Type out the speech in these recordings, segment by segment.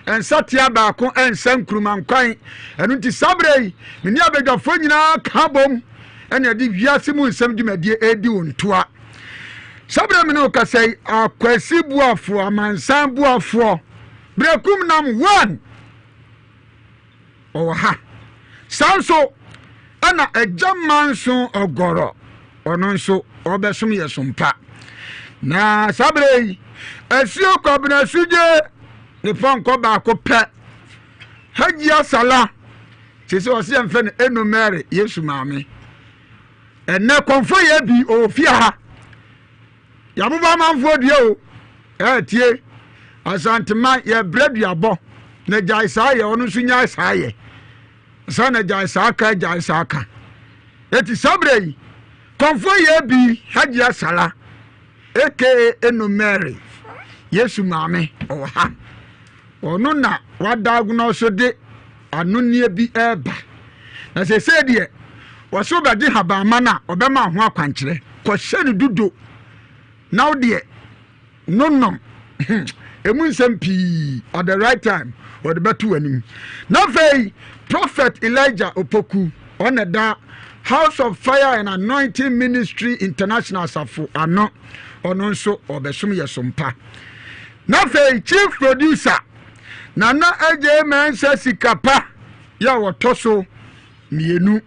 Nsateaa baako nsa nkuruma nkwan. Ɛno nti saa berɛ yi, me ne abadwafoɔ nyinaa ka bom ɛna ɛde wiase mu nsɛm dwumadie ɛredi wo ntoa. Saa berɛ me ne wo kasa yi, Akwasi Boafoɔ, Amansan Boafoɔ, Berɛkum nam one ɔwɔ ha. Saa nso ɛna Agya Manso Ɔgɔrɔ, ɔno nso ɔbɛsom yɛ som pa. Na saa berɛ yi, Asuo Kwabena Sugye ne pɔnkɔ baako pɛ, Hajia Sala, te sɛ ɔse yɛmfɛ no Eno Mary, Yesu maame. Ɛnɛ kɔmfo yɛ bi ɔwɔ fie ha. Yɛabobɔ amanfoɔ dua o. Ɛɛ tie, Asanteman yɛbrɛ duabɔ na gyae saa yɛ, ɔno nso nyae saa yɛ. Saa na gyae saa ka, gyae saa ka. Eti saa berɛ yi, kɔmfoɔ yɛ bi Hajia Sala aka Eno Mary, Yesu maame, ɔwɔ ha. Ɔno na wadiagnose de anonneɛ bi reba. Na seesei deɛ, wɔse wobɛgye habamma no a, ɔbɛma ho akwankyerɛ. Kɔhyɛ no dudo na wo deɛ no nom. Emu nsɛm pii at the right time wɔde bɛto w'anim. Na afei, Prophet Elijah Opoku, ɔna da House of Fire and Anointing Ministry International asafo ano, ɔno nso ɔbɛsom yɛ som pa. Na afei chief producer Nana Adjei Mensah Sikapa yɛ a wɔtɔ so mmienu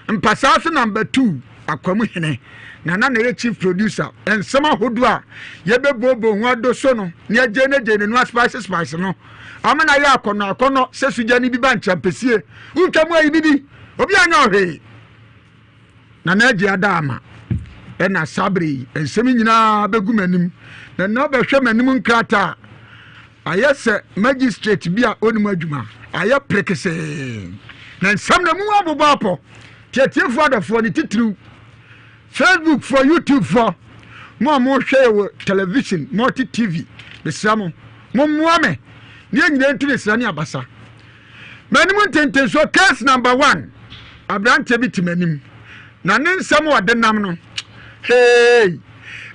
mpasaa so number two Akwamu Hene Nana na ɛyɛ chief producer. Nsɛm ahodoɔ a yɛbɛbooboo ho adoso no ne agyeenagyee ne no aspice spice no ama no ayɛ akɔnnɔ akɔnnɔ sɛ sugyani bi ba nkyɛmpɛsie wotwa mu ayi bibi obi anyɛ ɔhwee. Nana Agye ada ama ɛna saa bere yi nsɛm nyinaa bɛgu m'anim na na bɛhwɛ m'anim nkrataa ayɛ sɛ magistrate bi a ɔnim adwuma ayɛ perekesee na nsɛm na mu abobɔ apɔ tiatiefoɔ adɔfoɔ ne titiriw Facebook foɔ YouTube foɔ mo a mohwɛ yɛ wɔ television multi TV mesrɛ mo mommoa me ne yɛn nyinaa ntu ne sra ne abasa M'anim ntentensoɔ case number one aberanteɛ bi te m'anim na ne nsɛm a ɔde nam no hey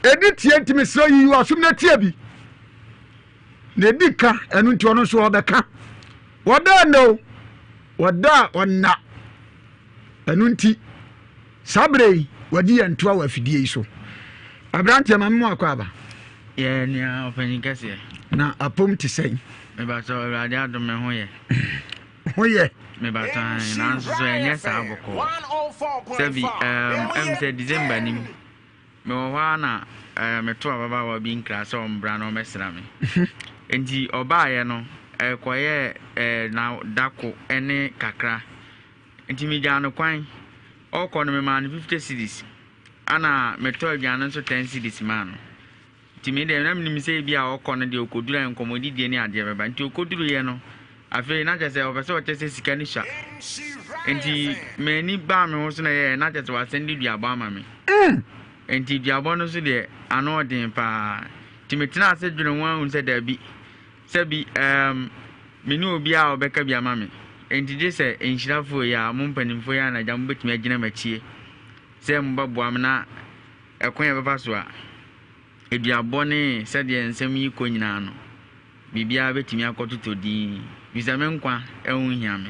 ɛdi tie nti mesrɛ yiyi w'asom na tie bi na ɛdi ka ɛno nti ɔno nso ɔbɛka wɔda ɛnɛ o wɔda a ɔnna ɛno nti Saa berɛ yi, wɔadi yɛn ntoa wɔ afidie yi so. Aberanteɛ, ma me mu akɔ aba. Yɛ nua ɔpanyin kɛseɛ. Na apom te sɛn? Mebatɔ Awurade adom me ho yɛ. Ho yɛ. Mebatɔ an nanso so ɛnyɛ saa bɔkɔɔ. Sɛbi ɛm ɛm sɛ December nim. Mewɔ hɔ ara na ɛɛ meto ababaawa bi nkra sɛ ɔmbra na ɔmmɛsra me. Nti ɔbaayɛ no ɛkɔyɛɛ ɛɛ na dako ɛne kakra. Nti megyaa no kwan. Ɔrekɔ no memaa no 50 cedis. Ɛna metɔɔ aduane nso 10 cedis maa no. Nti me deɛ na menim sɛ ebi a ɔkɔ no deɛ ɔkɔduru a nkɔmmɔdidie ne adeɛ bɛba. Nti ɔkɔduruiɛ no, afei na kyerɛ sɛ ɔpɛ sɛ ɔkyɛ sɛ sika no sua. Nti m'ani baa me ho so na ɛyɛɛ na kyerɛ sɛ wasɛnde duabɔ ama me. Nti duabɔ no nso deɛ ano ɔden paa. Nti metenaa ase dwene ho ahunu sɛ daabi. Sɛbi erm menni obiara a ɔbɛka bi ama me, enti gye sɛ nhyirafoɔ yi a mo mpanimfoɔ yi a na agya mobɛtumi agyina m'akyie sɛ mobɛboa me na ɛkwan a ɛbɛfa so a aduabɔ ne sɛdeɛ nsɛm yi kɔ nyinaa no biribiara bɛtumi akɔtotɔ dinn, firi sɛ me nkwa ho hia me.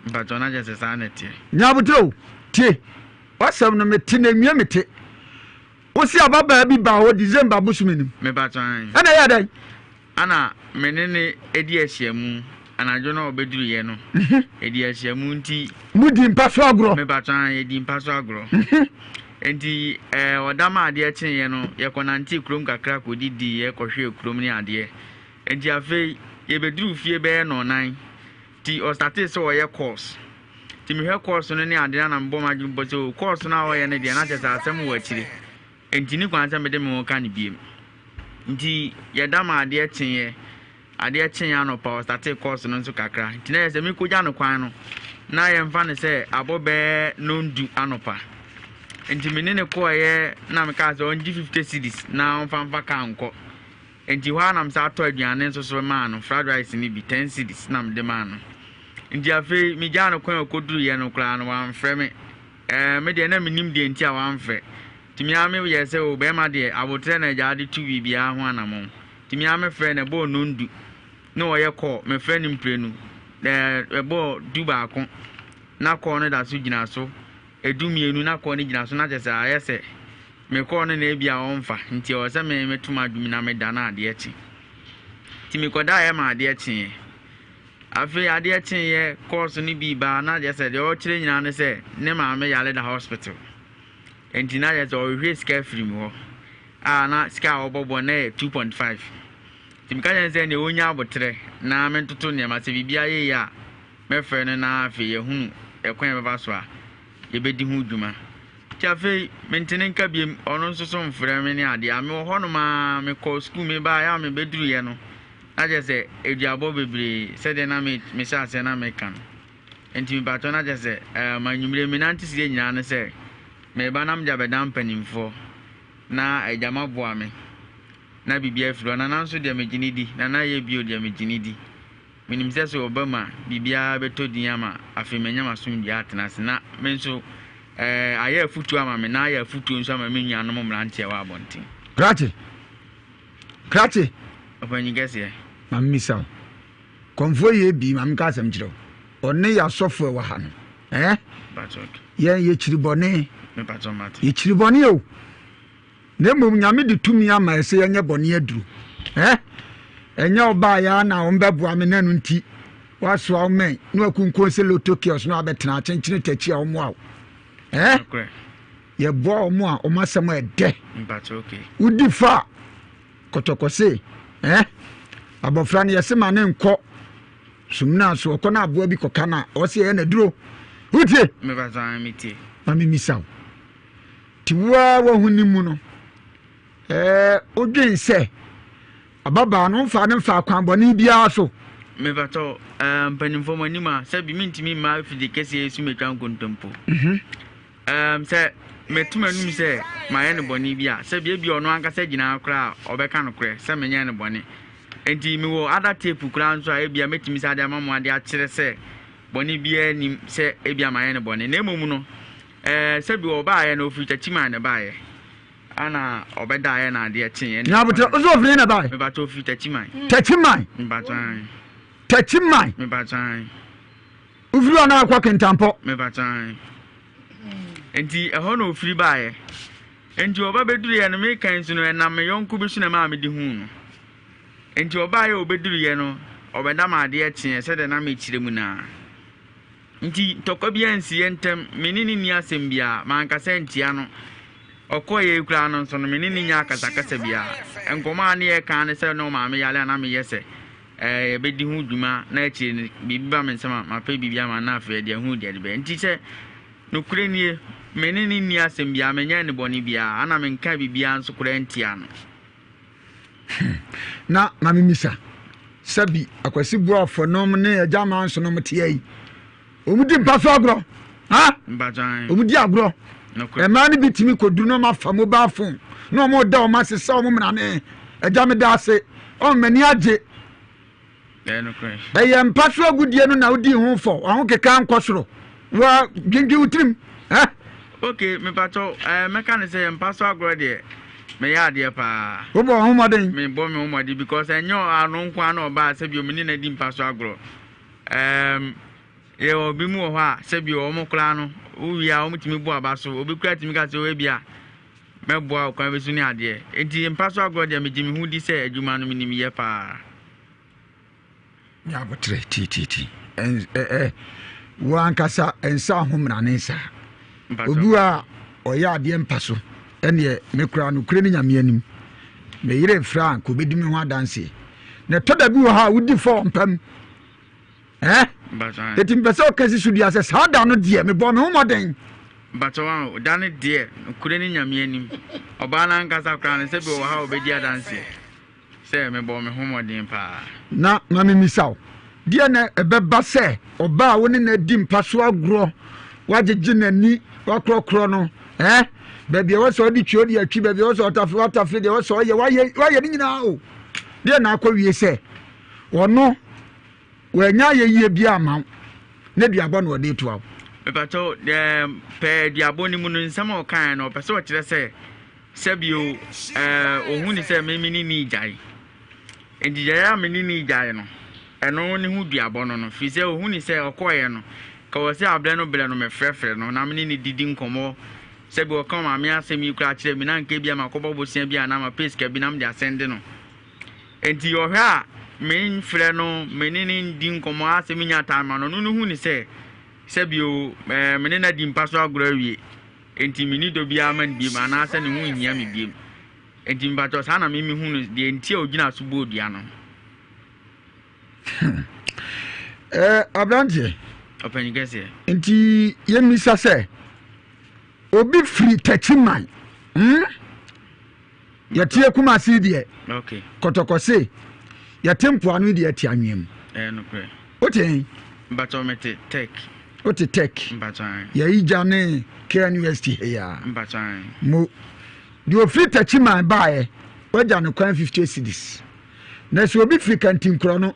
Mpakyɛw na kyerɛ sɛ saa na ɛteɛ. Nya aboterɛ o, tie w'asɛm no mete na nwie mete. Wo se ababaa bi baa hɔ December bosome no mu. Mepakyɛ ae. Ɛna ɛyɛɛ dɛn? Ɛna me ne no di ahyiamu anadwo no a ɔbɛduruiɛ no. Yɛdii ahyiamu nti. Mo dii mpa so agorɔ? Mepakyɛ ae, yɛdii mpa so agorɔ. Nti ɛɛ ɔda ma adeɛ kyeeɛ no, yɛkɔnantee kurom kakra kɔdidiiɛ kɔhwɛɛ kurom ne adeɛ. Nti afei yɛbɛduruu fie bɛyɛ nnɔnnan. Nti ɔstartee sɛ ɔyɛ course. Nti mehwɛ course no ne ade no a na mebɔ m'adwene bɔ sɛ oh course no a ɔyɛ no deɛ na kyerɛ sɛ asɛm wɔ akyire. Nti ne kwan sɛ mede me ho ka no biem. Nti yɛda ma adeɛ kyeeɛ. Adeɛ kyeeɛ anɔpa ɔstartee course no nso kakra. Nti na yɛ sɛ mekɔgya no kwan no na yɛmfa no sɛ abɔ bɛyɛ nondu anɔpa. Nti me ne no kɔeɛ na mekaa sɛ ɔngye 50 cedis na ɔmfa mfa kaa nkɔ. Enti hɔ ara na mesan tɔɔ aduane nso so maa no, fried rice no bi, ten cedis na mede maa no. Enti afei megyaa no kwan a ɔkɔduruiɛ no koraa no, wamfrɛ me. Ɛɛ, me deɛ na mennim deɛ nti a wamfrɛ. Nti me ara meyɛɛ sɛ, o, barima deɛ, aboterɛ na agya de tu biribiara ho anammɔn. Nti me ara mefrɛɛ no, ɛbɔɔ nnɔndu. Na ɔyɛ call, mefrɛ no mprenu. Ɛɛ ɛbɔɔ 11 na call no da so gyina so. 12 na call no gyina so na kyerɛ sɛ ayɛ sɛ me call no na ebi a ɔmfa nti ɛwɔ sɛ me meto m'adwene na meda na adeɛ kye. Nti mekɔdaeɛ ma adeɛ kyeeɛ. Afei adeɛ kyeeɛ calls no bi baa na kyerɛ sɛ deɛ ɔrekyerɛ nyinaa ne sɛ ne maame yare da hospital. Nti na kyerɛ sɛ ɔrehwehwɛ sika afiri me hɔ a na sika a ɔbɔbɔ na ɛyɛ 2.5. Nti meka kyerɛɛ no sɛ ɛnneɛ ɔnnya aboterɛ na mentoto nneɛma, sɛ biribiara yɛ yie a mɛfrɛ no na afei yɛahunu ɛkwan a yɛbɛfa so a yɛbɛdi ho dwuma. Nti afei mente ne nka biom, ɔno nso so mfrɛ me ne adeɛ a mewɔ hɔnom ara, mekɔɔ sukuu mebaeɛ a mebɛduruiɛ no na kyerɛ sɛ aduabɔ bebree sɛdeɛ na me mehyɛ aseɛ na meka no. Nti mepakyɛw na kyerɛ sɛ ɛɛm anwummere menante seɛ nyinaa ne sɛ meba na mede abɛda mpanimfoɔ na agya maboa me. na biribi afiri hɔ. Nana nso deɛ megye no di. Nana yɛ bio deɛ megye no di. Menim sɛ sɛ ɔba mu a, biribiara bɛtɔ din ama afei manya m'asomdwoeɛ atena ase. Na me nso, eh, ayɛ afotuo ama me na ayɛ afotuo nso ama me nuanom mmeranteɛ wɔ abɔnten. Krakye! Krakye! Ɔpanyin kɛseɛ. Ma memmisa wo. Kɔmfoɔ yɛ bi, ma menka asɛm nkyerɛ wo. Ɔne yɛ asɔfo a ɛwɔ ha no. Eh? Yɛn yɛkyiri bɔne. Yɛkyiri bɔne o. Na mmom Nyame de tumi ama yɛ sɛ yɛnyɛ bɔne aduru. Eh? Ɛnyɛ ɔbaa yɛ na wɔn bɛboa me na ɛno nti wasoa wo mɛn na wakunkun sɛ loto kiosk na wabɛtena akyenkyene takyi a wɔn awo. Eh? Yɛboa wɔn a wɔn asɛm ɛdɛ. Wodi fa kɔtɔkɔse. Eh? Abɔfra no yɛse ma ne nkɔ sumina so ɔkɔ na aboa bi kɔka no a ɔse ɛyɛ na duro. Wotie? Ma memisa wo. Nti wo ara w'ahonim mu no, ɛɛ wodwen sɛ ababaa no womfaa no mfaa kwan bɔne biara so? Mepatɔ ɛɛ mpanimfoɔ mo anim a sɛbi mentumi mma afidie kɛseɛ yi so mɛtwa nkontompo. Mhm. Ɛɛm sɛ mɛtu m'anum sɛ mayɛ no bɔne bi a sɛbi ebi ɔno ankasa gyina koraa a ɔbɛka nokorɛ sɛ menyɛɛ no bɔne. Nti mewɔ ada tape koraa nso a ebia mɛtumi saa de ama mo ade akyerɛ sɛ bɔne biara nnim sɛ ebia mayɛ no bɔne. Na mmom no Ɛɛ sɛbi ɔbaeɛ no ɔfiri Takyiman na ɛbaeɛ ɛna ɔbɛdaeɛ na adeɛ kyeeɛ. Na abotire ɔsɛ ɔfiri na ɛbaeɛ. Mebatɔ ɔfiri Takyiman. Takyiman. Mebatɔ an. Takyiman. Mebatɔ an. Ofiri hɔ na akɔ Kintampɔ. Mebatɔ an. Nti ɛhɔ na ɔfiri baeɛ. Nti ɔba bɛduruiɛ no meka nso no ɛnam me yɔnko bi so na ɛmaa mede huu no. Nti ɔbaeɛ ɔbɛduruiɛ no ɔbɛda ma adeɛ kyeeɛ sɛdeɛ na mekyerɛ mu naa. Nti ntɔkwa biara ansi yɛn ntam, me ne no nni asɛm biara, mankasa antia no. Ɔkɔeɛ yi koraa no nso no, me ne no nnya akasakasa biara. Nkɔmmɔ a na yɛreka ara ne sɛ na ɔmaame yare a na meyɛ sɛ eh, yɛbɛdi ho dwuma na akyire no biribi ba me nsam a mapɛ biribi ama no na afei ɛde ahu deɛ ɛde bɛyɛ. Nti sɛ nokorɛ nie, me ne no nni asɛm biara, menyɛɛ no bɔne biara, ɛna menkaa biribiara nso koraa ntiaa no. Hmm. Na ma memisa, sɛbi Akwasi Boafo nom ne Agya Manso nom teɛ yi, wɔn di mpa so agorɔ? Ha? Wɔn di agorɔ. Mmaa no bi tumi kɔduru na wɔn afa mobile phone na wɔn da wɔn ase sɛ wɔn mmerane. Agya meda ase, wɔn m'ani agye. Ɛyɛ mpa so agodie no na wodii ho fɔ, w'ahokeka nkɔ soro, wa dwendwen wo tirim. Eh? Ok, mepatɔ, eh, mɛka ne sɛ mpa so agorɔ deɛ, meyɛ adeɛ paa. Wobɔ wo ho mmɔden? Mebɔ me ho mmɔden because ɛnyɛ ano nko ara na ɔbaa sɛ bio me ne no adi mpa so agorɔ. Um, yɛwɔ bi mu wɔ hɔ a sɛ bio wɔn koraa no, wowie a wɔtumi bɔ aba so, obi koraa tumi ka sɛ ebi a mɛboa wo kwan bi so ne adeɛ. Enti mpa so agorɔ deɛ megye me ho di sɛ adwuma no menim yɛ paa. Nya aboterɛ tiitiiti. Ɛ wo ankasa nsa ho mmerane saa. Obi a ɔyɛ adeɛ mpa so ɛneɛ me koraa nokorɛ ne Nyame anim. Me yere frɛ a nka obɛdi me ho adanseɛ. Na ɛtɔ da bi wɔ hɔ a wodi fɔ mpam. Eh? Eti mpɛ sɛ ɔka si so dua sɛ saa da no deɛ mebɔɔ me ho mmɔden. Mpakyɛw a da no deɛ nokorɛ ne Nyame anim. Ɔbaa no ankasa koraa no sɛbi ɔwɔ ha a ɔbɛdi adanseɛ sɛ mebɔɔ me ho mmɔden paa. Na ma memmisa wo, deɛ na ɛbɛba sɛ ɔbaa a wo ne no adi mpa so agorɔ, woagyegye n'ani, woakorɔkorɔ no, eh? Baabi a ɛwɔ sɛ ɔde twi ɔde atwi, baabi a ɛwɔ sɛ ɔtafere watafere, deɛ ɛwɔ sɛ ɔyɛ wayɛ, wayɛ ne nyinaa o. Deɛ na akɔwie sɛ ɔno Wannya ayɛyie biara amma wo, na duabɔ na ɔde retoa wo. Mepakyɛw, deɛ pɛɛ duabɔ no mu no, nsɛm a ɔkaeɛ no, ɔpɛ sɛ ɔkyerɛ sɛ sɛbio ɛɛ ɔhu ne sɛ me me ne ne gyae. Enti gyae a me ne ne gyae no. Ɛno ne ho duabɔ no no, firi sɛ ɔhuni sɛ ɔkɔeɛ no, ka wɔ sɛ aberɛ no berɛ no mefrɛfrɛ no na me ne no didi nkɔmmɔ. Sɛbi ɔka ɔmaame asɛm yi koraa kyerɛ me na anka ebia makɔbɔ bosea bi anaa mapɛ sika bi na mede asɛnde no. Enti ɔhwɛ a memfrɛ no, me ne no ndi nkɔmmɔ ara sɛ menya time ma no, ɔno no hu ne sɛ sɛbi o, ɛɛ, me ne no adi mpa so agorɔ awie, enti menni dɔ biara ma no biom anaasɛ ne ho nhia me biom. Enti mepakyɛw saa na me mehu no, deɛ nti a ɔgyina so bɔɔ dua no. Hmm. Eh, aberanteɛ. Ɔpanyin kɛseɛ. Nti yɛmmisa sɛ obi firi Takyiman hmm? Yɛte Kumasi deɛ okay. Kɔtɔkɔse yɛte mpoano yi deɛ ɛte anwea mu. Ɛyɛ nokorɛ. Wote he? Mpakyɛw mete Tech. Wote Tech. Mpakyɛw. Yɛyi gya ne KNUST he ya. Mpakyɛw. Mo deɛ ofiri Takyiman baeɛ wagya no kwan 50 cedis. Na sɛ obi firi Kantinkorɔ no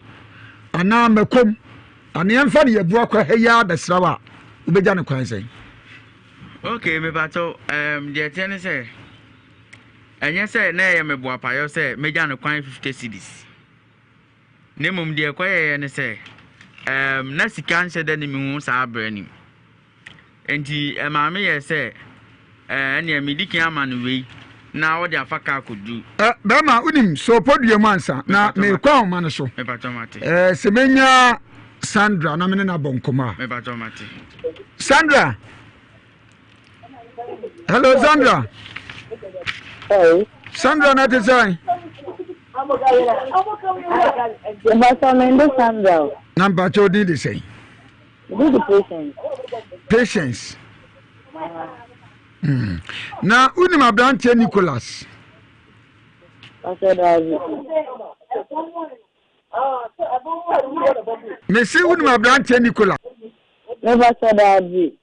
anaa Makom anaa yɛmfa no Yɛboa kɔ ha yi ara bɛsra wo a, wobɛgya no kwan sɛn? Ok, mepakyɛw, um, deɛ ɛteɛ ne sɛ, ɛnyɛ sɛ na ɛyɛ me boapayɔ sɛ mɛgya no kwan 50 cedis. Na mmom deɛ ɛkɔyɛeɛ ne sɛ, um, na sika nhyɛ da ne me ho saa berɛ no mu. Enti ɛmaa meyɛɛ sɛ, Ɛɛ, ɛnneɛ medi kan ama no wei na ɔde afa kaa kɔduru. Ɛ, bɛrima, wonim, sɔ podua mu ansa na merekɔ ahoma no so. Mepakyɛw mate. Ɛɛ, sɛ menya Sandra na me ne no abɔ nkɔmmɔ a. Mepakyɛw mate. Sandra! Hello, Sandra. Hey. Sandra na te sɛn? Mepakyɛw mende Sandra o. Na mpakyɛw din de sɛn? Who the patient? Patience. Na wonim aberanteɛ Nicholas? Mese wonim aberanteɛ Nicholas? Mepasɛ daabi.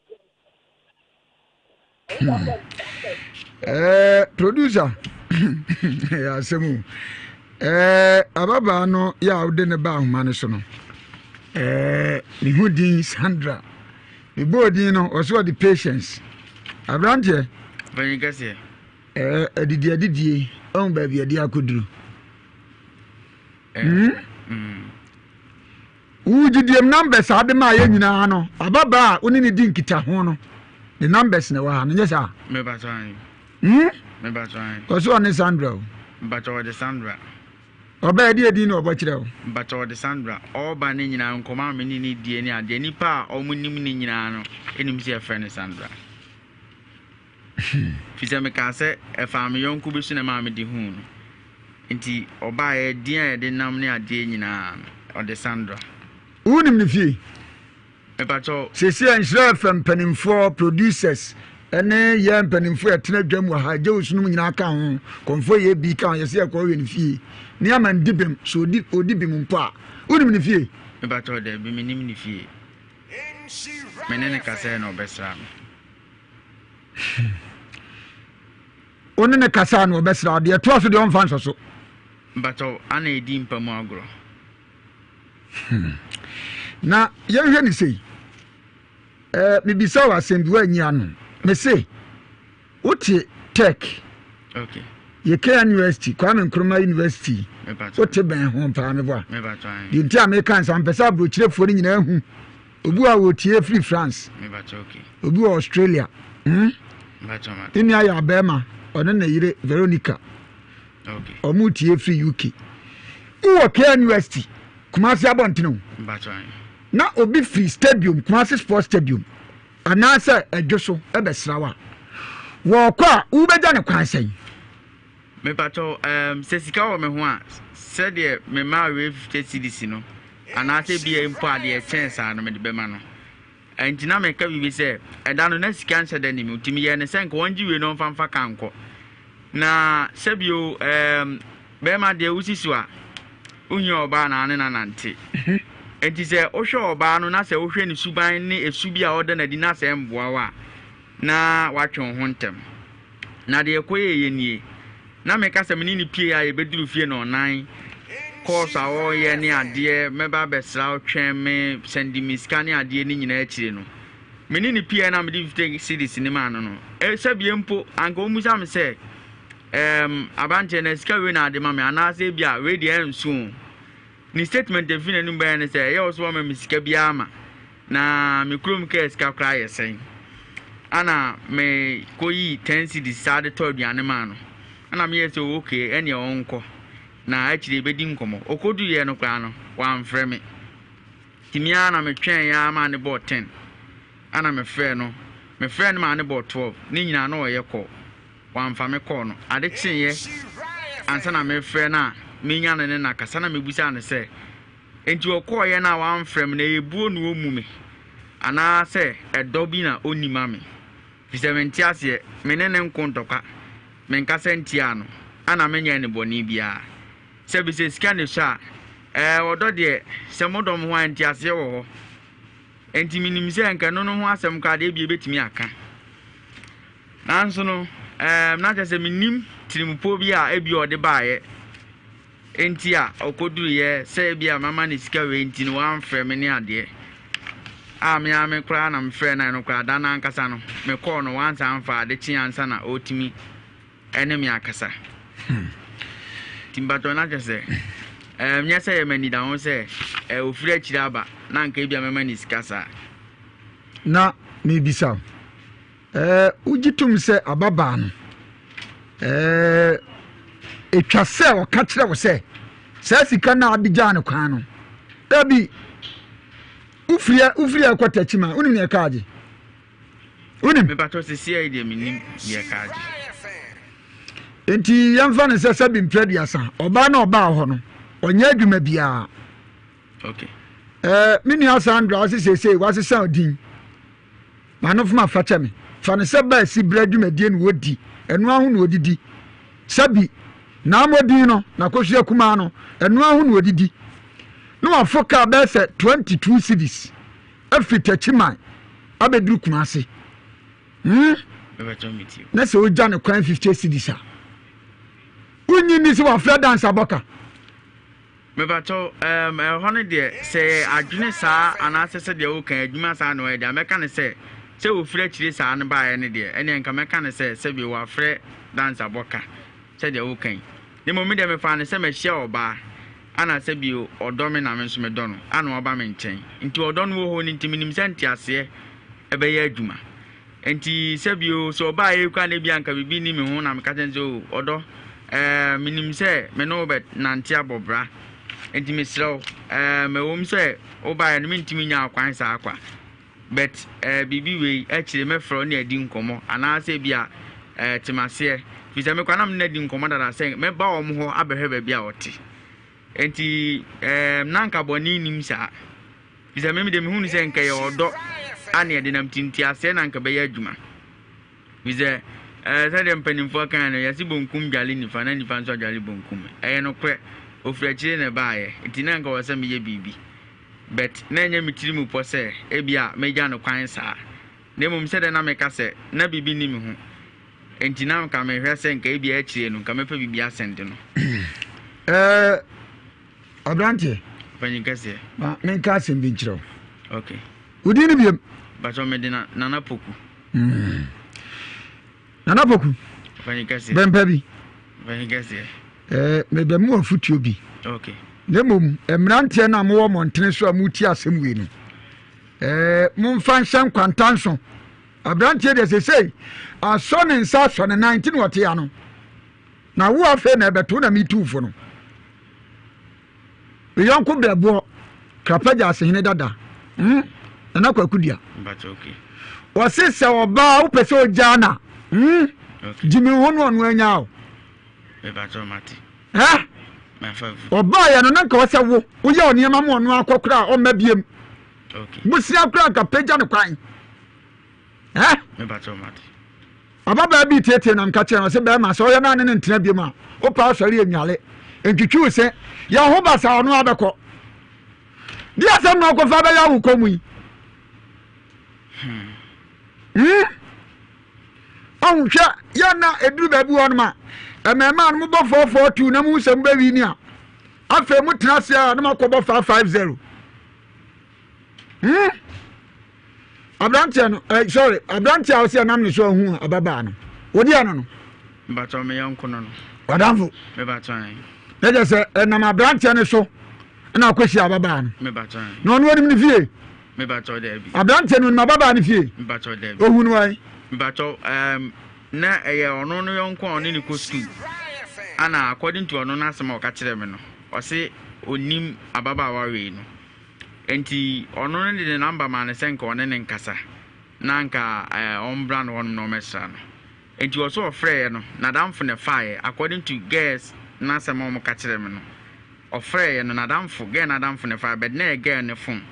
Hmm. Eh, producer ɛyɛ asɛm o eh, ababaa no yɛ a wode ne ba ahoma no so no eh, ne ho din Sandra mebɔɔ din no ɔsɛ ɔde patience aberanteɛ panyin kɛseɛ eh, adidi adidie ɔhu baabi ade akɔduru hmm? Wo gyidiem numbers a wode maa yɛn nyinaa no, ababaa a wo ne no di nkitaho no, ne numbers na ɛwɔ ha no, nyɛ saa? Hmm? Ɔsɛ ɔne Sandra o. Mpakyɛ ɔde Sandra. Ɔbaa ɛde edin na ɔbɔ kyerɛ o. Mpakyɛ ɔde Sandra. Ɔba ne nyinaa nkɔmɔ a me ne ne die ne adeɛ nipa a wɔn nim ne nyinaa no enim sɛ yɛfrɛ no Sandra. Firi sɛ mekaa sɛ, Ɛfaa me yɔnko bi so na ɛmaa mede huu no. Enti ɔbaeɛ, din a yɛde nam ne adeɛ nyinaa no, ɔde Sandra. Wonim ne fie? Mepakyɛw. Seesei a Nhyira FM mpanimfoɔ, producers, ne yɛn mpanimfoɔ a yɛtena dwam wɔ ha, Jews nom nyinaa ka ho, Kɔmfoɔ yɛ bi ka ho, yɛsɛ yɛkɔ yɛ ne fie. Ne ama ndi bem, so ɔdi, ɔdi bem mpo a. Wonim ne fie? Mepakyɛw, dabi, mennim ne fie. Me ne no kasae na ɔbɛsraa me. Wo ne ne kasa na ɔbɛsra wo deɛ ɛtoa so deɛ ɔmfa nsɔ so. Mpakyɛw, ana edi mpa mu agorɔ? Hmm. Na yɛnhwɛ ne sei. Eh, mebisa wo asɛm bi woanyi ano. Mese, wote Tech. Okay. Yɛ KNUST, Kwame Nkrumah University. Wote bɛn ho paa meboa. Deɛ nti a meka nsa mpɛ sɛ aburokyerefoɔ no nyinaa hu. Obi wɔ a wɔtie firi France. Obi wɔ Australia. Hmm? Ne nua yɛ abɛɛma, ɔne ne yere Veronica. Ɔmo tie firi UK. Wowɔ KNUST, Kumasi abɔntene o. Na obi firi stadium, Kumasi Sports Stadium, anaasɛ ɛdwo so ɛbɛsra wo a, wɔɔkɔ a, wobɛgya ne kwan sɛn? Mepakyɛw, ɛɛm, sɛ sika wɔ me ho a, sɛdeɛ memaa wei 50 cedis no, anaasɛ ebia mpo a deɛ ɛkyɛn saa no, mede bɛma no. Ɛnti na meka biribi sɛ, ɛda no na sika nhyɛ da nni me, nti meyɛɛ no sɛ nka wɔngye wei na ɔmfa mfa kaa nkɔ. Na sɛbio, ɛɛm, bɛrima deɛ wosi so a, wohia ɔbaa na ne no anante. Ɛnti sɛ wohwɛ ɔbaa no na sɛ wohwɛ ne suban ne esu bi a ɔda no adi na sɛ ɛmboa wo a, na woatwe wo ho ntɛm. Na deɛ ɛkɔyɛeɛ nie, na meka sɛ me ne no pue a yɛbɛduru fie nnɔnnan, kɔɔso a ɔreyɛ ne adeɛ, mɛba abɛsra wo, twɛn me, sɛnde me sika ne adeɛ ne nyinaa akyire no, me ne no pueɛ na mede 50 cedis no maa no no, eh, sɛbie mpo, anka ɔmmisa me sɛ, ɛɛm, aberanteɛ na sika wei na ade ma me, anaasɛ ebia wei deɛ ɛnso o. Ne statement a ɛfiri n'anum baeɛ ne sɛ, ɛyɛ wo sɛ woama me sika biara ma, na me kurom kaa sika koraa yɛ sɛn? Ana me kɔyii 10 cedis saa de tɔ aduane maa no. Ana meyɛɛ sɛ oh, okay, ɛneɛ ɔnkɔ na akyire yɛbɛdi nkɔmmɔ. Ɔkɔduiɛ no koraa no, wamfrɛ me. Nti me ara na metwɛn ara maa ne bɔɔ 10. Ana mefrɛɛ no, mefrɛɛ no maa ne bɔɔ 12. Ne nyinaa na ɔyɛ call. Wamfa me kɔɔ no. Ade kyeeɛ ansa na merefrɛ no a, menya no ne no akasa na mebisaa no sɛ, Enti ɔkɔeɛ no a wamfrɛ me no, ɛyɛ buo na ɔmmu me anaasɛ ɛdɔ bi na ɔnni ma me? Ɛfiri sɛ mente aseɛ, me ne no nko ntɔkwa, menkasa ntiaa no, ɛna menyɛɛ no bɔne biara. Sɛbi sɛ sika na ɛsua a, ɛɛ ɔdɔ deɛ, sɛ modɔ mo ho a, nteaseɛ wɔ hɔ. Enti menim sɛ anka ɛno no ho asɛm koraa deɛ ebia ɛbɛtumi aka. Nanso no, ɛɛm, na kyerɛ sɛ mennim tirimupɔ bi a ebia ɔde baeɛ nti a ɔkɔduruiɛ sɛ ebia mama no sika wei nti no wamfrɛ me ne adeɛ. A me ara me koraa na mefrɛɛ no a ɛno koraa da no ankasa no mekɔɔ no wansan amfa ade kye ansa na ɔretumi ne me akasa. Nti mpakyɛw na kyerɛ sɛ ɛɛm, nyɛ sɛ yɛ m'anidaho sɛ ɛɛ ofiri akyire aba na anka ebia mɛma no sika saa. Na mebisa wo. Ɛɛ, wogye tom sɛ ababaa no, ɛɛ, etwa sɛ ɔka kyerɛ wo sɛ saa sika no a ade gyaa no kwan no, dabi, wofiri wofiri ɛkɔ takyi ma wonim nea ɛka agye. Wonim? Mepatɔ sisi ayi deɛ menim deɛ ɛka agye. Nti yɛmfa no sɛ sɛbi mprɛ aduasa, ɔbaa na ɔbaa hɔ no, ɔnyɛ adwuma biara. Okay. Ɛɛ, me nua Sandra, ɔse seesei wasesa odin. M'anofoma fa kyɛ me. Fa no sɛ baa si berɛ dwumadie na wɔdi, ɛno ara ho na wɔdidi. Sɛbi, n'amɔdin no, n'akosua kumaa no, ɛno ara ho na wɔdidi. Na wafo kaa bɛyɛ sɛ 22 cedis afiri Techiman abɛduru Kumasi. Hmm? Na sɛ wogya no kwan 50 cedis a, wonnye nni sɛ wafrɛ dance abɔka. Mepakyɛw, ɛɛm, ɛhɔ no deɛ, sɛ ɛyɛ adwene saa anaasɛ sɛdeɛ woka yi, adwuma saa na ɔyɛ deɛ a, mɛka no sɛ, sɛ ɔfiri akyire saa no baeɛ no deɛ, ɛnneɛ nka mɛka no sɛ, sɛbe wafrɛ dansabɔ ka, sɛdeɛ woka yi. Na mmom me deɛ mefaa no sɛ mahyia ɔbaa, ana sɛbe ɔdɔ me na me nso medɔ no, ana waba me nkyɛn. Nti ɔdɔ no wɔ hɔ no nti, menim sɛ nteaseɛ bɛyɛ adwuma. Enti sɛ bio, sɛ ɔbaa yei koraa na ebia anka biribi nni me ho na meka kyerɛ no sɛ, O ɔdɔ, ɛɛ, menim sɛ me ne wo bɛnante abɔ bra, enti mesrɛ wo, ɛɛ, ɛwom sɛ wobaeɛ no mentumi nyaa kwan saa kwa, but ɛɛ, biribi wei akyire mɛfrɛ wo ne adi nkɔmmɔ, anaasɛ ebia ɛɛ, te m'aseɛ, firi sɛ me koraa na me ne no adi nkɔmmɔ dada sɛ mɛba wɔn hɔ abɛhwɛ baabi a ɔte. Enti ɛɛ, na anka bɔne nnim saa. Efisɛ me de mehu no sɛ nka ɛyɛ ɔdɔ a na yɛde nam nti nteaseɛ na nka bɛyɛ adwuma. Efisɛ ɛɛ sɛdeɛ mpanimfoɔ kan no yɛse bonkum dwale nifa na nifa nso adwale bonkum. Ɛyɛ nokorɛ ofiri akyire na ɛbaayɛ nti na nka wɔ sɛ meyɛ biribi. But na ɛnyɛ me tiri mu pɔ sɛ ebia mɛgya no kwan saa. Na mmom sɛdeɛ na meka sɛ na biribi nni me ho nti na nka mehwɛ sɛ nka ebia akyire no nka mɛpɛ biribi asɛnde no. Ɛɛ Aberanteɛ. Panyin kɛseɛ. Ma menka asɛm bi nkyerɛ wo. Okay. Wo din no biam? Bàtɔ mi de na Nana Poku. Nana Poku. Panyin kɛseɛ. Bɛmpa bi. Panyin kɛseɛ. Ɛɛ mebɛ mu afutuo bi. Okay. Na mmom mmeranteɛ no a mowɔ mmɔntene so a motie asɛm wei no ɛɛ momfa nhyɛ nkwanta nso. Aberanteɛ deɛ sesei asɔ ne nsa asɔ ne nan nti na ɔte ano. Na wo afei na ɛbɛto na metu fo no. Me yɔnko brɛboɔ, Krapagya asehene dada, hmm, Nana Kwaku Dua. Wɔse sɛ ɔbaa wopɛ sɛ ogyaa na, hmm, gye me ho no ɔno anya o. Eh? Ɔbaa yɛ no na nka ɔsɛ wo, woyɛ ɔnneɛma ma ɔno akɔ koraa ɔmma biem. Bosia koraa nka pagya no kwan. Eh? Ababaa bi teetee na meka kyerɛ no ɔse bɛrima sɛ ɔyɛ no ane ne ntena biom a wopɛ asɔre enwale ntwitwi wo se yɛ ho basaa ɔno abɛkɔ de asɛm na ɔkɔfa bɛyɛ awo kɔ mu yi hmm ɔho hwɛ yɛ na eduru baabi wɔ nom a mmɛɛmaa no mobɔ 442 na mo sɛ mobɛwi ni a afei mo tena ase a na moakɔbɔ 550 hmm aberanteɛ no eh, sorry aberanteɛ a ɔsɛ ɛnam ne so ahu ababaa no wodi ano no. Mbatɔ me yɔnko no no. Ɔdanfo. Mebatɔ yɛn. Ne kyɛ sɛ ɛnam aberanteɛ no so. Ɛna akɔhyia ababaa no. Na ɔno onim ne fie. Aberanteɛ no onim ababaa no fie. Ohun wɔn. Mepakyɛw, na ɛyɛ ɔno no yɔnko a ɔne no kɔ sukuu. Ana according to ɔno n'asɛm a ɔka kyerɛɛ me no, ɔse onim ababaawa wei no. Enti ɔno no de ne number maa no sɛ nka ɔne no nkasa na nka ɔmbra no hɔnom na ɔmmɛsra no. Enti ɔse ɔfrɛeɛ no, n'adamfo na ɛfaeɛ according to girls n'asɛm a wɔka kyerɛɛ me no. Ɔfrɛeɛ no, n'adamfo, girl n'adamfo na ɛfaeɛ but na ɛyɛ girl no phone.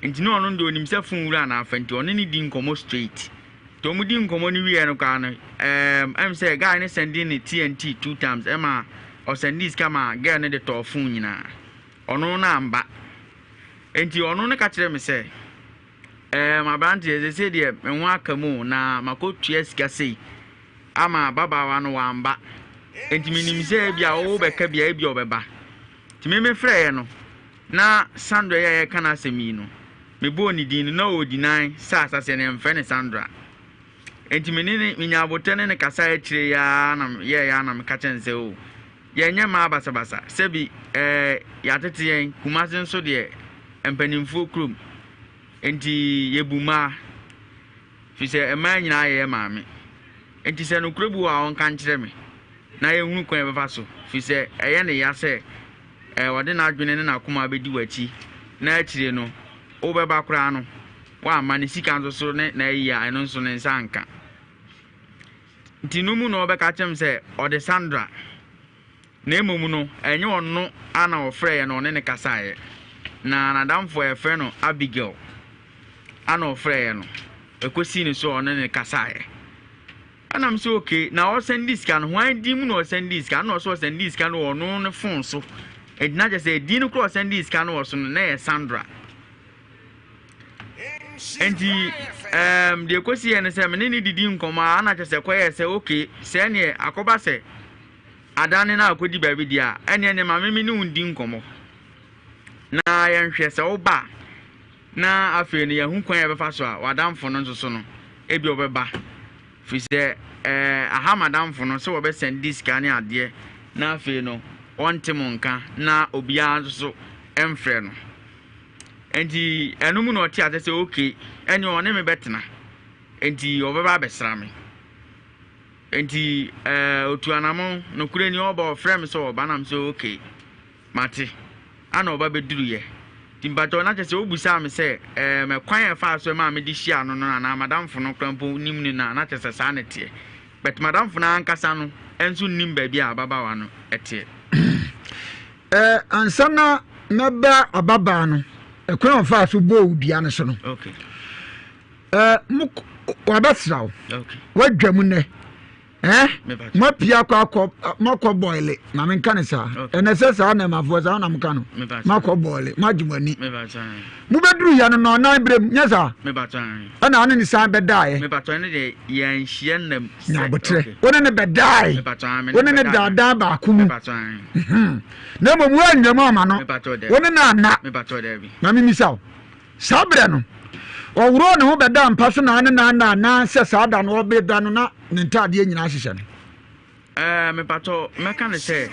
Nti na ɔno deɛ ɔnim sɛ phone wura na afa nti ɔne no di nkɔmmɔ straight. Nti wɔn di nkɔmmɔ no wieɛ no koraa no, ɛɛm ɛm sɛ guy no sɛndi ne TNT two times ɛma ɔsɛndi sika ma girl no de tɔɔ phone nyinaa. Ɔno no amba. Nti ɔno no ka kyerɛɛ me sɛ, ɛɛm aberanteɛ seesei deɛ me ho aka mu o, na makɔtua sika sei ama ababaawa no wamba. Nti menim sɛ ebia wobɛka bi a ebia ɔbɛba. Nti me mefrɛeɛ no, na Sandra yi a yɛreka n'asɛm yi no, mebɔɔ ne din no, na ɔredi nan sɛ asaseɛ no yɛmfrɛ no Sandra. Nti me ne ne, menya abotɛ ne no kasaeɛ akyire yi ara na yɛɛyɛ ara na meka kyerɛ no sɛ o, Yɛnyɛ mmaa basabasa. Sɛbi ɛɛ yɛatete yɛn, Kumasi nso deɛ mpanimfoɔ kurom nti yɛbu mmaa. Firi sɛ mmaa nyinaa yɛ yɛ maame. Nti sɛ nokorɛ bi wɔ hɔ a ɔnka nkyerɛ me na yɛnhunu kwan a yɛbɛfa so. Firi sɛ ɛyɛ ne ya sɛ ɛɛ ɔde n'adwene ne n'akoma bɛdi w'akyi na akyire no wobɛba koraa no woamma ne sika nso so ne n'ayi a ɛno nso ne nsa anka. Nti no mu na ɔbɛka akyerɛ me sɛ ɔde Sandra, na mmom no ɛnyɛ ɔno ara na ɔfrɛeɛ na ɔne no kasaeɛ, na n'adamfo a yɛfrɛ no Abigail ana ɔfrɛeɛ no, ɛkɔsii ne so a ɔne no kasaeɛ. Ɛna me sɛ okay, na ɔsɛnde sika no, hwan din mu na ɔsɛnde sika no? Na ɔsɛ ɔsɛnde sika no wɔ ɔno ne fon so. Ɛnti na kyerɛ sɛ edin no koraa ɔsɛnde sika no wɔ so no, na ɛyɛ Sandra. Enti ɛɛm deɛ ɛkɔsi yɛ ne sɛ me ne ne didi nkɔmmɔ a na kyɛ sɛ kɔyɛ sɛ oke sɛ neɛ akɔba sɛ adane no akɔdi baabi deɛ a ɛneɛ ne ma me me ne wo ndi nkɔmmɔ na yɛnhwɛ sɛ woba a na afei no yɛahu kwan a yɛbɛfa so a w'adamfo no nso so no ebi ɔbɛba firi sɛ ɛɛ aha m'adamfo no sɛ wɔbɛsɛn di sika ne adeɛ na afei no ɔnte mo nka na obiara nso so ɛmfrɛ no. Enti ɛno mu na ɔte ase sɛ okay, ɛne ɔne me bɛtena. Enti ɔbɛba abɛsra me. Enti ɛɛ otu anamɔn, nokorɛ ni ɔba ɔfrɛ me sɛ ɔba na me sɛ okay, mate. Ana ɔba bɛduruyɛ. Nti mpakyɛw na kyerɛ sɛ wobusaa me sɛ ɛɛ mɛ kwan a ɛfaa so ɛmaa mede hyia no no anaa madamfo no koraa mpo nim no no a, na kyerɛ sɛ saa na ɛteɛ. But madamfo no ankasa no nso nnim baabi a ababaawa no teɛ. Eh, ansa na mɛba ababaa no, ɛkwan a ɔfaa so bɔɔ wo dua no so no. Okay. Eh, mo wabɛsra wo. Okay. Wadwa mu nnɛ. Eh, moapia akɔ akɔ moakɔ bɔɔle ma menka ne saa. Ɛnɛ sɛ saa nnɛmafoɔ saa na moka no. Moakɔ bɔɔle, moagye mo ani. Mobɛduru yɛ no nɔɔnan berɛ mu, nyɛ saa? Ɛna ɔne ne san bɛdaeɛ. Nya aboterɛ. Wo ne no bɛdae. Wo ne no daadaa baako mu. Mhm. Na mmom woannya mu ama no. Wo ne no anna. Ma memisa wo. Saa berɛ no, ɔworɔɔ ne ho bɛdaa mpa so na ne no anna anaasɛ saa da no ɔbɛda no na ne ntaadeɛ nyinaa hyehyɛ no? Ɛɛ, mepatɔ, mɛka no sɛ,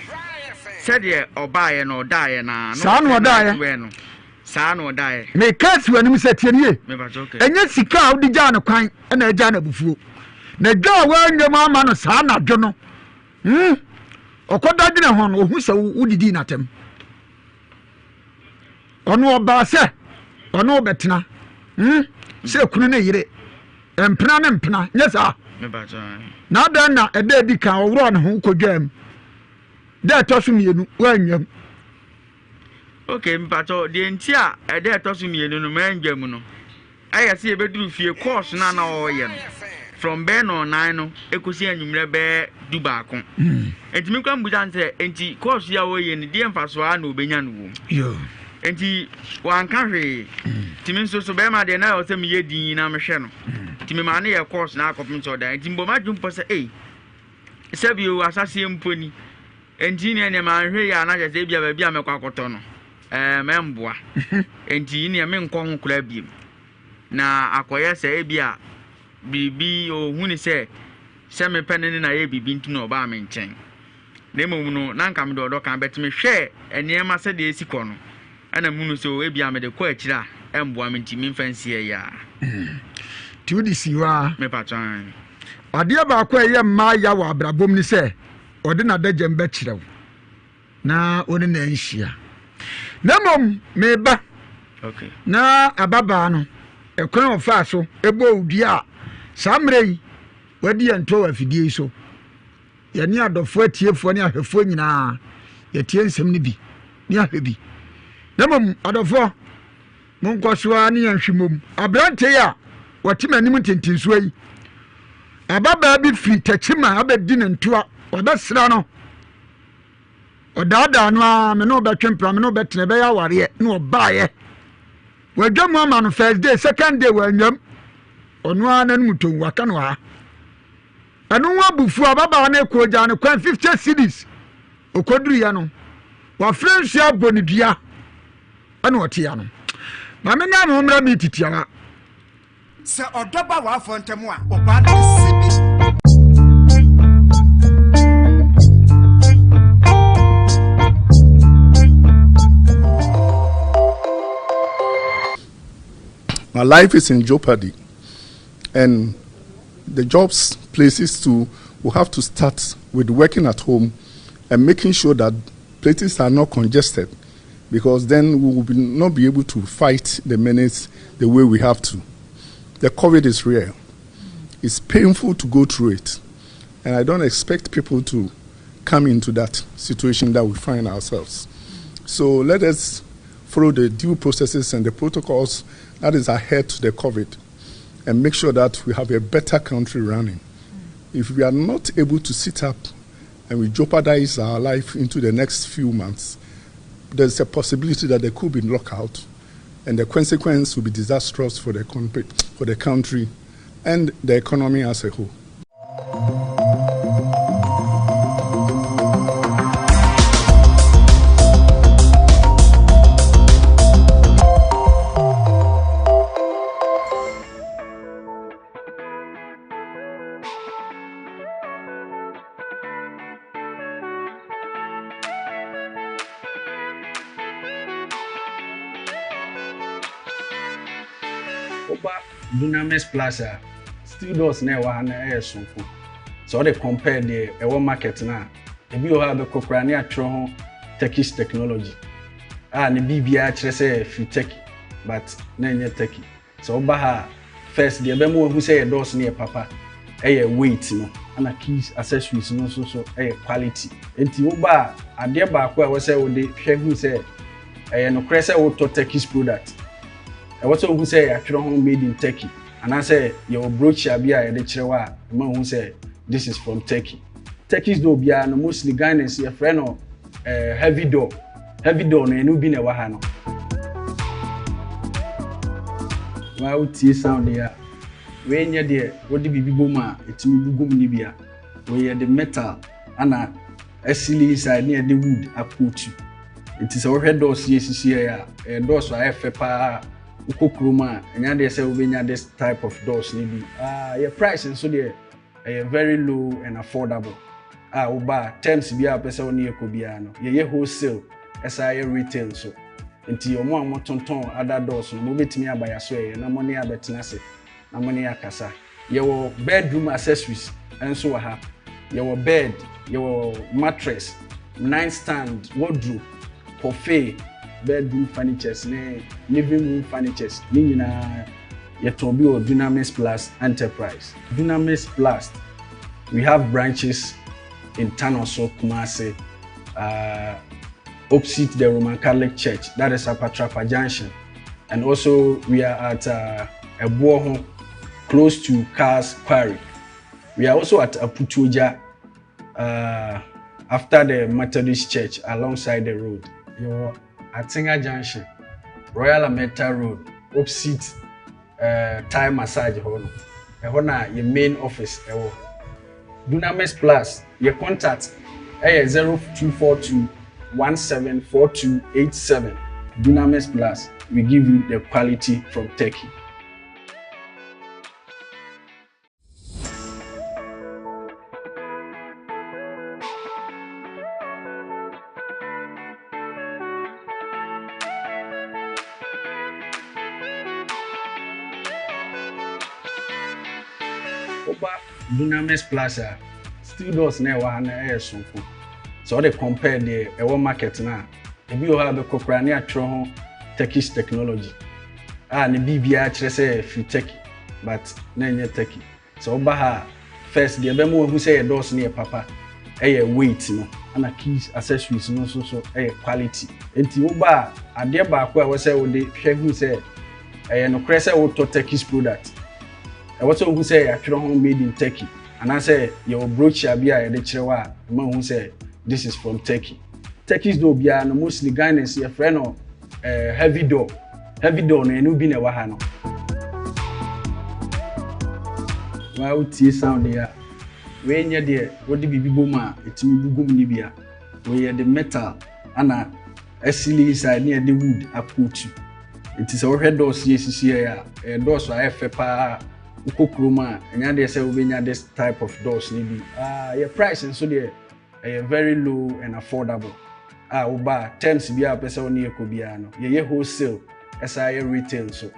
sɛdeɛ ɔbaeɛ no, ɔdaeɛ no ara. Saa na ɔdaeɛ. No, saa na ɔdaeɛ. Meka asi w'anim sɛ, tie nie, Mepatɔ, okay. ɛnyɛ sika a wode gyaa no kwan na agyaa no abufuo. Na dwa a woanwa mu ama no saa anadwo no, hmm, ɔkɔda dwene ho no, ɔhu sɛ wodidii no atɛm. Ɔno ɔbaa sɛ ɔne wo bɛtena, hmm, sɛ kunu ne yere. Mpena ne mpena, nyɛ saa? Na adɛn na ɛda adi kan ɔworɔɔ ne ho kɔdwaam? Da ɛtɔ so mmienu, woannwam. Ok, mpakyɛw, deɛ nti a ɛda ɛtɔ so mmienu no mannwam no, ɛyɛ sɛ yɛbɛduru fie, course no a na ɔreyɛ no, from bɛyɛ nɔnnan no ɛkɔsi anwummerɛ bɛyɛ du baako. Nti me koraa mebisa no sɛ, nti course yi a ɔreyɛ no, deɛ mfasoɔ ara na ɔbɛnya no wom? Nti wanka hwee. Nti me nso so bɛrima deɛ na ɛwɔ sɛ meyɛ din na mehwɛ no. Nti memaa no yɛ course na akɔpem sɛ ɔda. Nti mbɔ m'adwene pɔ sɛ ei, sɛbi o asaseɛ mpo ni. Nti neɛ neɛ manhwɛ yi a na kyerɛ sɛ ebia baabi a mɛkɔ akɔtɔ no ɛɛ mɛmboa. Nti neɛ menkɔ ho koraa biem. Na akɔyɛ sɛ ebia biribi ɔhu ne sɛ sɛ mepɛ ne ne na yɛ biribi nti na ɔbaa me nkyɛn. Na mmom no, na anka mede ɔdɔ ka, but mehwɛɛ nneɛma sɛdeɛ ɛsi kɔ no, Ɛna mehunu sɛ o ebia mede kɔ akyiri a ɛmboa me nti memfa nsi ɛyɛ a. Nti wode sii hɔ ara? Mepatwɔ aane. Adeɛ baako a ɛyɛ mmaa ya wɔ abrabɔ mu ne sɛ ɔde n'adagyam bɛkyerɛ wo na wo ne no anhyia. Na mmom meba na ababaa no ɛkwan a ɔfaa so ɛbɔɔ wo dua a saa mmerɛ yi wadi yɛn toɔ wɔ afidie yi so. Yɛne adɔfoɔ atiefoɔ ne ahwɛfoɔ nyinaa yɛtie nsɛm no bi ne ahwɛ bi. Na mmom adɔfoɔ monkɔ so ara ne yɛn hwe mmom. Aberanteɛ yi a wɔte m'anim ntentensoɔ yi, ababaa bi firi Takyima abɛdi ne ntoa, wabɛsra no. Ɔdaadaa no ara, me ne wobɛtwe mpena, me ne wobɛtena, ɛbɛyɛ awareɛ, na ɔbaeɛ. Wadwa mu ama no first day, second day wannwam. Ɔno ara n'anom tom, waka no ha. Ɛno ho abufuo, ababaawa no kɔ ogyaa no kwan 50 cedis. Ɔkɔduruiɛ no, wafrɛ nsuo abɔ ne dua ɛna ɔte ano. Ma me nan ho mmra mi titiawa. Sɛ ɔdɔ ba w'afɔ ntam a, ɔbaa no de sibi. My life is in jeopardy, and the jobs places too will have to start with working at home and making sure that places are not congested because then we will be not be able to fight the menace the way we have to. The COVID is real. It's painful to go through it. And I don't expect people to come into that situation that we find ourselves. So let us follow the due processes and the protocols that is ahead to the COVID and make sure that we have a better country running. If we are not able to sit up and we jeopardize our life into the next few months, there's a possibility that there could be lockout, and the consequence will be disastrous for the, for the country and the economy as a whole. Woba Dunamis Plus a, steel doors na ɛwɔ ha no ɛyɛ sonko. Sɛ wɔde compare deɛ ɛwɔ market no a, ebi wɔ hɔ a bɛkɔ koraa ne atwerɛ ho Turkish technology a ne biribiara kyerɛ sɛ firi Turkey but na ɛnyɛ Turkey. Sɛ woba ha a, first deɛ ɛbɛma wahu sɛ yɛ doors no yɛ papa ɛyɛ weight no, ɛna keys accessories no nso so ɛyɛ quality. Nti woba a, adeɛ baako a ɛwɔ sɛ wode hwɛ hu sɛ ɛyɛ nokorɛ sɛ wotɔ Turkish product. Ɛwɔ sɛ wohu sɛ yɛatwerɛ ho made in Turkey anaasɛ yɛwɔ brochure bi a yɛde kyerɛ wo a ɛma wohu sɛ this is from Turkey. Turkish door biara no mostly Ghanaians yɛfrɛ no eh, heavy door. Heavy door no ɛno bi na ɛwɔ ha no. Waa wotie sound yi a, wei nyɛ deɛ wode biribi bɔ mu a ɛtumi bu gu mu no bi a. Wei yɛde metal ana asili inside ne yɛde wood akootu. Nti sɛ wohwɛ doors yi esisi yɛ a, ɛyɛ doors a ɛyɛ fɛ paa. Wokɔ kurom a, ɛnyɛ adeɛ sɛ wobɛnya this type of doors no bi. Ah, yɛ price nso deɛ ɛyɛ very low and affordable a woba a terms bi a wopɛ sɛ wo ne yɛkɔ biara no yɛyɛ wholesale ɛsan yɛ retail nso nti wɔn a wɔtontɔn other doors no mobɛtumi aba yɛaso ɛyɛ na mo ne abɛtena ase na mo ne akasa yɛwɔ bedroom accessories nso wɔ ha yɛwɔ bed yɛwɔ mattress night stand wardrobe coffee bedroom furnitures ne living room furnitures ne nyinaa Yɛtɔn bi wɔ Dunamis Plus Enterprise. Dunamis Plus, we have branches in Tanoso, Kumasi, uh, opposite the Roman Catholic Church, that is Apatrapa Junction. And also we are at uh, Ebuoho, close to Cars Quarry. We are also at Aputuoja, uh, after the Methodist Church, alongside the road. Yɛwɔ Atenga Junction, Royal Ameta Road, opposite uh, Thai massage hɔ no. Ɛhɔ na yɛ main office ɛwɔ. Dunamis Plus, yɛ contact ɛyɛ 0242 174287. Dunamis Plus, we give you the quality from Turkey. Woba Dunamis Plus a, steel doors na ɛwɔ ha no ɛyɛ sonko. Sɛ wode compare deɛ ɛwɔ market no a, ebi wɔ hɔ a bɛkɔ koraa ne atwerɛ ho Turkish technology a ne biribiara kyerɛ sɛ firi Turkey but na ɛnyɛ Turkey. Sɛ woba ha a, first deɛ ɛbɛma wahu sɛ yɛ doors no yɛ papa ɛyɛ weight no, ɛna keys accessories no nso so ɛyɛ quality. Nti woba a, adeɛ baako a ɛwɔ sɛ wode hwɛ hu sɛ ɛyɛ nokorɛ sɛ wotɔ Turkish product. Ɛwɔ sɛ wohu sɛ yɛatwerɛ ho made in Turkey anaasɛ yɛwɔ brochure bi a yɛde kyerɛ wo a ɛma wohu sɛ this is from Turkey. Turkish door biara no mostly Ghanaians yɛfrɛ no eh, heavy door. Heavy door no ɛno bi na ɛwɔ ha no. Waa wotie sound yi a, wei nyɛ deɛ wode biribi bɔ mu a ɛtumi bu gu mu no bi a. Wei yɛde metal ana asili inside ne yɛde wood akootu. Nti sɛ wohwɛ doors yi esisi yɛ a, ɛyɛ doors a ɛyɛ fɛ paa. Wokɔ kurom a, ɛnyɛ adeɛ sɛ wobɛnya this type of doors no bi. Ah, yɛ price nso deɛ ɛyɛ very low and affordable. A woba a, terms biara a wopɛ sɛ wo ne yɛ kɔ biara no, yɛyɛ wholesale ɛsan yɛ retail nso.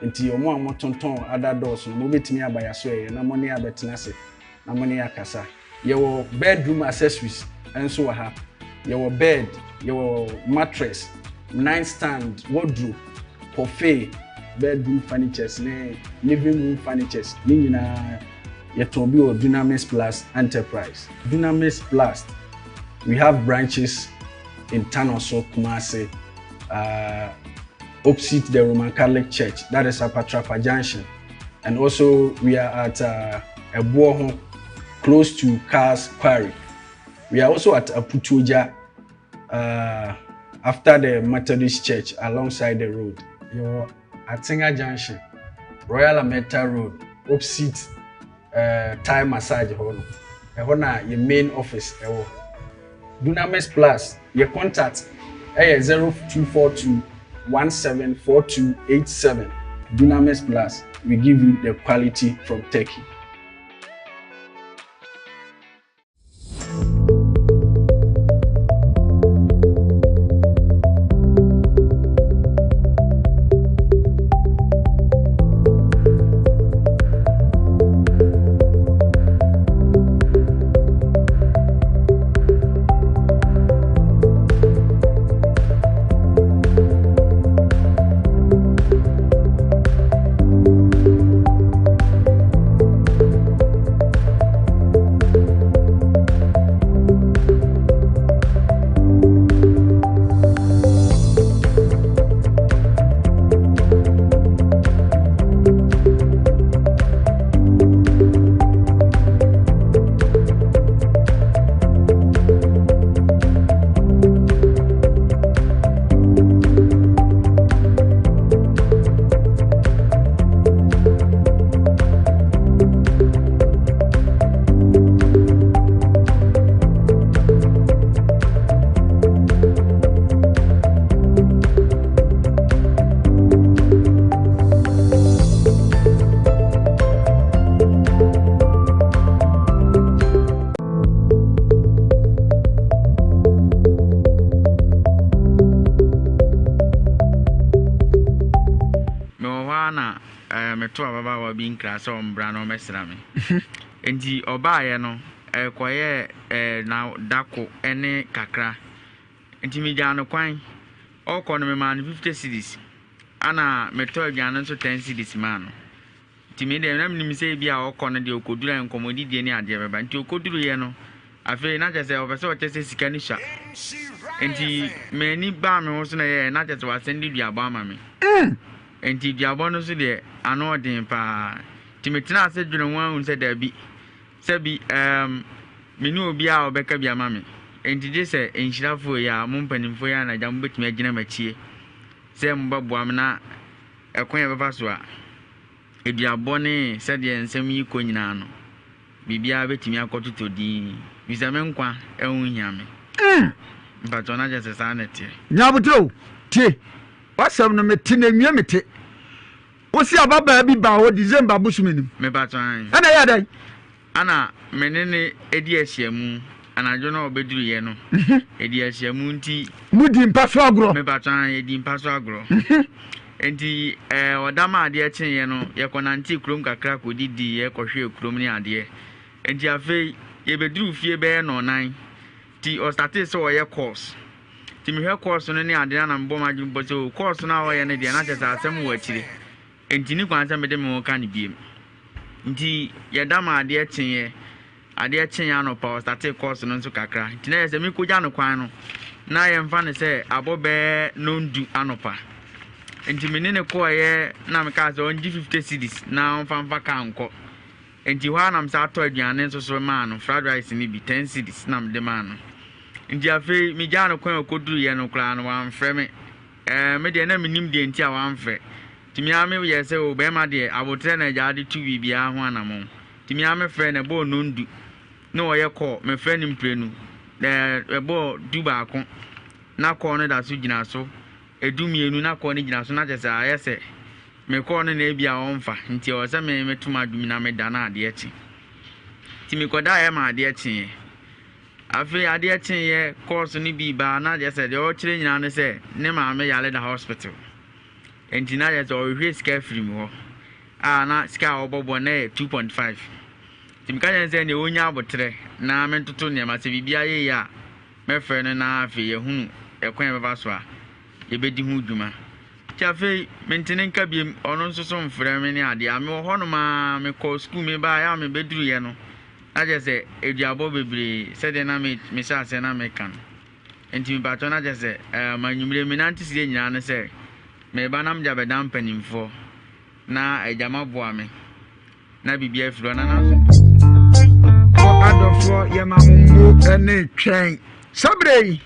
Nti wɔn a wɔtontɔn other doors no, mobɛtumi aba yɛn asoɛeɛ na mo ne yɛn abɛtena ase na mo ne yɛn akasa. Yɛwɔ bedroom accessories nso wɔ ha. Yɛwɔ bed, yɛwɔ mattress, night stand, wardrobe, buffet, bedroom furnitures ne living room furnitures ne nyinaa yɛtɔn bi wɔ Dunamis Plus Enterprise. Dunamis Plus, we have branches in Tanoso, Kumasi, uh, opposite the Roman Catholic Church, that is Apatrapa Junction. And also we are at uh, Ebuoho, close to Cars Quarry. We are also at Aputuoja, uh, after the Methodist Church, alongside the road. Your Atinga Junction, Royal Ameta Road, opposite uh, Thai Massage Hall. Ɛhɔ na yɛ main office ɛwɔ. Dunamis Plus, yɛ contact ɛyɛ 0242 174287. Dunamis Plus, we give you the quality from Turkey. Mewɔ hɔ ara na eh, metoo ababaawa bi nkra sɛ ɔmbra na ɔmmɛsra me. Enti ɔbaeɛ no, ɛkɔyɛɛ eh, na da ko ne kakra. Nti megyaa no kwan. Ɔrekɔ no, memaa no 50 cedis. Ana metɔɔ aduane nso 10 cedis maa no. Nti me deɛ na menim sɛ ebi a ɔkɔ no deɛ ɔkɔduru a nkɔmmɔdidie ne adeɛ bɛba. Nti ɔkɔduruiɛ no, afei na kyerɛ sɛ ɔpɛ sɛ ɔkyɛ sɛ sika no sua. Nti m'ani baa me ho so na ɛyɛɛ na kyerɛ sɛ wasan de duabɔ ama me. Nti duabɔ no nso deɛ ano ɔden paa. Nti metenaa ase dwene ho ahunu sɛ daabi, sɛbi ɛɛm menni obiara a ɔbɛka bi ama me. Nti gye sɛ nhyirafoɔ yi a mo mpanimfoɔ yi a na agya mobɛtumi agyina m'akyie sɛ mobɛboa me na ɛkwan a yɛbɛfa so a aduabɔ ne sɛdeɛ nsɛm yi kɔ nyinaa no, biribiara bɛtumi akɔtotɔ dinn. Ɛfiri sɛ me nkwa ho hia me. Mpakyɛw, na kyerɛ sɛ saa na ɛteɛ. Nya aboterɛ o, tie w'asɛm no mete na nwie mete. Wose ababaa bi baa hɔ December bosome no mu. Mepakyɛw, ae. Ɛna ɛyɛɛ dɛn? Ana me ne no adi ahyiamu anadwo no a ɔbɛduruiɛ no, yɛdii ahyiamu nti. Modii mpa so agorɔ? Mepakyɛw, ae, yɛdii mpa so agorɔ. Enti ɛɛ ɔda ma adeɛ kyeeɛ no, yɛkɔnantee kurom kakra kɔdidiiɛ kɔhwɛɛ kurom ne adeɛ. Enti afei yɛbɛduruu fie bɛyɛ nnɔnnan. Nti ɔstartee sɛ ɔyɛ course. Nti mehwɛ course no ne adeɛ no a na mebɔ m'adwene mpo sɛ oh course no a ɔyɛ no deɛ na kyerɛ sɛ asɛm wɔ akyire. Enti nni kwan sɛ mede me ho ka no biom. Nti yɛda ma adeɛ kyeeɛ. Adeɛ kyeeɛ anɔpa ɔstartee course no nso kakra. Nti na kyerɛ sɛ mekɔgya no kwan no na yɛmfa no sɛ abɔ bɛyɛ nnɔndu anɔpa. Nti me ne no kɔeɛ na mekaa sɛ ɔngye 50 cedis na ɔmfa mfa kaa nkɔ. Nti hɔ ara na mesan tɔ aduane nso so maa no, fried rice no bi, 10 cedis na mede maa no. Nti afei megyaa no kwan a ɔkɔduruiɛ no koraa no wamfrɛ me. Ɛɛ, me deɛ na mennim deɛ nti a wamfrɛ. Nti me ara meyɛɛ sɛ o barima deɛ aboterɛ na agya de tu biribiara ho anammɔn. Nti me ara mefrɛɛ no, ɛbɔɔ nnɔndu na ɔyɛ call, mefrɛ no mprenu, ɛɛ ɛbɔɔ dubaako na call no da so gyina so, ɛdumienu na call no gyina so na kyerɛ sɛ ayɛ sɛ mekɔɔ no na ebia ɔmfa, nti ɛwɔ sɛ me meto m'adwene na meda na adeɛ kye. Nti mekɔdaeɛ ma adeɛ kyeeɛ. Afei adeɛ kyeeɛ kɔɔso no bi baa na kyerɛ sɛ deɛ ɔrekyerɛ nyinaa ne sɛ ne maame yare da hospital. Nti na kyerɛ sɛ ɔrehwehwɛ sika afiri me hɔ a na sika a ɔbɔbɔ na yɛ 2.5. Nti meka kyerɛ no sɛ neɛ ɔnya aboterɛ na mentoto nneɛma sɛ biribi ayɛ yie a mɛfrɛ no na afei yɛahunu ɛkwan a yɛbɛfa so a yɛbɛdi ho dwuma. Nti afei mente ne nka biom, ɔno nso so mfrɛ me ne adeɛ a mewɔ hɔnom ara mekɔɔ sukuu mebaeɛ a mebɛduruiɛ no na kyerɛ sɛ aduabɔ bebree sɛdeɛ na me mehyɛ aseɛ na meka no. Nti mepakyɛw na kyerɛ sɛ ɛɛm anwummere me nante sie nyinaa ne sɛ meba na mede abɛda mpanimfoɔ na agya maboa me na biribi afiri hɔ na nanso. Adɔfoɔ yɛma mo mmo ne twɛn sɛ berɛ yi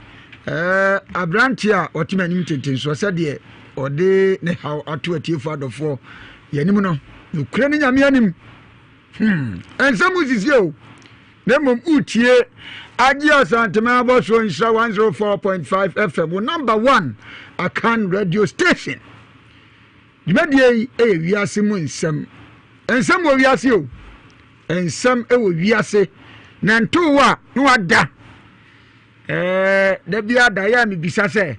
ɛɛ aberante a ɔte m'anim ntentensoɔ sɛdeɛ ɔde ne haw ato atiefoɔ adɔfoɔ yɛnim no nokorɛ ne nyame anim hmm ɛnsɛm mu sisi o na mmom wotie agye asantema abɔsoɔ nhyira 104.5 fm wo number one akan radio station Dwumadie yi yɛ wiase mu nsɛm. Nsɛm wɔ wiase o. Nsɛm wɔ wiase. Na ntoo wo a na wada. Ɛɛ da bi ada yɛ a mebisa sɛ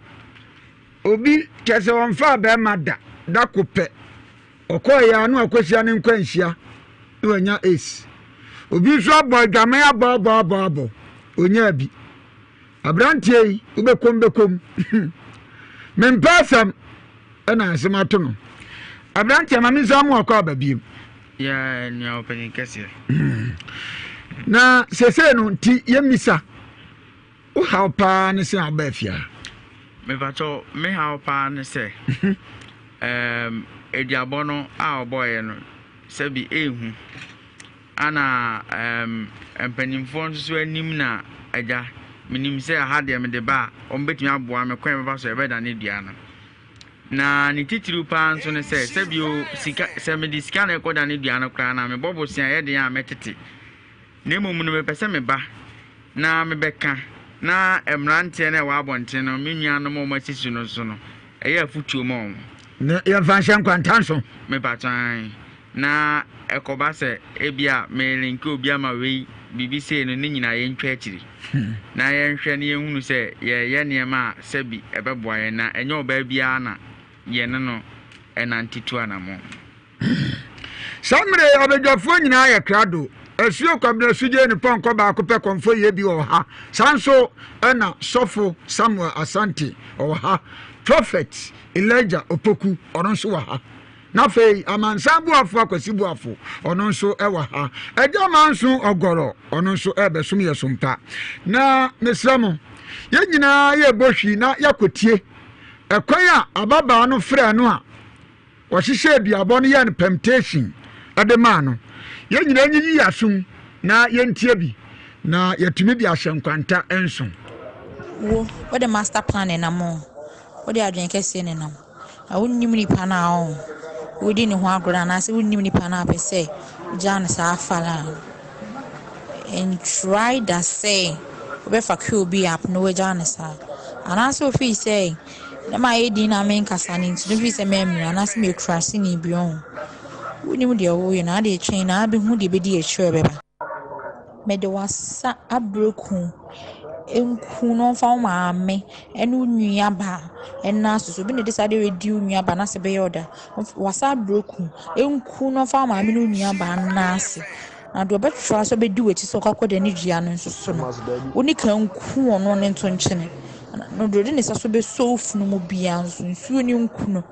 obi kyɛ sɛ ɔmfa bɛrima da da ko pɛ ɔkɔɔ yɛ a na wakɔhyia ne nkwanhyia na wanya ace. Obi nso abɔ adwaman abɔ abɔ abɔ abɔ onyaa bi. Aberanteɛ yi wobɛkom bɛkom. Mempɛ asɛm. Ɛna asɛm ato no. Aberanteɛ ma me nsa mu akɔ aba biem. Yɛ nua ɔpanyin kɛseɛ. Na sesei no nti yɛmmisa wo haw paa ne sɛ aba afie ha. Mepakyɛw me haw paa ne sɛ ɛɛm aduabɔ no a ɔbɔeɛ no sɛbi ehu ana ɛɛm mpanimfoɔ nso so anim na agya menim sɛ aha deɛ mede ba a wɔbɛtumi aboa me kwan bɛfa so ɛbɛdane dua no. Na ne titiriw paa nso ne sɛ, sɛ bio sika, sɛ mede sika na ɛkɔdane dua no koraa no a, mebɔ bosea a ɛyɛ den a mɛtete. Na mmom no, mepɛ sɛ meba na mebɛka, na mmeranteɛ no a ɛwɔ abɔnten no, me nuanom a wɔasi so no nso no, ɛyɛ afotuo ma wɔn. Na yɛmfa nhyɛ nkwanta nso. Mepakyɛ ae. Na ɛkɔba sɛ ebia merelinke obi ama wei, biribi sei no, ne nyinaa yɛntwa akyiri. Na yɛnhwɛ na yɛnhunu sɛ yɛreyɛ nneɛma a sɛbi ɛbɛboa yɛn, na ɛnyɛ ɔbaa biara na yɛne no nante tu anammɔn. Saa mmerɛ yi abadwafoɔ nyinaa yɛ krado. Asuo Kwabena Sugye ne pɔnkɔ baako pɛ kɔmfɔ yie bi wɔ ha. Saa nso ɛna Sɔfo Samuel Asante ɔwɔ ha. Prophet Elijah Opoku ɔno nso wɔ ha. Na afei Amansan Boafo Akwasi Boafo, ɔno nso wɔ ha. Agya Manso Ɔgɔrɔ, ɔno nso ɛrebɛsom yɛ so mpa. Na mesrɛ mo, yɛn nyinaa yɛrebɔ hwii na yɛakɔtie ɛkwan a ababaa no frɛɛ no a wɔhyehyɛɛ duabɔ no yɛɛ no permutation de maa no. Yɛn nyinaa nyiyi yɛn asom na yɛntie bi na yɛatumi de ahyɛ nkwanta nso. Wo, wode master plan nenam o, wode adwene kɛseɛ nenam. Na wonnim nipa no a ɔho woredi ne ho agorɔ no anaasɛ wonnim nipa no a wopɛ sɛ wogyaa no saa afala no. Ntry da sɛ wobɛfa kill bi up na wagyaa no saa. Anaasɛ ofii sɛ na mayɛ din na menkasa no nti no ofii sɛ mammira anaasɛ meyɛ kuraseni bi ɔho. Wonnim deɛ woreyɛ no ade twɛn na abɛhu deɛ ɛbɛdi akyire a ɛbɛba. Mede w'asa abereku. nku na ɔmfa wo maame ne wo nuabaa nna ase. Sɛ obi na ɛde saa adeɛ wei di wo nuabaa na sɛ ɛbɛyɛ wo dɛ a, wasa abrɛ ku nku na ɔmfa wo maame ne wo nuabaa nna ase. Na deɛ ɔbɛtra sɛ ɔbɛdi w'akyi sɛ ɔkɔ akɔda ne dua no nso so no, wo ne kan nku ɔno ne nto nkyene. Na deɛ ɔde ne nsa so bɛsɔ wo funu mu biara nso, nsuo no nku no.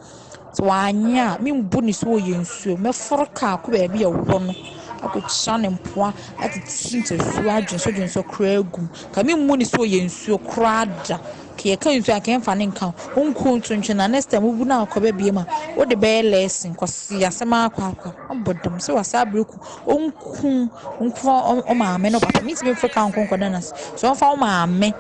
Sɛ wanyɛ a, membu no sɛ ɔyɛ nsuo. Mɛforo kaa akɔ baabi a ɔwɔ no akɔkyia no mpoa atete ntasuo adwonsɔdwonsɔ koraa agu mu. Nka memmu no sɛ ɔyɛ nsuo koraa da. Nka yɛka nsuo a, nka yɛmfa no nka ho. Wonku nto ntwene na next time wobu no a ɔkɔba bio a, wode bɛyɛ lesson. Nkwaseasɛm ara kwaakwa. Wabɔ dam sɛ wasan abrɛ ku. Ɔnku ɔmfa wo maame ne wo papa. Mentumi mforo kaa nkɔ nkɔda no ase. Sɛ ɔmfa wo maame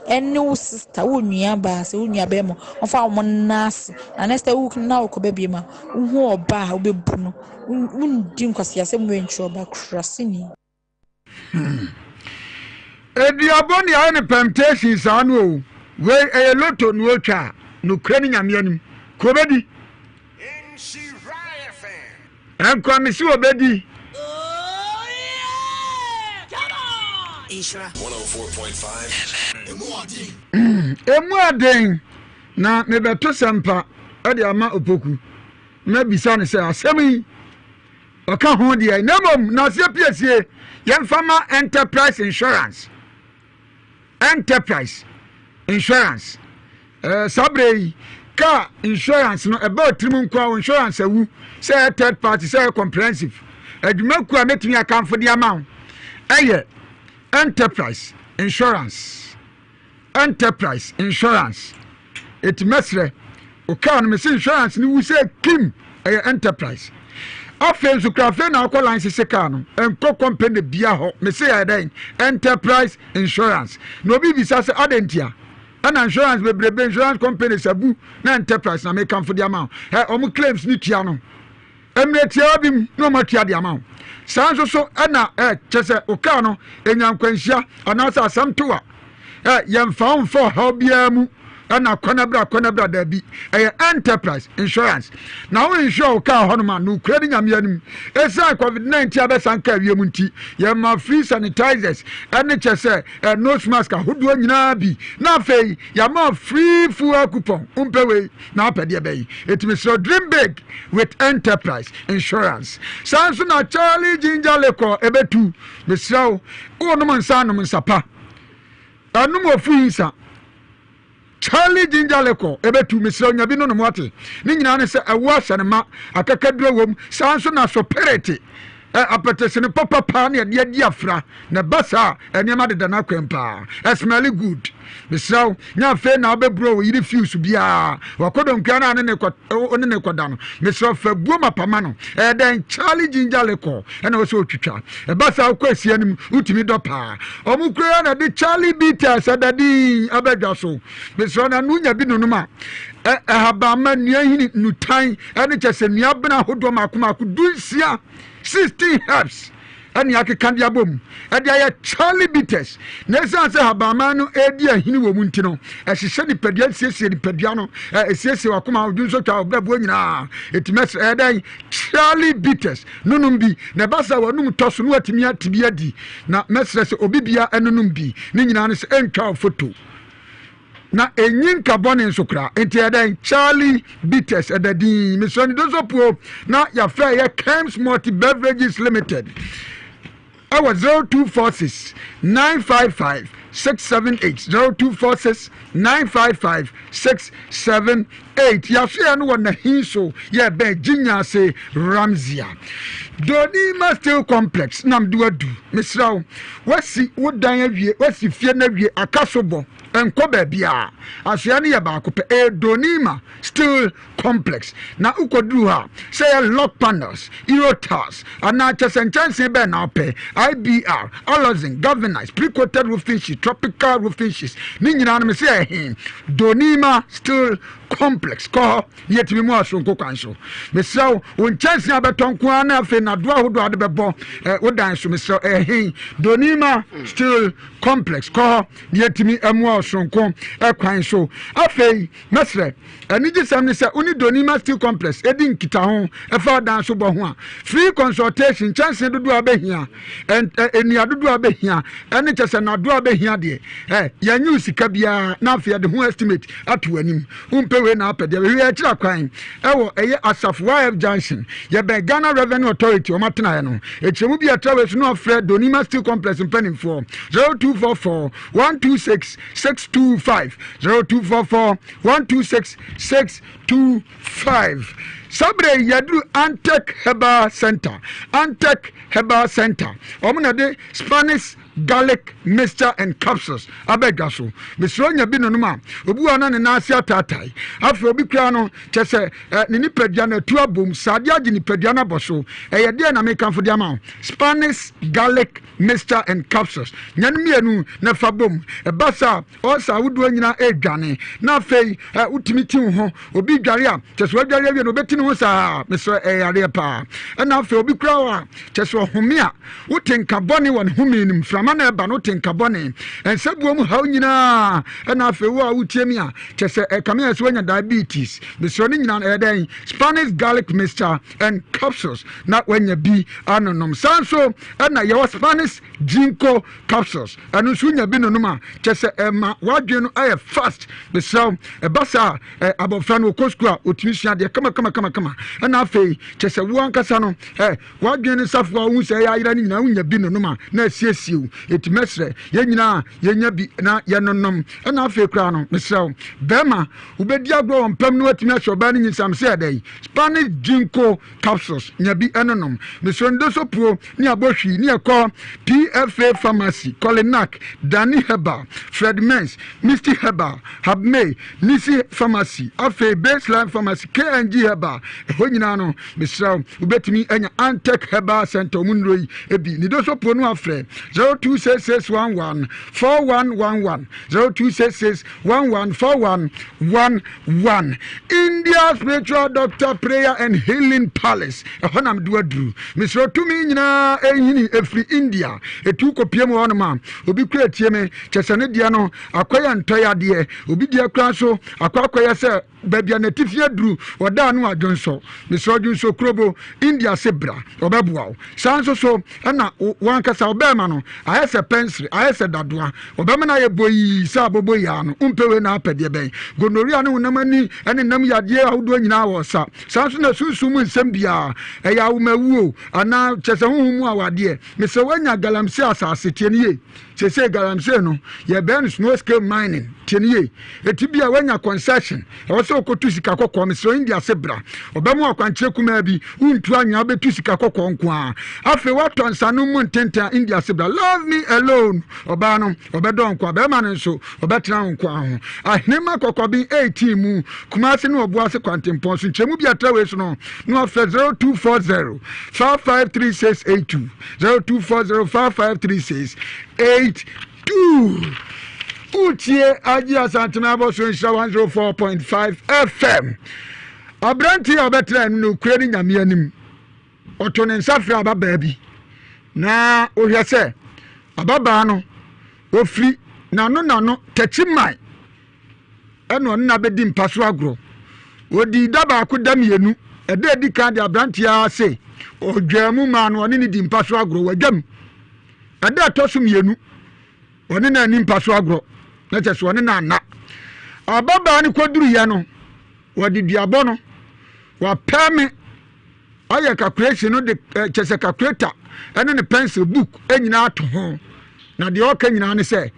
ne wo sister, wo nuabaa, sɛ wo nuabarima, ɔmfa wɔn nna ase. Na next time wo na wokɔba bio a, wohu ɔbaa a wobɛbu no. Wondi nkwaseasɛm wei nkyerɛ ɔbaa kuraseni. Eduabɔ ne ayɛ no permutation saa no o. Wei ɛyɛ lotto na otwa a, nokorɛ ne Nyame anim. Ka obɛdi. Nkwa mese obɛdi. Emu aden. Na mebɛto sɛmpa de ama Opoku na bisa no sɛ asɛm yi ɔka ho deɛ, na mmom n'aseɛ piesie yɛmfa ma Enterprise Insurance. Enterprise Insurance. Eh, saa berɛ yi car insurance no ɛbɛ ɔtirim nko a insurance awu sɛ ɛyɛ third party, sɛ ɛyɛ comprehensive. Adwumakuo a mɛtumi akamfo de ama wo ɛyɛ Enterprise Insurance. Enterprise Insurance. Eti mɛsrɛ wo kaa no mese insurance no wu sɛ kim, ɛyɛ Enterprise. Afei nso kura afei na akɔ line sese kaa no nkɔ company bia hɔ, mese ɛyɛ dɛn? Enterprise Insurance. Na obi bisa sɛ adɛn ntia ɛna insurance bebrebe, insurance companies abu na Enterprise na mekamfo de ama wo. Ɛ ɔmo claims ne tua no mmerɛ tiawa bi mu na wɔatua de ama wo. Saa nso so na ɛ kyɛ sɛ wo kaa no nya nkwanhyia anaasɛ asɛm to a, ɛ yɛmfa wo mfa ɔhaw biara mu ɛna kɔnɛbra kɔnɛbra daabi. Ɛyɛ Enterprise Insurance na wo insure wo kaa hɔnom a, nokorɛ ne Nyame anim, ɛsiane COVID-19 abɛsan kaa wiem nti, yɛma free sanitizers ɛne kyɛ sɛ ɛ nose mask ahodoɔ nyinaa bi, na afei yɛama free fuel coupon. Wompɛ wei na apɛ deɛ bɛyi? Ɛtumi srɛ, dream big with Enterprise Insurance. Saa nso na Charlie Ginger Liquor ɛbɛtu. Mesrɛ wo, wonom nsa, anom nsa pa, ɛnom ofu yi nsa. Charlie Ginger Liquor ɛbɛtu. Mesrɛ wo, nya bi nonom, wate. Ne nyinaa ne sɛ ɛwo ahyɛ ne ma, akakaduro wom. Saa nso na sopiriti apɛtɛsene papapaa ne ɛde adi afra na ɛba saa a, nneɛma deda no akwan paa. Ɛsmɛle good. Mesrɛ wo, nyɛ afei na wobɛburo wo yere fuse biara wakɔdɔnkua no a ne ne kɔ wo ne ne kɔda no. Mesrɛ wo, fa buo mapa ma no. Ɛyɛ dɛn? Charlie Ginger Liquor ɛna wɔ sɛ ɔtwitwa. Ɛba saa wokɔ asia no mu, wotumi dɔ paa. Ɔmo kura na de Charlie Bitters ɛdadin abɛdwa so. Mesrɛ na no nya bi nonom a, ɛhabamma, nnua hini, nnutan ɛne kyɛ sɛ nnua bena ahodoɔ mako mako 16, 16 herbs ɛne akeka de abom ɛde ayɛ Charlie Bitters. Na ɛsiane sɛ habaman no ɛredi ahini wɔ mu nti no, ɛhyehyɛ nipadua, siesie nipadua no, ɛsiesie wakoma, odwonso twa ɔbrɛboɔ nyinaa. Ɛtumi ɛsrɛ ɛyɛ dɛn? Charlie Bitters nonom bi na ɛba sɛ wɔnom tɔ so na watumi ate bi adi. Na mɛsrɛ sɛ obi bia ɛnonom bi. Ne nyinaa no sɛ ɛntwa wo foto na enyi nka bɔne nso koraa. Nti ɛdɛn? Charlie Bitters ɛda din. Mesrɛ no doso puo na yɛafrɛ yɛ Kems Multi Beverages Limited ɛwɔ 0246 955 678, 0246 955 678. Yɛasoɛ no wɔ Nahin so yɛ bɛn Gyinya ase Ramsia Donima Steel Complex nam de wadu. Mesrɛ wo, wasi wo dan awie, wasi fie no awie, aka so bɔ, nkɔ baabi a asoɛ no yɛ baako pɛ, ɛyɛ Donima Steel Complex. Na wokɔduru hɔ a, sɛ yɛ lock panels, euro tiles anaa kyɛ sɛ nkyɛnsee bɛn na wopɛ, IBR, Aluzinc, galvanized, pre-coated roofing sheet, tropical roofing sheets, ne nyinaa no mese ɛhe? Donima Steel. Complex. Kɔ hɔ na yɛtumi mu asonko kwan so. Mesrɛ wo, wo nkyɛnsee a bɛtɔ nko ara na afei nadoa ahodoɔ a wode bɛbɔ eh, wo dan so. Mesrɛ wo, ɛhe? Donima Steel Complex. Kɔ hɔ na yɛtumi mu asonko eh, kwan so. Afei, mɛsrɛ, anigyesɛm ne sɛ wo ne Donima Steel Complex di nkitaho ɛfa adan so bɔ ho a, free consultation, nkyɛnsee dodoɔ a bɛhia, nnua dodoɔ a bɛhia, ɛne kyɛ sɛ nadoɔ a bɛhia deɛ, ɛ, yɛnyɛ wo sika biara na afei yɛde ho estimate ato w'anim. Wompɛ wei na apɛ deɛ, hwehwɛ akyiri akwan ɛwɔ ɛyɛ Asafo YF Junction, yɛbɛn Ghana Revenue Authority wɔn atenaeɛ no. Ɛkyerɛmu bi a ɛtra wei so na wafrɛ Donima Steel Complex mpanimfoɔ 0244 126 625 0244 126 625. Saa berɛ yi yɛaduru Antec Herbal Center. Antec Herbal Center, wɔn na de Spanish garlic mixture and capsules aba dwa so. Mesrɛ onya bi nonom a, obi wɔ hɔ na ne nan ase ataatae. Afei obi koraa no, kyɛ sɛ eh, ne nipadua no atu abom. Saa adeɛ agye nipadua no abɔ so. Ɛyɛ deɛ na mekamfo de ama wo. Spanish garlic mixture and capsules. Nya no mmienu na fa bom. Ɛba saa a, ɔlsa ahodoɔ nyinaa ɛredwane. Na afei ɛ, wotumi ti wo ho. Obi dware a, kyɛ sɛ wadware awie no, obɛti ne ho saa. Mesrɛ, ɛyɛ yareɛ paa. Ɛna afei obi koraa wɔ a, kyɛ sɛ ɔhome a, wote nka bɔne wɔ ne home no mu. Mframa na ɛba no, wote nka bɔne. Nsabuo mu haw nyinaa. Ɛna afei wo a wotie me a, kyɛ sɛ ɛkame ayɛ sɛ woanya diabetes. Mesrɛ, ne nyinaa no, ɛyɛ dɛn? Spanish garlic mixture and capsules na woanya bi anonom. Saa nso ɛna yɛwɔ Spanish ginkgo capsules, ɛno nso wonya bi nonom a, kyɛ sɛ ɛma w'adwene no ayɛ fast. Mesrɛ wo, ɛba saa ɛ, abɔfra no ɔkɔ sukuu a, ɔtumi sua adeɛ kama kama kama kama. Ɛna afei kyɛ sɛ wo ankasa no ɛ, w'adwene no safoa a wohu sɛ ɛyɛ ayera no nyinaa, wonya bi nonom a na asiesie wo. Enti mɛsrɛ yɛn nyinaa yɛnya bi na yɛnonom. Ɛna afei koraa no, mesrɛ wo, bɛrima wobɛdi agorɔ wɔ mpam no watumi ahyɛ ɔbaa no nyinsam sɛ ɛdɛn? Spanish ginkgo capsules, nya bi ɛnonom. Mesrɛ ndoso puo ne abɔhwii ne ɛkɔ PFA Pharmacy, Kolinak, Dani Herbal, Fred Mens, Misty Herbal, Habmay, Nisi Pharmacy, afei Baseline Pharmacy, KNG Herbal, ɛhɔ nyinaa no, mesrɛ wo, wobɛtumi anya Antec Herbal Center ɔmo nnuro yi bi. Ne doso puo no afrɛ 026611 4111, 0266 1141 1. India Spiritual Doctor Prayer and Healing Palace. Ɛhɔ na mede waduru. Mesrɛ tumi nyinaa ɛhini ɛfiri India. Ɛtu kɔpie mu hɔnom a, obi kura tie me, kyɛ sɛ ne deɛ no akɔyɛ ntɔyadeɛ. Obi deɛ kura nso akɔ akɔyɛ sɛ baabi a n'atifi aduru, ɔda ano adwonsɔ. Mesrɛ dwonsɔ kurobo, India se bra, ɔbɛboa wo. Saa nso so ɛna wankasa ɔbɛɛma no ayɛ sɛ pɛnsere, ayɛ sɛ dadoa. Ɔbɛma no ayɛ boyii sɛ aboboyaa no. Wompɛ wei na apɛ deɛ bɛn? Gonorrhea ne honam ani ne nam yadeɛ ahodoɔ nyinaa wɔ sa. Saa nso na sunsum mu nsɛm biara, ɛyɛ awomawuo anaa kyerɛ sɛ honhom mu awadeɛ. Mesrɛ woanya galamsey asase, tie no yie. Seesei galamsey no, yɛbɛn no small scale mining, tie no yie. Eti bi a woanya concession, ɛwɔ sɛ wokɔtu sika kɔkɔɔ, mesrɛ India se bra. Ɔbɛma wo akwankyerɛ kumaa bi, wontu anwea, wobɛtu sika kɔkɔɔ nko ara. Afei woatɔ nsanom mu ntenten a, India se bra. Love me alone, ɔbaa no, ɔbɛdɔ wo nko ara, barima no nso, ɔbɛtena wo nko ara ho. Ahenema Kɔkɔben 18 mu, Kumasi ne Ɔboase kwantempɔn so. Nkyerɛmu bi a ɛtra wei so no, na wafrɛ 0240 553682, 0240 553682. Wotie Agye Asantema abɔ so nhyira 104.5 FM. Aberante a ɔbɛtena no nokura ne Nyame anim. Ɔto ne nsa frɛ ababaa bi na wohwɛ sɛ ababaa no ofiri n'ano n'ano tɛkyi man ɛna ɔne no abɛdi mpa so agorɔ. Wɔdii da baako da mmienu. Ɛda edi kan de aberanteɛ ara se ɔdwaa mu maa no ɔne no di mpa so agorɔ wadwam. Ɛda ɛtɔ so mmienu ɔne no ani mpa so agorɔ na kyɛ sɛ ɔne no anna. Ababaa no kɔduruyɛ no wɔde duabɔ no wapɛ me ayɛ calculation no de kyɛ sɛ calculator ɛne ne pencil book nyinaa ato ho na deɛ ɔka nyinaa ne sɛ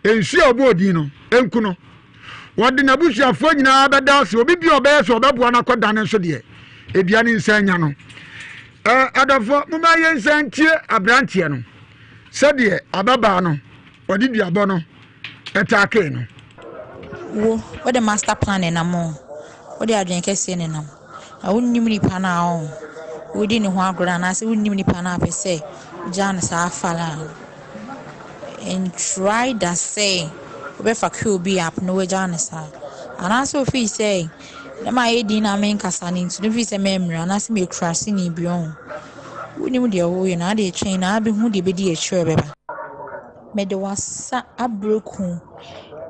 Nsu a ɔbɔɔ din no nku no. Wɔde n'abusuafoɔ nyinaa bɛda ase. Obi bi a ɔbɛyɛ sɛ ɔbɛboa no akɔda no nso deɛ, edua ne nsa anya no. Ɛɛ adɔfoɔ, momma yɛnsan ntie aberanteɛ no sɛdeɛ ababaa no ɔde duabɔ no ɛtaakee no. Wo, wode master plan nenam o, wode adwene kɛseɛ nenam. Na wonnim nipa no a o, wodi ne ho agorɔ anaasɛ wonnim nipa no a pɛ sɛ wogyaa no saa afala no. Ntry da sɛ wobɛfa kill bi app na woagyaa no saa. Anaasɛ ofii sɛ na mayɛ din na menkasa no nti no ofii sɛ mammira anaasɛ meyɛ kuraseni bi ɔho. Wonnim deɛ woreyɛ no adeɛ twɛn na abɛhu deɛ ɛbɛdi akyire a ɛbɛba. Mede w'asa abrɛ ku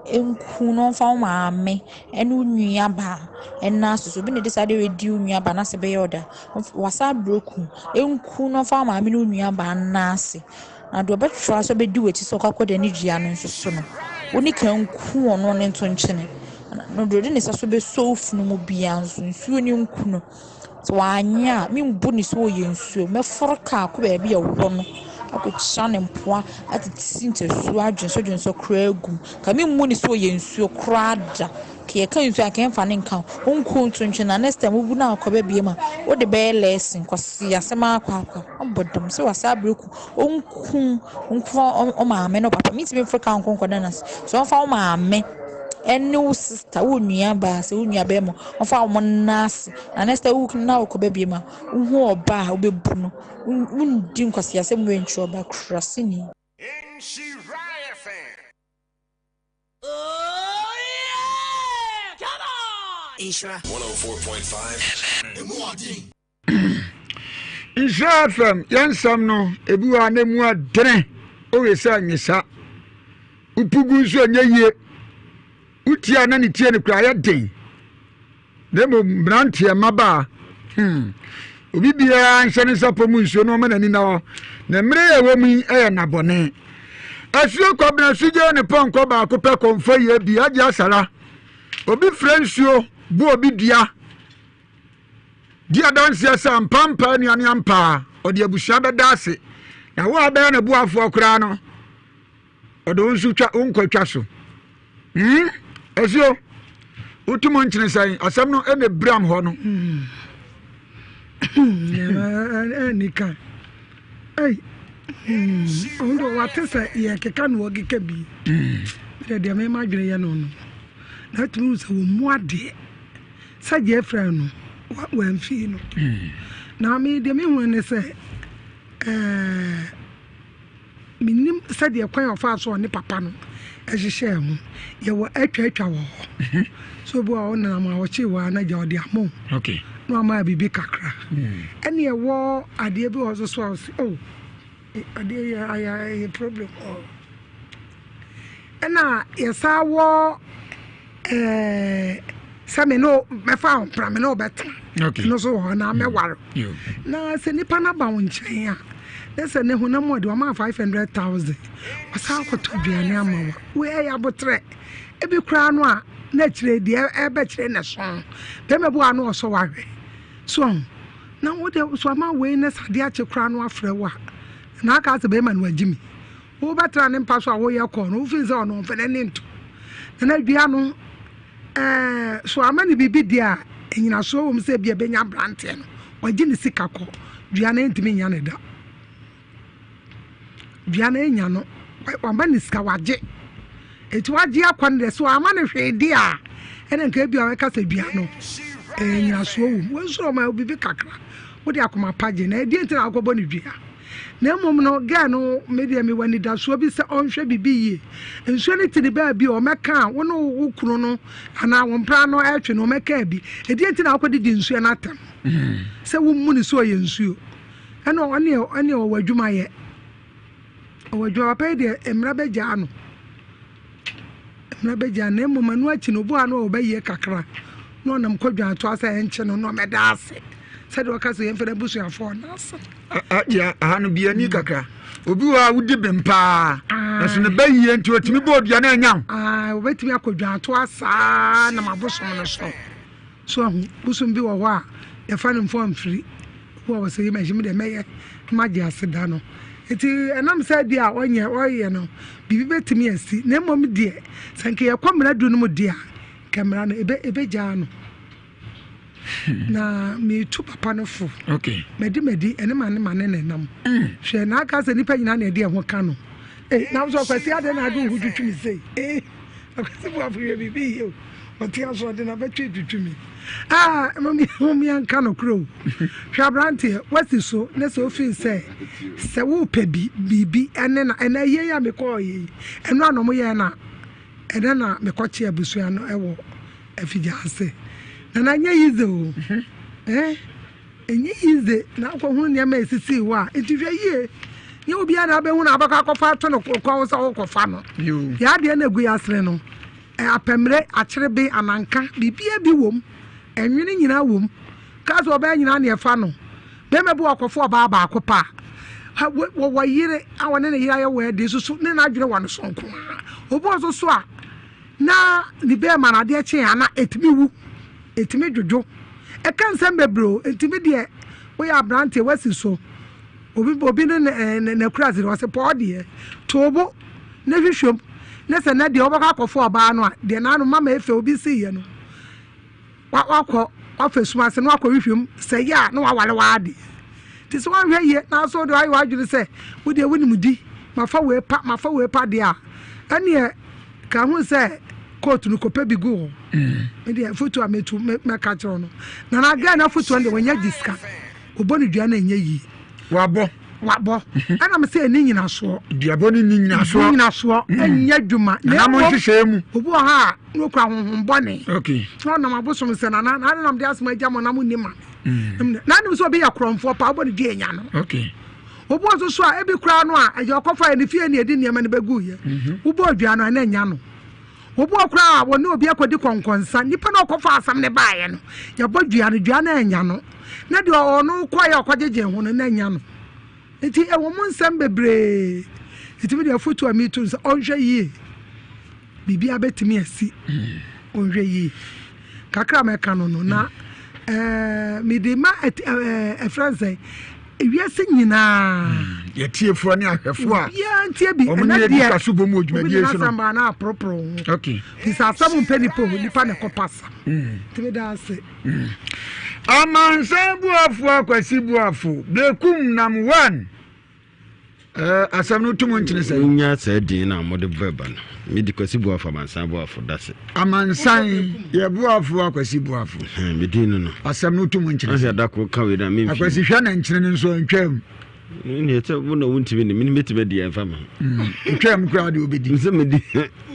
nku na ɔmfa wo maame ne wo nuabaa nna ase. Sɛ obi na ɛde saa adeɛ wei di wo nuabaa na sɛ ɛbɛyɛ wo dɛ a, w'asa abrɛ ku nku na ɔmfa wo maame ne wo nuabaa nna ase. Na deɛ ɔbɛtra sɛ ɔbɛdi w'akyi sɛ ɔkɔ akɔda ne dua no nso so no, wo ne kan nku ɔno ne nto nkyene. Na deɛ ɔde ne nsa so bɛsɔ wo funu mu biara nso, nsuo no nku no. Sɛ wanyɛ a, membu no sɛ ɔyɛ nsuo. Mɛforo kaa akɔ baabi a ɔwɔ no akɔkyia no mpoa atete ntasuo adwonsɔdwonsɔ koraa agu mu. Nka memmu no sɛ ɔyɛ nsuo koraa da. Nka yɛka nsuo a, nka yɛmfa no nka ho. Wonku nto ntwene na next time wobu no akɔba bio a, wode bɛyɛ lesson. Kwasi asɛm ara kwa kwa. Wabɔ dam sɛ wasa abrɛ ku. Ɔnku ɔmfa wo maame ne wo papa. Mentumi mforo kaa nkɔ nkɔda no ase. Sɛ ɔmfa wo maame ne wo sister, wo nuabaa, sɛ wo nuabarima, ɔmfa wɔn nna ase. Na next time wo na wokɔba bio a, wohu ɔbaa a wobɛbu no. Wondi nkwaseasɛm wei nkyerɛ ɔbaa kuraseni. Nhyira 104.5 FM. Nhyira FM yɛn nsɛm no ebi wɔ a na emu adene oye sɛ nyesa wopugu nso ɛnyɛ yie wotie a na ne tie no kura yɛ den na mmom mmeranteɛ mmabaa hmm obi biara nhyɛ ne nsa pɔ mu nsuo na ɔma n'ani na hɔ na mmerɛ yɛ wɔ mu yi yɛ nnabɔne asuo kwabena sugye ne pɔnkɔ baako pɛ kɔmfɔ yie bi agye asara obi frɛ nsuo bu obi dua Di adanseɛ sɛ ampaampa anuane ampa a, ɔde abusua bɛda ase. Na wo a wobɛyɛ n'abuafoɔ koraa no, ɔde wo nso twa wo nkwa twa so. Hmm? Asuo, wotu mu nkyene sɛn? Asɛm no ɛna biram hɔ no. Ɛnika. Ei, ɔno deɛ wate sɛ yɛkeka na wɔkeka bi. Deɛ deɛ mema adwene yɛ no no. Na atumi hu sɛ wɔn mu adeɛ. Sɛ Jeffrey no, wamfii no. Na me deɛ mehu ne sɛ ɛɛ menim sɛdeɛ kwan a ɔfaa so ɔne papa no ɛhyehyɛɛ ho. Yɛwɔ atwa atwa wɔ hɔ. Mhm. So obi wɔ hɔ nam a ɔkye wɔ a na gya ɔde ama wo. Okay. Na wama biribi kakra. Mm. Ɛne ɛwɔ adeɛ bi wɔ so so a ɔsi oh adeɛ yɛ ayɛ ayɛ problem. Oh. Ɛna yɛsan wɔ ɛɛ sɛ me ne mɛfa wo mpena me ne wo bɛtena ɛno nso wɔ hɔ na mɛware na sɛ nipa no aba wo nkyɛn a ne sɛ ne honam mu ɔde ɔma 500,000 ɔsan akɔtɔ aduane ama wa wei ɛyɛ abotrɛ ebi koraa no a na akyire deɛ ɛbɛkyerɛ na ɛso bɛrima bi wɔ ano ɔsɔ wahwɛ so ɔho na wo deɛ so ama wei ne sɛ adeɛ akye koraa no afrɛ wo a na aka sɛ bɛrima no wagye mi Wobɛtra ne mpa so a woyɛ kɔɔ no, wofii sɛ ɔno ɔmfa n'ani nto. Na na dua no ɛɛ so ama no biribi deɛ a, nnyinasoɔ wɔ mu sɛ ebia ɛbɛnya aberanteɛ no. Wagye ne sika kɔ. Dua no ntumi nnya no da. Dua no anya no. Wama no sika, wagye. Eti wagye akɔ no deɛ, so ama no hwee deɛ a, ɛna nka ebia ɔbɛka sɛ dua no ɛɛ nnyinasoɔ wɔ mu. Wei nso ɔma biribi kakra. Wode akoma pa gye na ɛdeɛ nti na wokɔbɔ no dua? Na mmom no, girl no, me deɛ mewɔ anidasoɔ bi sɛ ɔnhwɛ biribi yie. Nsuo no te ne baabi a, ɔmɛka a, wo ne wo kunu no anaa wo mpra no ɛretwe no, ɔmɛka bi. Ɛdeɛ nti na wokɔdidi nsuo no atɛm? Sɛ wommu no sɛ ɔyɛ nsuo. Ɛna ɔne ɔne ɔwɔ adwuma yɛ. Ɔwɔ adwuma papa yi deɛ mmara bɛgyaa no. Mmara bɛgyaa no. Na mmom ɛno akyi no, obu a na ɔwɔ bɛyɛ kakra na ɔnam kɔ dwan to asɛ ɛnkye no na ɔmɛda ase. Sɛdeɛ ɔka sɛ yɛmfa n'abusuafoɔ no ase. Agyea aha no biani kakra. Obi wɔ a wodi bem paa. Nanso ne ba yie nti otumi bɔ odua na ɛnya wo. Obetumi akɔ dwan to asaa nam abosom no so. So ahu, bosom bi wɔ hɔ a yɛfa no mfɔ mfiri. Obi wɔ hɔ sɛ yi mɛhye me deɛ mɛyɛ na magye aseda no. Nti ɛnam sɛ bi a ɔnyɛ ɔyɛ no biribi bɛtumi asi. Na mmom deɛ sɛ nka yɛkɔ mmara du no mu deɛ a nka mmara no ebe ebegyaa no. Na metu papa no fo. Okay. Madi madi ɛne ma ne ma ne ne nam. Mm. Hwɛ na aka sɛ nipa nyinaa na ɛde ɛho ka no. Eh, na nso akwasi adɛn na ade wo ho twitwi me sei? Eh, akwasi boafo yɛ biribi yie o. Ɔte aso ɔde na bɛtwe twitwi me. Ah, mami mami anka no koro o. Hwɛ aberanteɛ, wasi so ne sɛ ofin sɛ sɛ wopɛ bi biribi ɛne na ɛna yie a mekɔɔ yie. Ɛno a na ɔmo yɛ na ɛnɛ na mekɔkye abusua no ɛwɔ. afigya ase. Nana nyɛ yize o. Eh? Ɛnyɛ yize na akɔhunu nneɛma a ɛsisii hɔ a, nti hwɛ yie. Nyɛ obiara na abɛhu na abɛkɔ akɔfa ato no kɔn sɛ wokɔfa no. Yɛ adeɛ no agu yɛ asene no, apɛmire, akyerebe, ananka, biribiara bi wom. Ɛnwene nyinaa wom. Kaa sɛ ɔbaa nyinaa na ɛfa no. Bɛrima bi wɔ akɔfo ɔbaa baako pɛ a, wɔwɔ yere a wɔne ne yere ayɛ wɛɛde nso so ne n'adwene wɔ ne so nko ara. Obi wɔ nso so a, na ne bɛrima no adeɛ kye a na ɛtumi wu, ɛtumi dwodwo. Ɛka nsɛm bebree o, nti me deɛ woyɛ aberanteɛ woasi so. Obi obi ne n'akura ase ɔse pɔɔ deɛ to bo na hwehwɛ mu ne sɛ nɛ deɛ wobɛkɔ akɔfo ɔbaa no a deɛ n'ano mama efe obi siiɛ no wakɔ wafa sum ase na wakɔ hwehwɛ mu sɛ yɛ a na waware w'adeɛ nti sɛ woanhwɛ yie na nso wode wayɛ w'adwene sɛ wo deɛ wonim di mafa wei pa mafa wei pa deɛ a ɛneɛ ka ho sɛ kootu no kɔpɛ bi gu hɔ mm. me deɛ foto a metu mɛka kyerɛ no na na gɛɛ na foto no deɛ wɔnyɛ gye sika ɔbɔ no dua no ɛnyɛ yie wabɔ wabɔ ɛna me sɛ ɛni nyinasoɔ duabɔ no ni nyinasoɔ ni nyinasoɔ mm. ɛnyɛ adwuma na mo nhyehyɛɛ mu obi wɔ ha a na okura honhom bɔne okay na ɔnam abosom sɛ nana na ade nam de asoma agya mo na mo nni ma mm. na anim sɛ obi yɛ korɔmfoɔ paa wobɔ ne dua nya no okay obi wɔ nso so a ebi koraa no a ɛyɛ ɔkɔfa yɛ ne fie ne ɛde nneɛma no bɛgu yɛ mhm. wobɔ dua no ɛna nya no obi wɔ koraa a wɔne obi akɔdi kɔnkɔnsa nipa na ɔkɔfa asɛm ne baeɛ no yɛbɔ dua no dua no anya no na deɛ ɔno kɔeɛ ɔkɔgyegye ho no na anya no nti ɛwɔ mu nsɛm bebree nti mi deɛ afotu a metu sɛ ɔnhwɛ yie biribiara bɛtumi asi ɔnhwɛ yie kakra mɛka no no na ɛɛ mede ma ɛfrɛ nsɛn wiase nyinaa hmm, yɛtiefoɔ ne ahwɛfoɔ a obiara ntie bi ɛnɛ deɛ so bɔ mu wɔ dwumadie so no asɛm na aporoporo ho okay fi sɛ asɛm mpɛ nipa o nipa na ɛkɔpa asɛm hmm. tumi da ase hmm. amansan buafo akwasi buafo bekum nam one Eh, asɛm no tum nkyene sɛ. Wonya saa din no a mode bɛba no. Mede Kwasi Boafo Amansan Boafo da se. Amansan yɛ Boafo Akwasi Boafo. Me din no no. Asɛm no tum nkyene sɛ. Da ko ka wei na memfi. Akwasi hwɛ na nkyene no nso ntwam. Ne sɛ wo na wontumi ne mene mɛtumi adi ɛmfa me ho. Ntwam mm, koraa de wobɛdi. Sɛ medi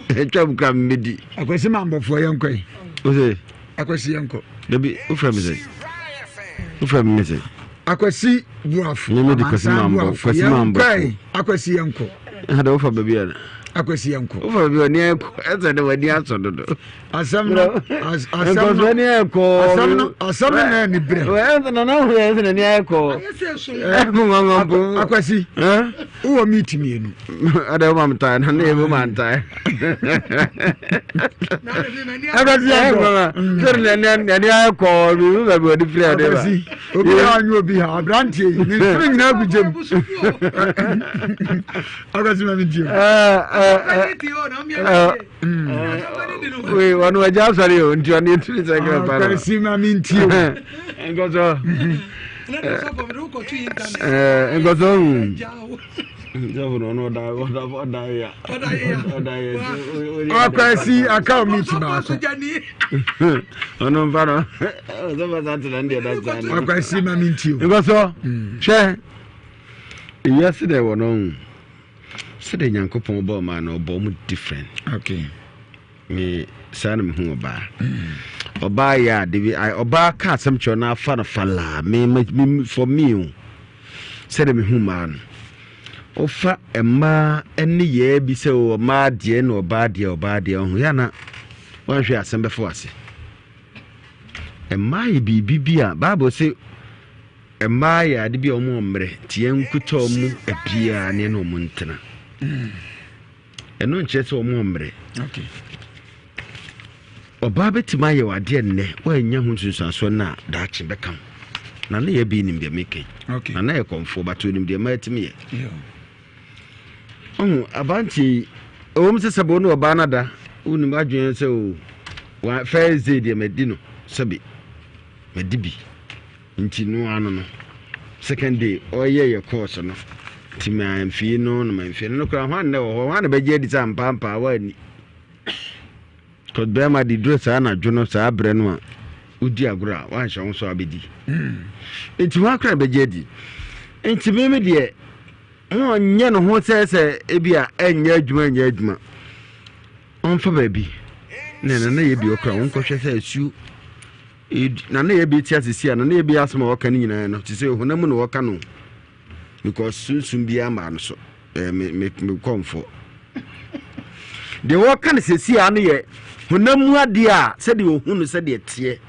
ntwam koraa mebɛdi. Akwasi ma mbɔfoɔ yɛnkɔ yi. Wo sɛ. Akwasi yɛnkɔ. Dabi wofrɛ me sɛ. Wofrɛ me sɛ. Akwasi Boafo. Nyame de Kwasi Mambo. Kwasi Mambo. Yɛnkɔ Akwasi yɛnkɔ. Ha de wofa baabi a. Akwasi yɛnkɔ. Wofa baabi a ni ɛkɔ ɛsɛ de w'ani asɔ dodo. Asɛm no asɛm no ni ɛkɔ. Asɛm no asɛm no na ɛni brɛ. Ɛsɛ na na ho yɛ ɛsɛ na ni ɛkɔ. Ɛmu nwanwa mpo. Akwasi. Wowɔ meat mmienu. Ada wo ma mtae na ne yɛ ma ntae. Akwasi yɛnkɔ. Sɛ na ni ni ɛkɔ mi mi baabi wɔde firi ade ba. Akwasi. Obi a ɔnyɛ obi ha aberanteɛ yi ne nsoro nyinaa gu gyam. Akwasi ma mi tie. Wei wɔn wagya asɔre o nti ɔne etiri sɛ kɛ pa no. Akwasi ma mi ntie o. Nkɔsɔ. Nkɔsɔ sɔfo no ɔno ɔda ɔda ɔda ya ɔda ya. Akwasi aka omi ti baako. Ɔno nfa no sɔfo sa tena ne deɛ da saa no. Akwasi ma mi nti o. Nkɔsɔ hwɛ ewiase dɛ wɔ no sɛdeɛ Nyankopɔn bɔɔ maa no ɔbɔ ɔmo different. Okay. Me saa na mehu ɔbaa. Ɔbaa yɛ ade bi ɔbaa ka asɛm kyerɛ no afa no falaa me me for me o sɛdeɛ mehu mmaa no wofa mmaa ne yɛɛ bi sɛ o ɔmaa deɛ na ɔbaa deɛ ɔbaa deɛ ɔho yɛ ana wanhwɛ asɛm bɛfa wase mmaa yɛ biribi bi a bible se mmaa yɛ ade bi a wɔn mmerɛ nti yɛn nkutɔ mu abiara ne ɛne wɔn ntena Ɛno nkyerɛ sɛ wɔn mmerɛ. Ɔbaa bɛtumi ayɛ adeɛ nnɛ woannya ho nsunsuansoɔ no a daakye bɛka ho. Na ne yɛ bi nim deɛ meka yi. Na na yɛ kɔmfoɔ but onim deɛ mmaa tumi yɛ. Ɔho aberanteɛ yi ɛwɔ mu sɛ sɛbe wo ne ɔbaa no ada wonim adwene sɛ o first day deɛ madi no sɛbe madi bi. Nti no ano no second day ɔyɛ yɛ course no nti mamfii no na mamfii no no koraa hwan na wɔ hɔ hwan na bɛgye adi sɛ ampaampaa woanni cause bɛrima de duro saa anadwo no saa berɛ no a wodi agorɔ a woanhyɛ wo so abɛdi nti hwan koraa bɛgye adi nti meme deɛ mo ɔnyɛ ne ho sɛ sɛ ebi a ɛnyɛ adwuma ɛnyɛ adwuma Ɔmfa baabi. Na nana yɛ bi ɔkora wɔn kɔhwɛ sɛ asuo nana yɛ bi ti asisi a nana yɛ bi asɛm a ɔka ne nyinaa no te sɛ honam mu na ɔka no because sunsum biara maa no so ɛɛ me me me kɔnfo deɛ wɔka no sɛsi a no yɛ honam mu adeɛ a sɛdeɛ ohun no sɛdeɛ teɛ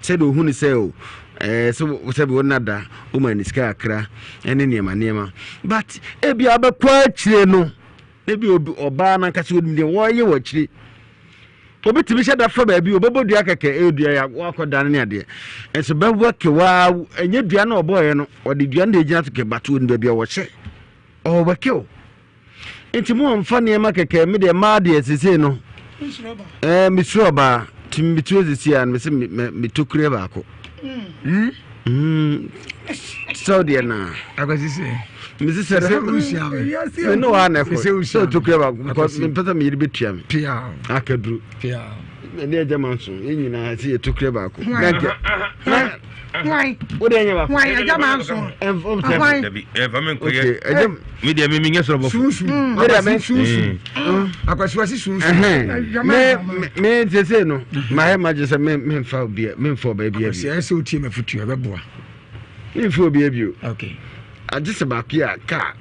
sɛdeɛ ohun no sɛ o ɛɛ sɛ sɛbi wɔn nada wɔn ani sika kakra ɛne nneɛma nneɛma but ebi abɛkɔ akyire no ebi obi ɔbaa nankasa onim deɛ wɔreyɛ wɔ akyire. Obi tumi hyɛ da fa baabi ɔbɛbɔ dua kɛkɛ ɛyɛ dua yɛ wakɔ dan ne adeɛ nso bɛwɔ kewaa ɛnyɛ dua no ɔbɔɔyɛ no ɔde dua no de gyina so kɛ bato ne baabi a wɔhyɛ ɔwɔ kew nti mo ɔmfa nneɛma kɛkɛ me deɛ mmaa deɛ sese no ɛɛ mesuro ɔbaa nti metuo sese a mese metokure baako mm. Mm. Sɛ deɛ na. Akwasi sɛ. Mesi sɛ sɛ wusua me. Me ne wa na ɛkɔ. Sɛ otu kura baako because me mpɛ sɛ me yere bɛ tua me. Pia. Akaduru. Pia. Ɛne ɛgya ma nso yɛn nyinaa sɛ yɛtu kura baako. Hwan. Hwan. Wo deɛ nyɛ baako. Hwan ɛgya ma nso. Hwan. Dabi ɛnfa mi nkɔ yɛ. Mi deɛ mi mi nyɛ sɔrɔ bɔfo. Sunsun. Mi deɛ mi sunsun. Akwasi wasi sunsun. Me me sese no ma yɛ ma gye sɛ me me nfa obi me nfa ɔbaa bi abi. Akwasi ɛsɛ o tie ma futu ɛbɛ boa. Me nfa obi abi o. Okay. Agye sɛ baako yi a kaa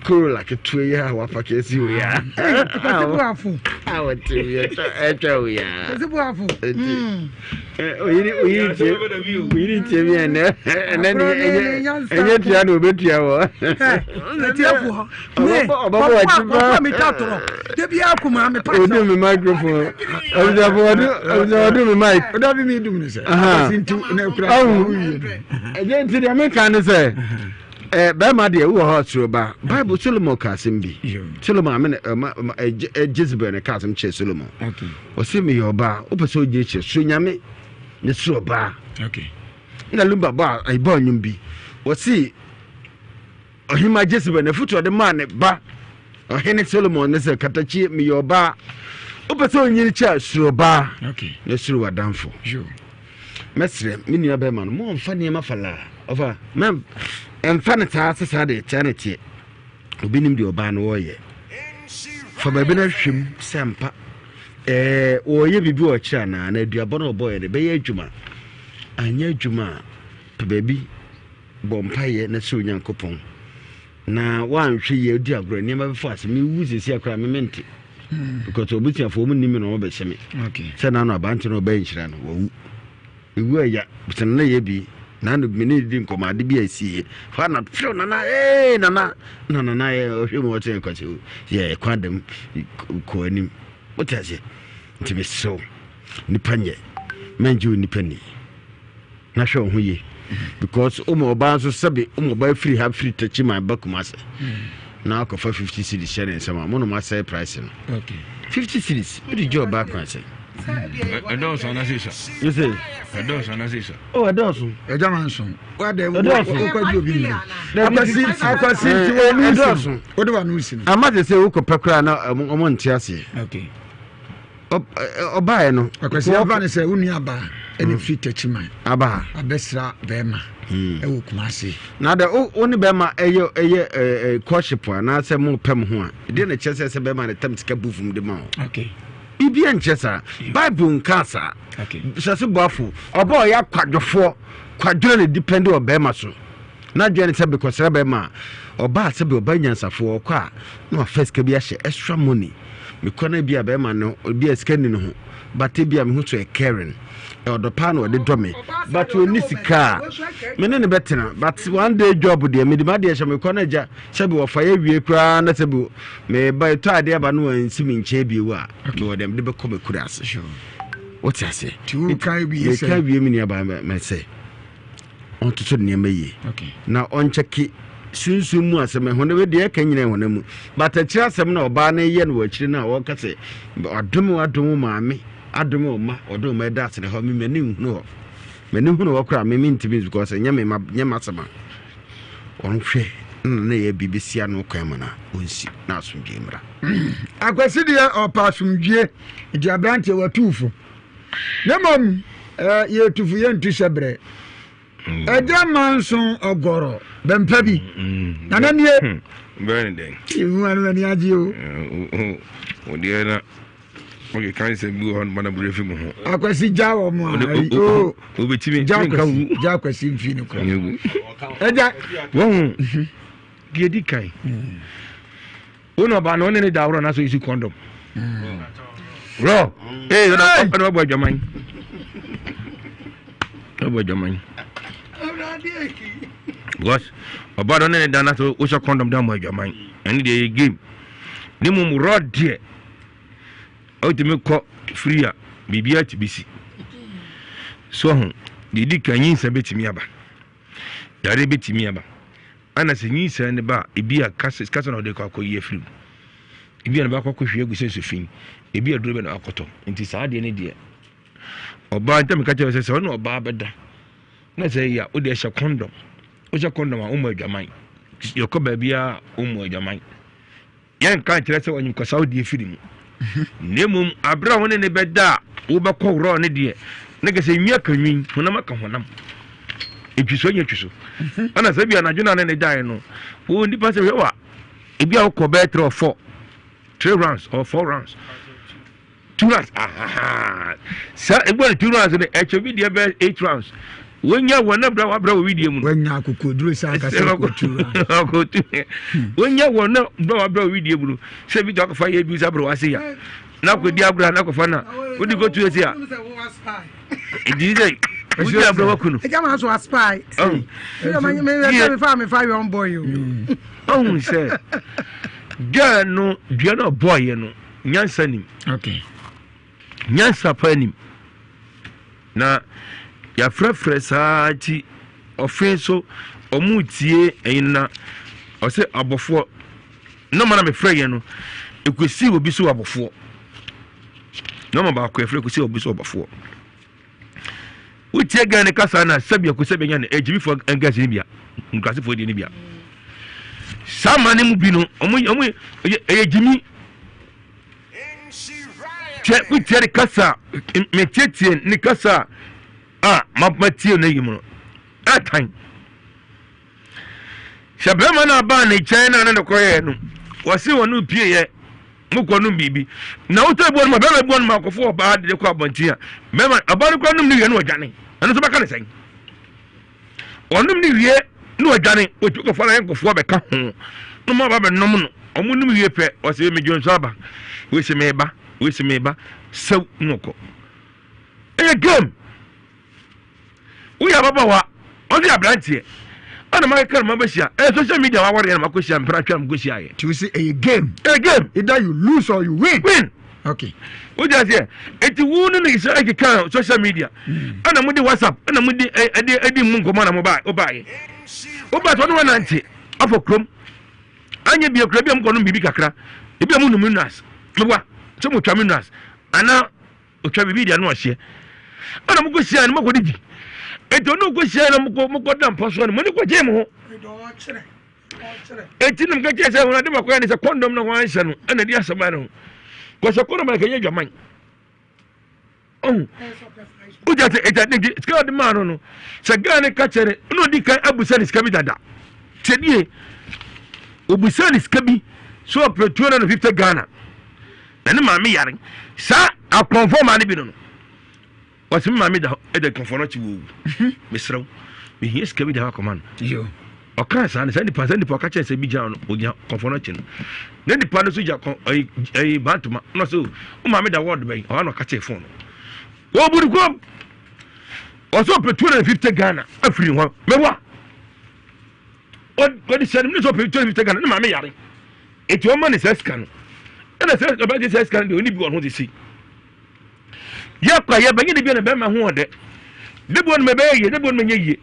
Corolla ketewa yi a wapaki asi wo ya. Akwasi buafo. A wɔte wi ɛtwa wo ya. Akwasi buafo. Eti oyiri oyiri tie oyiri tie mi ɛnɛ ɛnɛ ni ɛnyɛ ɛnyɛ tua na obetua wɔ. Ɛtiɛfoɔ. Ɔbɛbɔ wakyi pa. Ɔbɔ mi twa torɔ. Debi akuma mi pa. Odu mi microphone. Ɔbɛbɔ ɔdu ɔdu mi mic. Ɔdabi mi dum ni sɛ. Akwasi nti na ekura. Ɔhu. Ɛnyɛ nti deɛ mi kan ni sɛ. Eh, bɛrima deɛ wowɔ hɔ soro ba bible solomon ka asɛm bi solomon amene jezebel ne ka asɛm kyerɛ solomon ɔse meyɛ ɔbaa wopɛ sɛ wogyina kyerɛ soro nyame ne soro ɔbaa na lumba bɔ ɛbɔ nnwom bi ɔse ɔhema jezebel na afotu ɔde maa ne ba ɔhene solomon ne sɛ katakyie meyɛ ɔbaa wopɛ sɛ onyini kyɛ soro ɔbaa na soro w'adamfo Mɛsrɛ me nua bɛrima no mo ɔmfa nneɛma falaa ɔfa mɛ ɛmfa no saa sɛ saa deɛ tia ne teɛ obi nim deɛ ɔbaa no wɔyɛ fa baabi no ahwɛ mu sɛ ampa ɛɛ wɔyɛ biribi wɔ akyire anaa na aduabɔ no ɔbɔɔyɛ no bɛyɛ adwuma anyɛ adwuma a pɛ baabi bɔ mpaeɛ na sɛ onyankopɔn Na woanhwɛ yie adi agorɔ nneɛma bɛfa ase mewu sɛsi akora me mente hmm. because obusuafoɔ mu nim me na wɔbɛhyɛ me sɛ naano abante no ɔbɛyɛ nhyira no wawu ewu ɛya sɛ nana yɛ bi naano me ne di nkɔmɔ ade bi a ɛsi yɛ hɔ na fiw nana ee nana na nana yɛ ɔhwɛ mu ɔkyerɛ nkwasi yɛ ɛkwan dɛm kɔ anim wote aseɛ nti mesrɛ nipa nyɛ mɛngye wo nipa ni na hwɛ wo ho yie because woma ɔbaa nso sɛbe woma ɔbaa firi ha firi takyi ma ba kuma ase na akɔfa 50 cities hyɛ ne nsɛm a mo nom asɛe price no 50 cities wode gye ɔbaa kwan sɛ ɛdɔɔso anasɛ sua yɛsɛ ɛdɔɔso anasɛ sua oh ɛdɔɔso ɛgya ma nso wadɛ ɛdɔɔso wokɔgye obi mmiri akwasi akwasi nti wɔn ɛdɔɔso wode wa no si no ama te sɛ wokɔpɛ koraa na ɔmo nte aseɛ okay ɔbaeɛ no. Akwasi aba ne sɛ wo nua aba ɛna mm. firi Takyiman. Aba. Abɛsra bɛrima mm. ɛwɔ Kumasi. Na dɛ wo ne bɛrima ɛyɛ ɛyɛ ɛɛ kɔɔhyip anaasɛ mo pɛ mo ho a ɛdeɛ na kyerɛ sɛ sɛ bɛrima ne tam sika bu fam de ma wo. Okay. Biribi nkyerɛ saa. Bible nka saa. Okay. Sase boafo ɔba ɔyɛ akwadwofoɔ kwadwono na depend wɔ bɛrima so. N'adwene ne sɛ mekɔsra bɛrima a, ɔbaa sɛbi ɔbaa nyansafoɔ, ɔkɔ a na wafa sika bi ahyɛ extra money. Mekɔ no ebi a bɛrima no ebi a sika nni ne ho, but ebi a mehu so yɛ caring. Ɔdɔ paa na ɔde dɔ me, but ɔnni sika a me ne no bɛtena. But one day job deɛ mede m'adeɛ hyɛ mekɔ no agya sɛbi wɔfa yɛ wie koraa na sɛbi meba ɛtɔ adeɛ aba no wansi me nkyɛn bio a mewɔ deɛ mede bɛkɔ m'akura ase. Wote aseɛ? Meka wie me nuabaa mɛ sɛ ɔntoto nneɛma yie na ɔnkyɛke sunsum mu asɛm ɛho no deɛ ɛka nyina ɛho no mu but akyire asɛm na ɔbaa no yɛ no wɔ akyire no a ɔka sɛ adome adome wo maame adome wo ma ɔde wo ma ɛda asene hɔ me m'ani nhunu hɔ m'ani hunu hɔ koraa me mentumi because ɛnyɛ me ma nyɛ m'asɛm a ɔnhwɛ na na yɛ biribi si ano kwan ma na ɔnsi na asomdwie mmra. Akwasi deɛ ɔpɛ asomdwie nti aberanteɛ watuufo Na mmom yɛtu fo yɛntu hyɛ berɛ. Ɛgya ma nso ɔgɔrɔ bɛmpa bi. Nana nie. Bɛyɛ ne dɛn? Ihu ano ani agye o. Wo deɛ na. Ɔkeka nsɛm bi wɔ hɔ no mana bere fi mu ho. Akwasi gya wɔ mu a ayi o. Obetumi gya akwasi gya akwasi mfi no kura. Ɛgya. Wɔn deɛ di kan. Wo na ɔbaa no ɔne ne da aworo anaasɛ ɔyi kɔndɔm. Rɔ ee ɔna ɔna ɔbɔ adwaman. Ɔbɔ adwaman. Because ɔbaa no ɔne ne da anaasɛ wohyɛ kɔndɔm da mɔ adwaman. Ɛne deɛ yɛ game. Ne mmom rɔ deɛ. Wotumi kɔ free a, biribiara tumi si. So ho, deɛ ɛdi kan nyinsɛn bɛtumi aba. Yareɛ bɛtumi aba. Ana sɛ nyinsɛn no ba a, ebi a kasa kasa na ɔde kɔ akɔyi afiri mu. Ebi a na bakɔ akɔhwie agu sɛ nsufi. Ebi a duro bɛ na akɔtɔ. Nti saa adeɛ no deɛ, ɔbaa ntam ka kyerɛ sɛ sɛ ɔne ɔbaa bɛda na sɛ yɛ a wode hyɛ kɔndɔm. Wohyɛ kɔndɔm a wommɔ adwaman. Yɛkɔ baabiara wommɔ adwaman. Yɛnka nkyerɛ sɛ ɔnyem kɔsaw deɛ firi mu, na mmom aberɛ a wo ne no bɛda a wobɛkɔ worɔ ne deɛ, na kɛ sɛ nwi aka nwi, honam aka honam, etwiso anya twiso. Ɛna sɛ bi anadwo no a ne ne daeɛ no, wo nipa sɛ hwɛ wa, ebi a wokɔ bɛyɛ three or four, three rounds or four rounds. Two rounds ahaha saa ebi wɔ two rounds no ɛkyɛ bi deɛ bɛyɛ eight rounds wonya wɔn na bra wabra wɔ widie mu no. Wanya akokoduro sɛ akasa kɔ two rounds. Akoto wonya wɔn na bra wabra wɔ widie mu no sɛ bi tɔ akɔfa yɛ bi sɛ abere wase ya na akɔ di agorɔ na akɔfa na wodi kɔ tu esi a edi sɛ wodi agorɔ waku no. Ɛgya maa so aspy. Ɛyɛ ma mi mi fa mi fa young boy o. Ɔhun sɛ girl no dua na ɔbɔɔ yɛ no. Nyansa nim. Okay. Nyansa paa nim. Na yɛafrɛfrɛ saa nti ɔfe nso ɔmo tie ɛyin na ɔsɛ abɔfoɔ nɔma na mefrɛ yɛn no ekosi obi so abɔfoɔ nɔma baako yɛfrɛ ekosi obi so abɔfoɔ wotie gan ne kasa na sɛbi ɛko sɛbi nya no agyimifoɔ nkɛse no bia nkurasefoɔ deɛ no bia saa ma no mu bi no ɔmo ɔmo ɛyɛ gyimi kyɛ wotie ne kasa metietie ne kasa a matie no yi mu no ɛtan Sɛ bɛrima no abaa ne nkyɛn na ne no kɔyɛɛ no, wɔse wɔn no pieeɛ, mokɔ nom biribi. Na wotɔ ebi wɔn ma bɛrima bi wɔn ma akɔfo ɔbaa de kɔ abɔnten a, bɛrima ɔbaa no kura nom ne wie no ɔdwane. Ɛno nso bɛka ne sɛn? Ɔnom ne wie na ɔdwane, otu kɔfa na nkɔfoɔ bɛka ho. Na ɔmo aba bɛnom no, ɔmo nom wie pɛ, ɔse medwo nso aba, wei se meba, wei se meba, sɛw na ɔkɔ. Ɛyɛ game. Woyɛ ababaawa, ɔno yɛ aberanteɛ. Ɛna ma keka no ma bɛhyia. Ɛyɛ social media wa wɔre na ma kɔhyia mpena twɛ na kɔhyia yɛ. Ti si ɛyɛ game. Ɛyɛ game. Either you lose or you win. Win. Okay. Wo gya seɛ. Eti wo ne ne sɛ ɛkeka social media. Ɛna mo de WhatsApp ɛna mo de ɛde ɛdi mu nkɔmɔ na mo ba wo ba yɛ. Wo ba tɔ ne wa nante afɔ kurom. Anyɛ bi ekura bi a mo kɔ nom biribi kakra. Ebi a mo nom minerals. Meboa sɛ mo twa minerals ana Otwa biribi de ano ahyeɛ. Ɛna mokɔ hyia no mokɔ didi. Eti ɔno kɔ hyia no mokɔ mokɔ da mpa so no mo ne kɔ gye mo ho. Eti nam ka kyerɛ sɛ wɔn ade baako yɛ ne sɛ kɔndɔm na wɔn anhyɛ no ɛna di asɛm ayɛ ne ho. Kɔsɛ kɔndɔm na kɛnyɛ adwaman. Ɔho. Wogya sɛ ɛgya ne sika ɔde maa no no sɛ gaa ne ka kyerɛ no ɛna ɔdi kan abusa ne sika bi dada. Tiɛdie obusa ne sika bi so ɔpɛ 250 Ghana. Na ne maame yare. Saa akɔmfoɔ maa no bi no no, ɔsɛ me maame da hɔ ɛda kɔmfoɔ no akyi wɔ owu. Mesrɛ wo, mehia sika bi da hɔ akɔma no. Ɔkaa saa no, saa nipa saa nipa ɔka kyerɛ sɛ bi gyina no, ɔgyina kɔmfoɔ no akyi no. Na nipa no nso gya kɔn ɛyi ɛyi bantoma na ɔsɛ o maame da wɔɔdo bɛn ɔha na ɔka kyerɛ fon no. Wɔbu ne kɔm. Ɔsɛ ɔpɛ 250 Ghana afiri hɔ. Mɛwa. Ɔde hyɛ ne mu sɛ ɔpɛ 250 Ghana ne maame yare. Eti ɔma ne saa sika no. Ɛna sɛ ɔbɛgye saa sika no deɛ ɔni bi wɔ ho sisi. Yɛ kwa yɛ bɛnyɛ de bi na bɛrima ho ɔdɛ. De bi wɔ no ma ɛbɛyɛ yie, de bi wɔ no ma ɛnyɛ yie.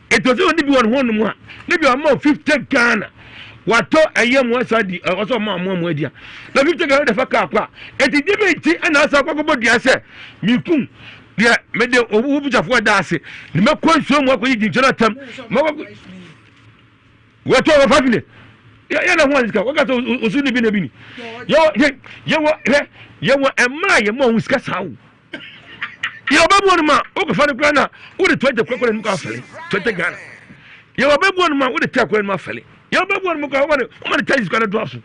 Eti ɔsɛ ɔni bi wɔ ne ho nom a, ne bi ɔma 50 Ghana. Watɔ ɛyɛ mu asa di, ɔsɛ ɔma ɔmo ɔmo adi a. Na 50 Ghana de fa kaa kɔ a. Eti deɛ bɛ nti ɛna asa akɔ akɔbɔ dua sɛ mikum deɛ mede owu busafoɔ da ase. Ne mɛkɔ nsuo mu akɔyi gyinkyɛn atam. Mɛkɔ Wɔtɔ wɔ 5 million. Yɛ na ho sika. Wɔka sɛ osu ne bi na bi ni. Yɛ yɛ wɔ hwɛ yɛ wɔ mmaa yɛ mɔ ho sika saa o. Yɛ ɔbɛ bu ɔno ma okɔfa no kura na wode 20 kura kura no kɔ afɛle 20 Ghana. Yɛ ɔbɛ bu ɔno ma wode 10 kura no afɛle. Yɛ ɔbɛ bu ɔno ma kura wɔn wɔn de 10 sika no do aso.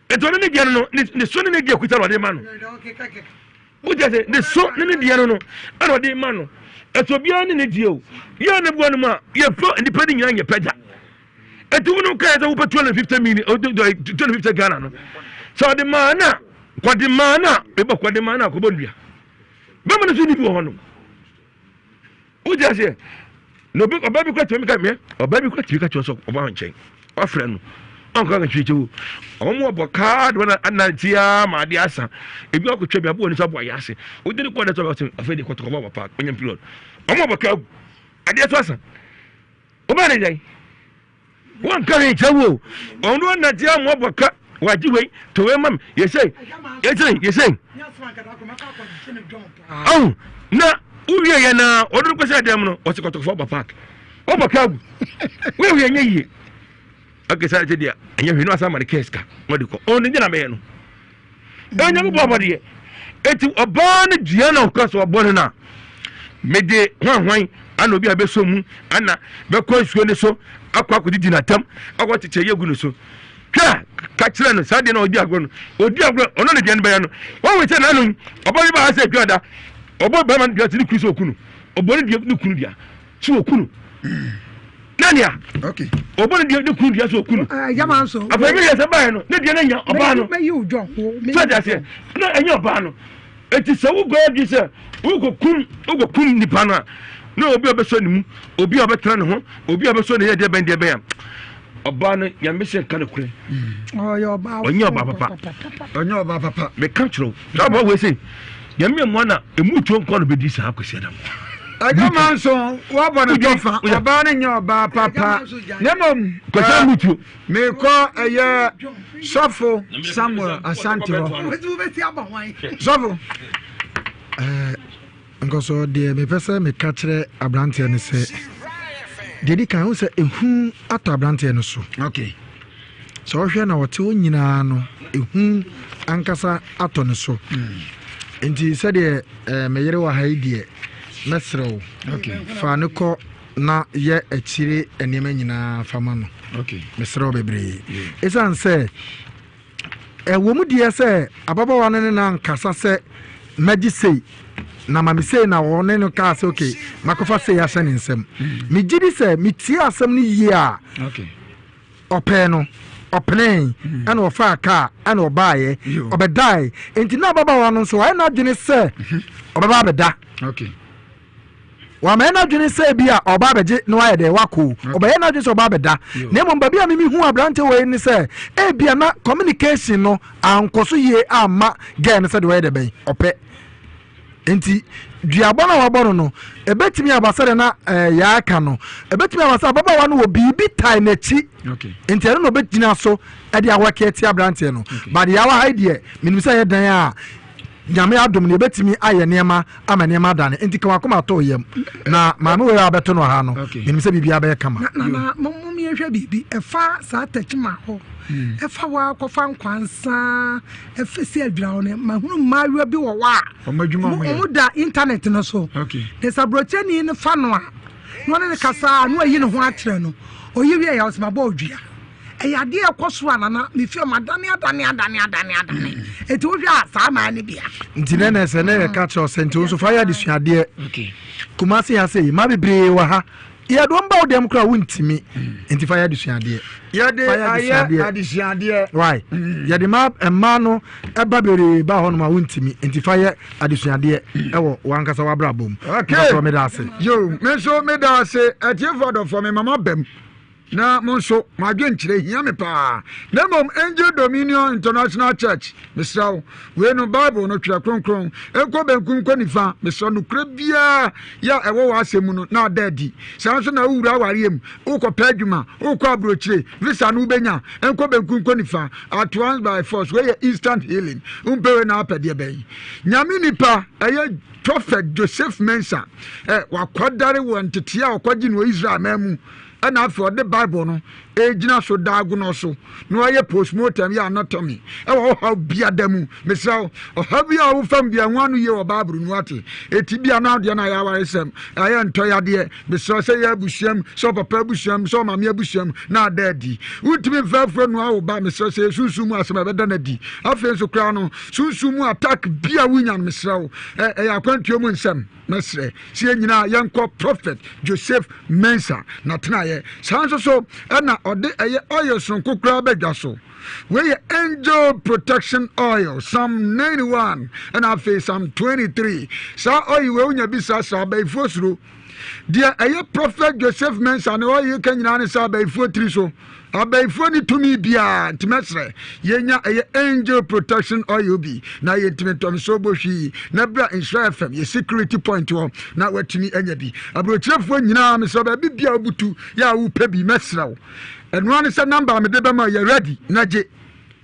Nti ɔno ne deɛ no no ne so ne ne deɛ kuta na ɔde ma no. Wote ase ne so ne ne deɛ no no ɛna ɔde ma no. Ɛsɛ obiara ne ne deɛ o. Yɛ ne boa no mu a yɛfɔ nnipa no nyinaa nyɛ pɛ da. Ɛti wo no kae sɛ wopɛ 250 million 250 Ghana no. Sɛ ɔde maa no a kɔde maa no a mebɔ kɔde maa no a kɔbɔ nnua. Bɛma no so ne bi wɔ hɔ nom. Wote aseɛ? Na obi ɔbaa bi kura tumi ka mɛ ɔbaa bi kura tumi ka kyerɛ sɛ ɔba nkyɛn wafrɛ no ɔnka ka kyerɛ kyɛw wɔn mu ɔbɔ kaa de wɔn anante ara ma adeɛ asa ebi akɔtwa bi aboɔ ne nsa abɔ ayɛ ase wodi ne kɔ de sɛ ɔbɛ afei de kɔtɔkɔ bɔ papa ɔnyɛ period wɔn ɔbɔ kaa gu adeɛ so asa ɔbaa ne yɛn. Wɔnka hwee nkyerɛ wo o. Ɔno anante amoa bɔ ka wagye wei to wei ma me yɛsei yɛsei yɛsei. Ɔho na wowie yɛ na ɔde no kɔhyɛ dɛm no ɔsɛ kɔtɔkɔfo aba park ɔbɔ ka agu woyɛ hwee ɛnyɛ yie ɔkɛ sɛ deɛ ɛnyɛ hwee no asa ama no kɛs ka ɔde kɔ ɔno gyina bɛyɛ no. Onyankopɔn abɔdeɛ. Eti ɔbaa no dua na ɔka sɛ ɔbɔ no na mede hwanhwan ana obi a bɛsɔ mu ana bɛkɔ nsuo no so akɔ akɔdidi n'atam akɔ kyekyɛ yɛ gu no so. Hwɛ ka kyerɛ no saa deɛ na ɔdi agorɔ no ɔdi agorɔ ɔno ne deɛ no bɛyɛ no wɔn sɛ n'ano ɔbɔ bi ba ha sɛ dua da ɔbɔ bɛrima no dua sɛ ne kuru sɛ ɔku no ɔbɔ ne dua ne kuru dua sɛ ɔku no na nea ɔbɔ ne deɛ ne kunu dua sɛ ɔku no afei ne yɛ sɛ baeɛ no ne deɛ no nya ɔbaa no sɛ ɔde aseɛ na ɛnyɛ ɔbaa no eti sɛ wogɔ adwi sɛ wokɔkum wokɔkum nipa no a na obi a ɔbɛsɔ ne mu obi a ɔbɛtena ne ho obi a ɔbɛsɔ ne yɛ deɛ bɛn deɛ bɛn a ɔbaa no nyame sɛ nka no korɛ ɔnyɛ ɔbaa papa ɔnyɛ ɔbaa papa meka kyerɛ wo Saa bɔ wei sei, Nyame mmoa na emu tuo nkoa na obedi saa Kwasi Adam. Agya Manso wabɔ ne tɔfa, ɔbaa no nyɛ ɔbaa papa. Na mmom Kwasi Adam tuo. Mekɔ ɛyɛ sɔfo Samuel Asante hɔ. Sɔfo. Nkɔsɔ deɛ mepɛ sɛ meka kyerɛ aberanteɛ no sɛ deɛ di kan wo sɛ ehu atɔ aberanteɛ no so. Okay. Sɛ ɔhwɛ na ɔte hɔ nyinaa no ehu ankasa atɔ ne so. Hmm. Nti sɛdeɛ eh, me yere wɔ ha yi deɛ mɛsrɛ wo okay. fa no kɔ na yɛ akyire nneɛma nyinaa fa ma no. Okay. Mesrɛ wo bebree. Ɛsiane sɛ Ɛwɔ mu deɛ sɛ ababaawa no ne no ankasa sɛ mɛgye sei na ma me sei na ɔne no kaa sɛ okay makɔfa sei ahyɛ ne nsam. Megye di sɛ metie asɛm no yie a ɔpɛɛ no ɔpenee ɛna ɔfaa kaa ɛna ɔbaeɛ ɔbɛdae nti na ababaawa no nso wayɛ n'adwene sɛ ɔbɛba abɛda. Okay. Wamɛyɛ n'adwene sɛ bi a ɔba abɛgye na wayɛ dɛ wakɔ o. Ɔbɛyɛ n'adwene sɛ ɔba abɛda. Na mmom baabi a mimi hu aberante wei ne sɛ ebia na communication no ankɔ so yie amma girl no sɛdeɛ ɔyɛ dɛ bɛn ɔpɛ. Nti duabɔ no a wabɔ no no, ebetumi aba sɛdeɛ na ɛɛ eh, yɛaka no, ebetumi aba sɛ ababaawa no wɔ biribi tae n'akyi. Nti ɛno na ɔbɛgyina so ɛde awɔke atia aberanteɛ no. But yɛawa ha yi deɛ, menim sɛ ɛyɛ dan a Nyame adom no yɛbɛtumi ayɛ nneɛma ama nneɛma adane nti ka wakoma to yam na maame wei a wabɛto no ha no menim sɛ biribiara bɛyɛ kama. Nana mom yɛnhwɛ biribi ɛfa saa tɛkyima hɔ hmm. ɛfa hɔ akɔfa nkwansa ɛfɛ si adwira hɔ no mahunu mmaayewa bi wɔ hɔ a wɔn da internet no so na sɛ aburokyɛni no fa no a na ɔne no kasa a na wayi ne ho akyerɛ no oyi wie yɛ ɔsɛ mabɔ odua Ɛyɛ adeɛ a ɛkɔ so a nana me fie ɔmo adane adane adane adane adane mm. Eti wohwɛ a saa maa ne bia. Nti nɛ nɛ sɛ nɛ yɛ ka kyerɛ sɛ nti nso fa yɛ adesuadeɛ. Kumasi ha sɛ yi ma bebree wɔ ha yɛde wɔn ba wo dɛm koraa wontumi mm. nti fa yɛ adesuadeɛ. Yɛde ayɛ adesuadeɛ. Why mm. yɛde ma mmaa no ɛba bebree ba hɔ nom a wontumi nti fa yɛ adesuadeɛ mm. ɛwɔ wankasa wabrabɔ mu. Okay. Meda ase. Yo, me nso meda ase atiefo adɔfoɔ me mama bɛm. Na mo nso, mo adwenkyerɛ hia me paa. Na mmom Angel Dominion International Church, mesrɛ wo, wei no Bible no, Twerɛ Kronkron, nkɔ benkum nkɔ nifa, mesrɛ nokorɛ biara yɛ a ɛwɔ w'asɛm mu no na ada adi. Saa nso na wowura awareɛ mu, wokɔpɛ adwuma, wokɔ aburokyire, visa no wobɛnya, nkɔ benkum nkɔ nifa, at once by force, wei yɛ instant healing, wompɛ wei na apɛ deɛ bɛn? Nyame nipa, ɛyɛ Prophet Joseph Mensah, eh, wakwadare wɔ nteteɛ a ɔkɔgye no wɔ Israel man mu. Ɛna afei ɔde Bible no ɛgyina so diagonal so na wayɛ postmortem yɛ anatomy ɛwɔ ɔhaw biada mu. Mesrɛ wo, ɔhaw bi a wofam bia ho ano yie wɔ Bible mu ate. Eti bia na adeɛ no ayɛ awaresɛm, ayɛ ntɔyadeɛ. Mesrɛ wo sɛ yɛ abusuam, sɛ ɔpapa abusuam, sɛ ɔmaame abusuam na ada adi. Wontumi mfa afuo nnoa wo ba, mesrɛ sɛ yɛ sunsum mu asɛm a ɛbɛda no adi. Afei nso koraa no, sunsum mu attack bi a wonya no, mesrɛ wo, ɛyɛ akwantuo mu nsɛm. Mɛsrɛ sɛ yɛn nyinaa yɛnkɔ Prophet Joseph Mensah n'atenaeɛ. Saa nso so ɛna ɔde ɛyɛ oil soronko koraa ba dwa so. Wei yɛ Angel Protection Oil, Psalm 91 ɛna afei Psalm 23. Saa oil wei wonya bi srasra abayifoɔ suro. Deɛ ɛyɛ Prophet Joseph Mensah ne oil ka nyinaa ne sɛ abayifoɔ tiri so. Abayifoɔ ni tumi biara nti mɛsrɛ yɛnya ɛyɛ Angel Protection Oil bi na yɛntumi ntɔ nso bɔ hwii na bra Nhyira FM yɛ security point hɔ na watumi anya bi. Aburokyerefoɔ nyinaa mesrɛ baabi bia wobutu yɛ a wopɛ bi mɛsrɛ wo. Ɛnoa ne sɛ number a mede bɛma yɛ ready na gye.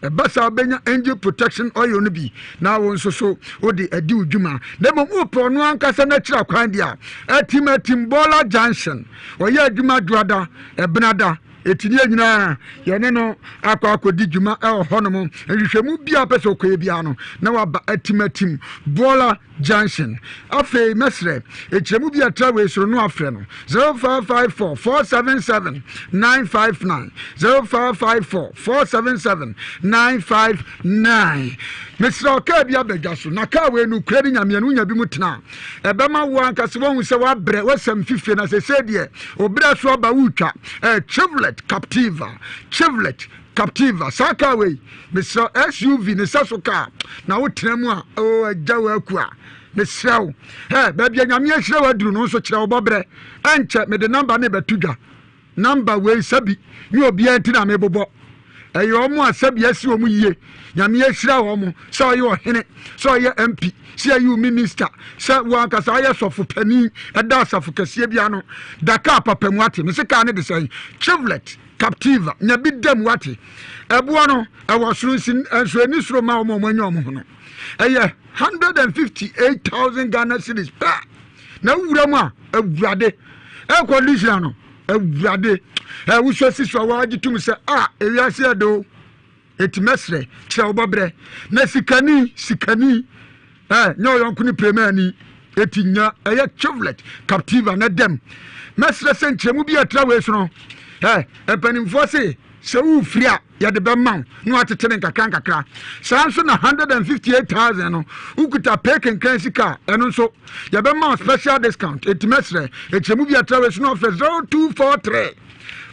Ɛba saa wobɛnya Angel Protection Oil no bi na wo nso so wode adi wo dwuma. Na mmom wopɛ ɔno ankasa no akyira kwan deɛ a, Atim Atim Bɔɔla Junction. Ɔyɛ adwuma Dwoada, Ɛbenada, Eti ne yɛn nyinaa yɛne no akɔ akɔdi dwuma wɔ hɔnom. Nhwehwɛmu biara pɛ sɛ ɔkɔyɛ biara no, na waba Atim Atim Bɔɔla Junction. Afei mɛsrɛ, nkyerɛmu bi a ɛtra wei soro no afrɛ no 0554 477 959 0554 477 959. Mesrɛ ɔkaa bi aba dwa so na kaa wei no kura ne nyameɛ no wonya bi mu tena a ɛbɛma wo ankasa woahu sɛ woabrɛ woasɛm fifie na sɛsɛ deɛ obrɛ so aba wotwa. Chevrolet Captiva, Chevrolet Captiva, saa kaa wei mesrɛ SUV ne sɛ so kaa na wotena mu a oo agya wo aku a mesrɛ wo ɛ baabi a nyame ahyira wo aduru no nso kyerɛ wo bɔberɛ ɛnkyɛ mede namba ne bɛto dwa namba wei sɛbi ne obiara nti na mebobɔ ɛyɛ ɔmo a sɛbi asi ɔmo yie nyame ahyira ɔmo sɛ ɔyɛ ɔhene sɛ ɔyɛ MP sɛ ɛyɛ wo minister sɛ wo ankasa ayɛ sɔfo panin ɛda asafo kɛseɛ bi ano da kaa papa mu ate mese kaa ne de sɛn Chevrolet Captiva, nya bi da mu wate. Ɛboɔ no, ɛwɔ soro nsi nso ɛni soro ma wɔn a wɔanya wɔn ho no. Ɛyɛ 158,000 Ghana cedis pɛ. Na wura mu a, awurade, air conditioner no, awurade, ɛwosɔ si so a wɔagye tum sɛ a ewiase ɛde o. Enti mɛsrɛ, kyerɛ wo bɔberɛ. Na sikani, sikani, eh, nyɛ ɔyɔnko ne piremani. Enti nya ɛyɛ Chevrolet Captiva na dɛm. Mɛsrɛ sɛ nkyerɛmu bi a ɛtra wei so no, eh, mpanimfoɔ se sɛ wofiri a yɛde bɛma wo na watete ne nkakra nkakra. Saa nso na 158,000 no wokuta pay kenkran sika a ɛno nso yɛbɛma wo special discount. Enti mɛsrɛ nkyerɛmu bi a ɛtra wei so no afrɛ 0243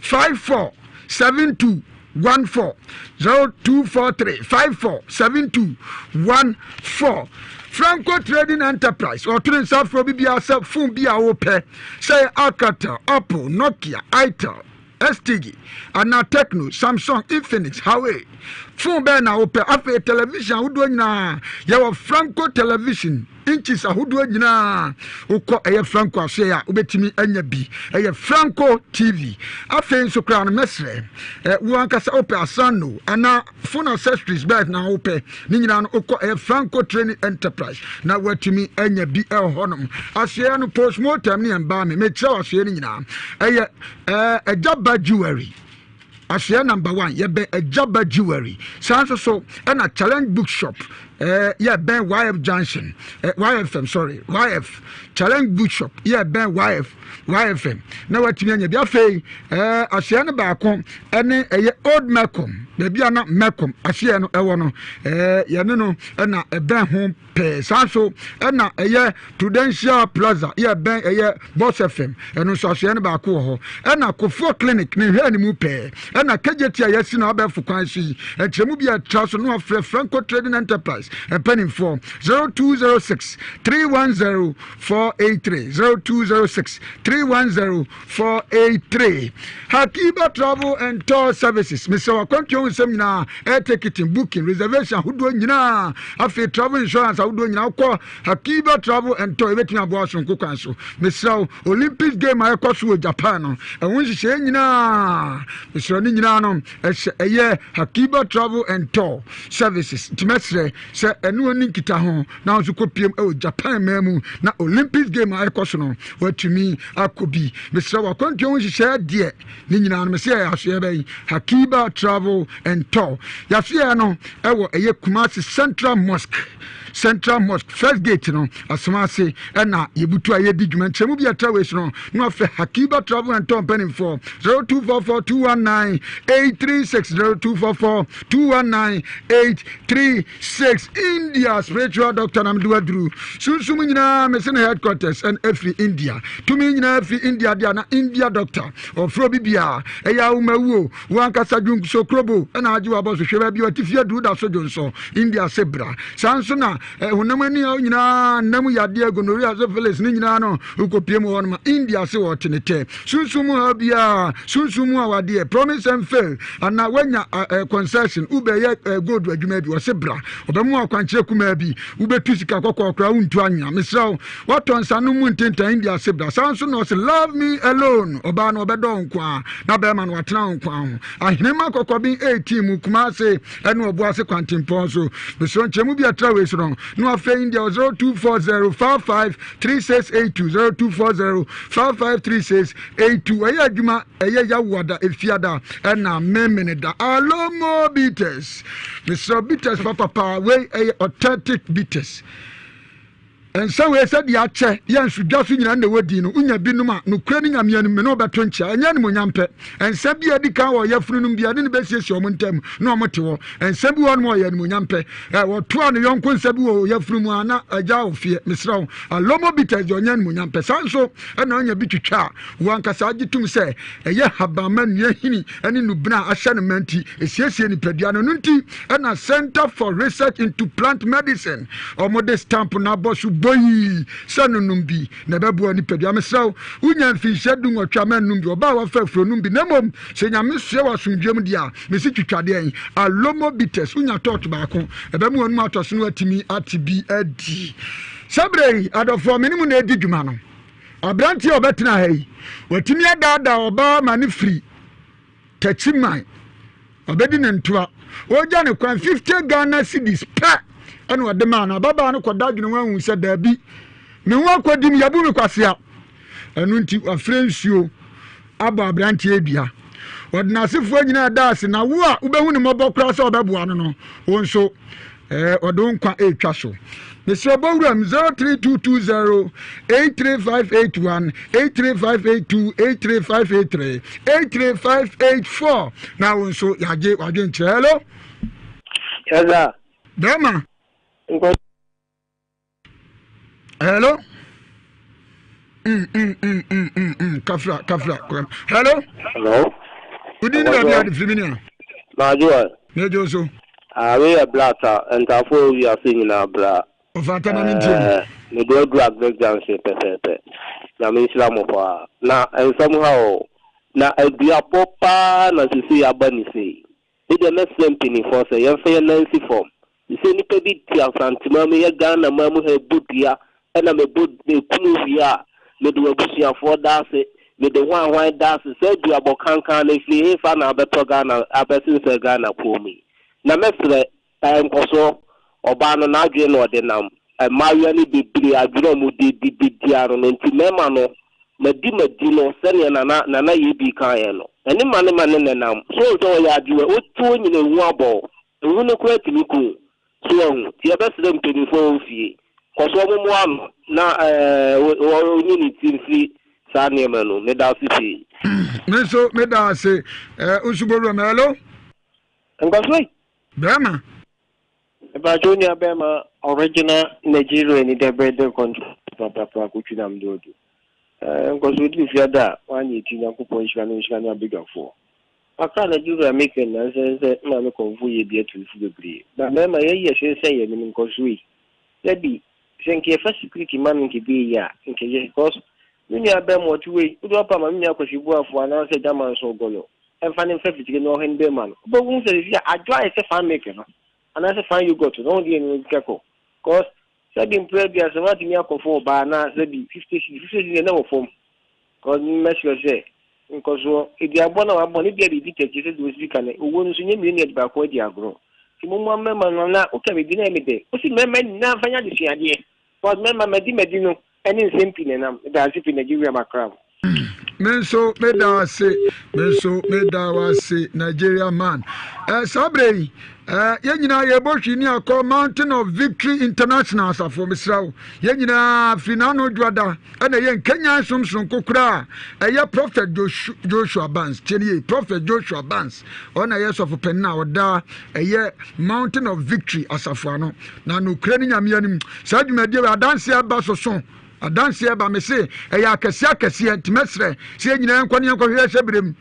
54 72 14 0243 54 72 14 Franco Trading Enterprise ɔtene nsa afrɛ obi biara sɛ fon bi a wopɛ sɛ yɛ Alcatel, Apple, Nokia, Itel, STG anaa Tecno, Samsung, Infinix, Huawei fon bɛn na wopɛ. Afei television ahodoɔ nyinaa yɛwɔ Franco Television inches ahodoɔ nyinaa wokɔ ɛyɛ Franco asoɛeɛ a wobɛtumi anya bi ɛyɛ Franco TV afei nso koraa no mɛsrɛ ɛ wo ankasa wopɛ asano anaa phone accessories bɛɛ na wopɛ ne nyinaa no wokɔ ɛyɛ Franco Training Enterprise na woatumi anya bi ɛwɔ hɔnom asoɛeɛ no postmortem ne ɛmbaa me mekyerɛ wo asoɛeɛ no nyinaa ɛyɛ ɛɛ Agyaba Jewelry Asoɛ number one yɛbɛn Agyaba Jewelry saa nso so ɛna Challenge Bookshop ɛɛ yɛbɛn YF Junction ɛ YFM sorry YF Challenge Bookshop yɛbɛn YF YFM na watumi anya bi afei ɛɛ asoɛ no baako ɛne ɛyɛ Old Melcom baabi a na Melcom asoɛ no ɛwɔ no ɛɛ yɛne no ɛna ɛbɛn ho pɛɛ. Saa nso na ɛyɛ Prudential Plaza yɛ bɛn ɛyɛ Boss FM ɛno nso asoɛ no baako wɔ hɔ. Ɛna Kofoɔ Clinic ne nhwɛ animu pɛɛ. Ɛna KJT a yɛasi no abɛɛfo kwan so yi nkyerɛmu bi a ɛtra so no afrɛ Franco Trading Enterprise mpanimfoɔ 0206 310 483 0206 310 483 Hakiba Travel and Tour Services mesrɛ wakwantuo ho nsɛm nyinaa, air ticketing, booking, reservation ahodoɔ nyinaa, afei travel insurance ahodoɔ nyinaa, wokɔ Akiba Travel and Tour ebetumi aboa wo soronko kwan so. Mesrɛ wo, Olympics game a ɛkɔ so wɔ Japan no, ɛho nhyehyɛe nyinaa, mesrɛ wo, ne nyinaa no, ɛhyɛ ɛyɛ Akiba Travel and Tour Services. Nti mɛsrɛ sɛ ɛne wɔn ni nkitaho na wo nso kɔpiem wɔ Japan man mu na Olympics game a ɛkɔ so no, woatumi akɔ bi. Mesrɛ wo, akwantuo ho nhyehyɛe deɛ, ne nyinaa no, mesɛ yɛ asoɛ bɛn Hakiba Travel and Tour. Yɛasoɛ no ɛwɔ ɛyɛ Kumasi Central Mosque. Central Mosque first gate no asoma ase ɛna yɛbutu a yɛdi dwuma. Nkyerɛmu bi ɛtra wei so no na wafrɛ Hakiba Travel and Tour mpanimfoɔ 0244 219 836, 0244 219 836. India spiritual doctor na mede waduru sunsum nyinaa mese no headquarters ɛn ɛfiri India, tumi nyinaa firi India deɛ na India doctor ɔfrɛ obi biara ɛyɛ awomawuo. Wo ankasa dwonsɔ krobo na agye w'abɔ so. Hwɛ baabi a ɔte fie aduru da so dwonsɔ. India se bra. Saa nso na eh, honam ani haw nyinaa, nna mu yadeɛ, gonorrhea, syphilis ne nyinaa no, wokɔpie mu hɔ nom a, India se wɔte ne tɛ. Sunsum mu haw biara, sunsum mu awadeɛ, promise and fail, anaa woanya eh, concession, wobɛyɛ eh, gold adwuma bi, ɔse bra. Ɔbɛma wo akwankyerɛ kumaa bi, wobɛtu sika kɔkɔɔ koraa wontu anwea. Mesrɛ wo, Watɔ nsa no mu ntentan India ase bra. Saa nso na ɔse love me alone. Ɔbaa no ɔbɛdɔ wo nko ara na bɛrima no watena wo nko ara ho. Ahenema Kɔkɔben 18 mu Kumase ɛne Ɔboase kwantempɔn so. Mesrɛ nkyerɛmu bi a ɛtra wei so no na wafrɛ India wɔ 0240 55 3682, 0240 55 3682. Ɛyɛ adwuma ɛyɛ Yawoada, Efiada ɛna Memeneda. Alomo Bitters. Mesrɛ bitters papapaa wei ɛyɛ authentic bitters. Nsa wei sɛdeɛ akyɛ yɛ nso dwa so nyinaa na ɛwɔ din no, wonya bi nom a, nokorɛ ne Nyame anim, me ne wo bɛto nkyea. Ɛnyɛ animuonyam pɛ. Nsa bi a ɛdi kan wɔ ɔyafunu nom biara ne no bɛsiesie wɔn ntam na wɔn te hɔ. Nsa bi wɔ hɔnom a ɔyɛ animuonyam pɛ. Ɛ, wɔtoa ne yɔnko nsa bi wɔ ɔyafunu mu a na agya ɔfeɛ. Mesrɛ wo, Alomo Bitters deɛ ɔnyɛ animuonyam pɛ. Saa nso na wonya bi twitwa a, wo ankasa agye tom sɛ ɛyɛ habamma, nnua hini ne nnubena a ahyɛ no ma nti, ɛsiesie nipadua no. Ɛno nti na Center for Research into Plant Medicine wɔde stamp no abɔ so boii sɛ nonom bi na ɛbɛboa nipadua. Mesrɛ wo, wonya mfinhyia 18 a mɛnnom bi, ɔbaa a wafa afuro nom bi. Na mmom, sɛ Nyame soɛ wɔ asomdwoeɛ mu deɛ a, mese twitwa deɛn? Alomo bitters, wonya tɔɔto baako, ɛbɛma w'anum atɔ so na woatumi ate bi adi. Saa berɛ yi, adɔfoɔ, me ne mo na ɛredi dwuma no. Aberanteɛ a ɔbɛtena ha yi, watumi adaadaa ɔbaa ma no firi Takyiman. Ɔbɛdi ne ntoa. Ɔregya ne kwan 50 Ghana cedis pɛ ɛna ɔde maa no. Ababaa no kɔda adwene ho ahu sɛ daabi, me ho akɔdi me, yɛabu me kwasea. Ɛno nti wafrɛ nsuo abɔ aberanteɛ dua. Ɔde n'asefoɔ nyinaa da ase na wo a wobɛhu ne mmɔbɔ koraa sɛ ɔbɛboa no no, wo nso Eh, ɔde wo nkwa ɛretwa so. Mesrɛ bɔ wuram 03220 83581 83582 83583 83584 na wo nso yɛagye w'adwenkyerɛ. Hello? Yes, sir. Bɛrima. Hello? Kafra, kafra. Hello? Hello? Wodi ne baabi ade firi mi nua? Maajoa. Mejo so. Ah, wei yɛ blata, ntafo a wiase nyinaa bra. Ɔfata ma mentie no. Eh, mede aduru Agric Junction pɛpɛɛpɛ. Nyame nhyira mo paa. Na nsɛm ha o. Na aduabɔ paa na sesei aba ne sei. Me deɛ mɛsrɛ mpaninfoɔ sɛ yɛmfa yɛn nan nsi fam. Te sɛ nnipa bi te Asanteman mu, yɛ Ghana man mu ha ɛbɔ dua ɛna mebɔ mekum wo wie a, mede w'abusuafoɔ da ase, mede hwan hwan da ase. Saa duabɔ kankan no ɛfiri hefa na abɛtɔ Ghana abɛsensɛn Ghana kɔn mu yi? Na mɛsrɛ ɛɛ nkɔsoɔ, ɔbaa no n'adwene na ɔde nam. Mmaayewa no bebree adwene a wɔde di di di ano no nti mmarima no madi madi no sɛdeɛ Nana Nana Yebi kaeɛ no ɛne ma ne ma ne nenam. So wohu sɛ ɔyɛ adwuma wote hɔ nyina ehu abɔ wo ehu no koraa tumi ku wo so wahu nti yɛbɛsrɛ mpaninfoɔ a wɔwɔ fie kɔ so wɔmmoa no na ɛɛ ɔnyi ne ti mfiri saa nneɛma no mu. Meda ase pii. Me nso meda ase. Eh, nso bɔwura mu. Hello? Nkɔso yi. Bɛrima. Mepakyɛ wo nua bɛɛma original Nigeria ni dɛ bere de nkɔnto prapra kotwi nam do adu. Eh nkɔso odi fiada a wanyɛ ti Nyankopɔn nhyira no nhyira ne abadwafoɔ. Accra Nigeria making na nsɛ nsɛ maame kɔmfo yɛ bi atu fo bebree. Ba mɛɛma yɛyi ɛsensɛn yɛ anim nkɔso yi. Dabi sɛ nka yɛfa security ma no nka ɛbɛyɛ yie a nka ɛyɛ because me nua bɛɛma ɔte wei wode ɔpa ma me nua Kwasi Boafo anaasɛ Gyamanso Ɔgɔlɔ. mfa no mfa fikyire na ɔhwɛ no bɛrima no. Wobɛhu sɛ sisi a adwo ayɛ sɛ fan milk no anaasɛ fan yogurt no, ɔho deɛ no kɛkɔ. Cause sɛbi mprɛ aduasa woatumi akɔfa ɔbaa na sɛbi 50 cedi, 50 cedi deɛ na wɔ fam. Cause mɛsrɛ sɛ nkɔsoɔ, aduabɔ no a wabɔ no ebia biribi tɛkyi sɛdeɛ wosi ka no, owuo no nso nyɛ mmienu na yɛde baako adi agorɔ. Nti mommoa mmarima no na woka biribi na ɛyɛ me dɛ. Wosi mmarima nyinaa mfa nyɛ adesuadeɛ. Cause mmarima madi madi no ɛne nsɛm pii na ɛnam. Meda ase pii Nigeria makra mo. Me nso meda ase me nso meda ase Nigeria man. Eh, saa berɛ yi eh, yɛn nyinaa yɛbɔ hwi ne akɔ Mountain of Victory International asafo mesrɛ wo yɛn nyinaa firi n'ano dwoada ɛna ɛyɛ nkanyan som soronko koraa ɛyɛ Prophet Joshua Barnes tie ne yie Prophet Joshua Barnes ɔna ɛyɛ sɔfo panin a ɔda ɛyɛ Mountain of Victory asafo ano na nokorɛ ne Nyame anim saa dwumadie wɔ adanseɛ ɛba soso Adanseɛ ba me se ɛyɛ akɛseɛ akɛseɛ nti mɛsrɛ sɛ yɛn nyinaa yɛnkɔ ne yɛnkɔhwɛ hyɛ berɛ mu.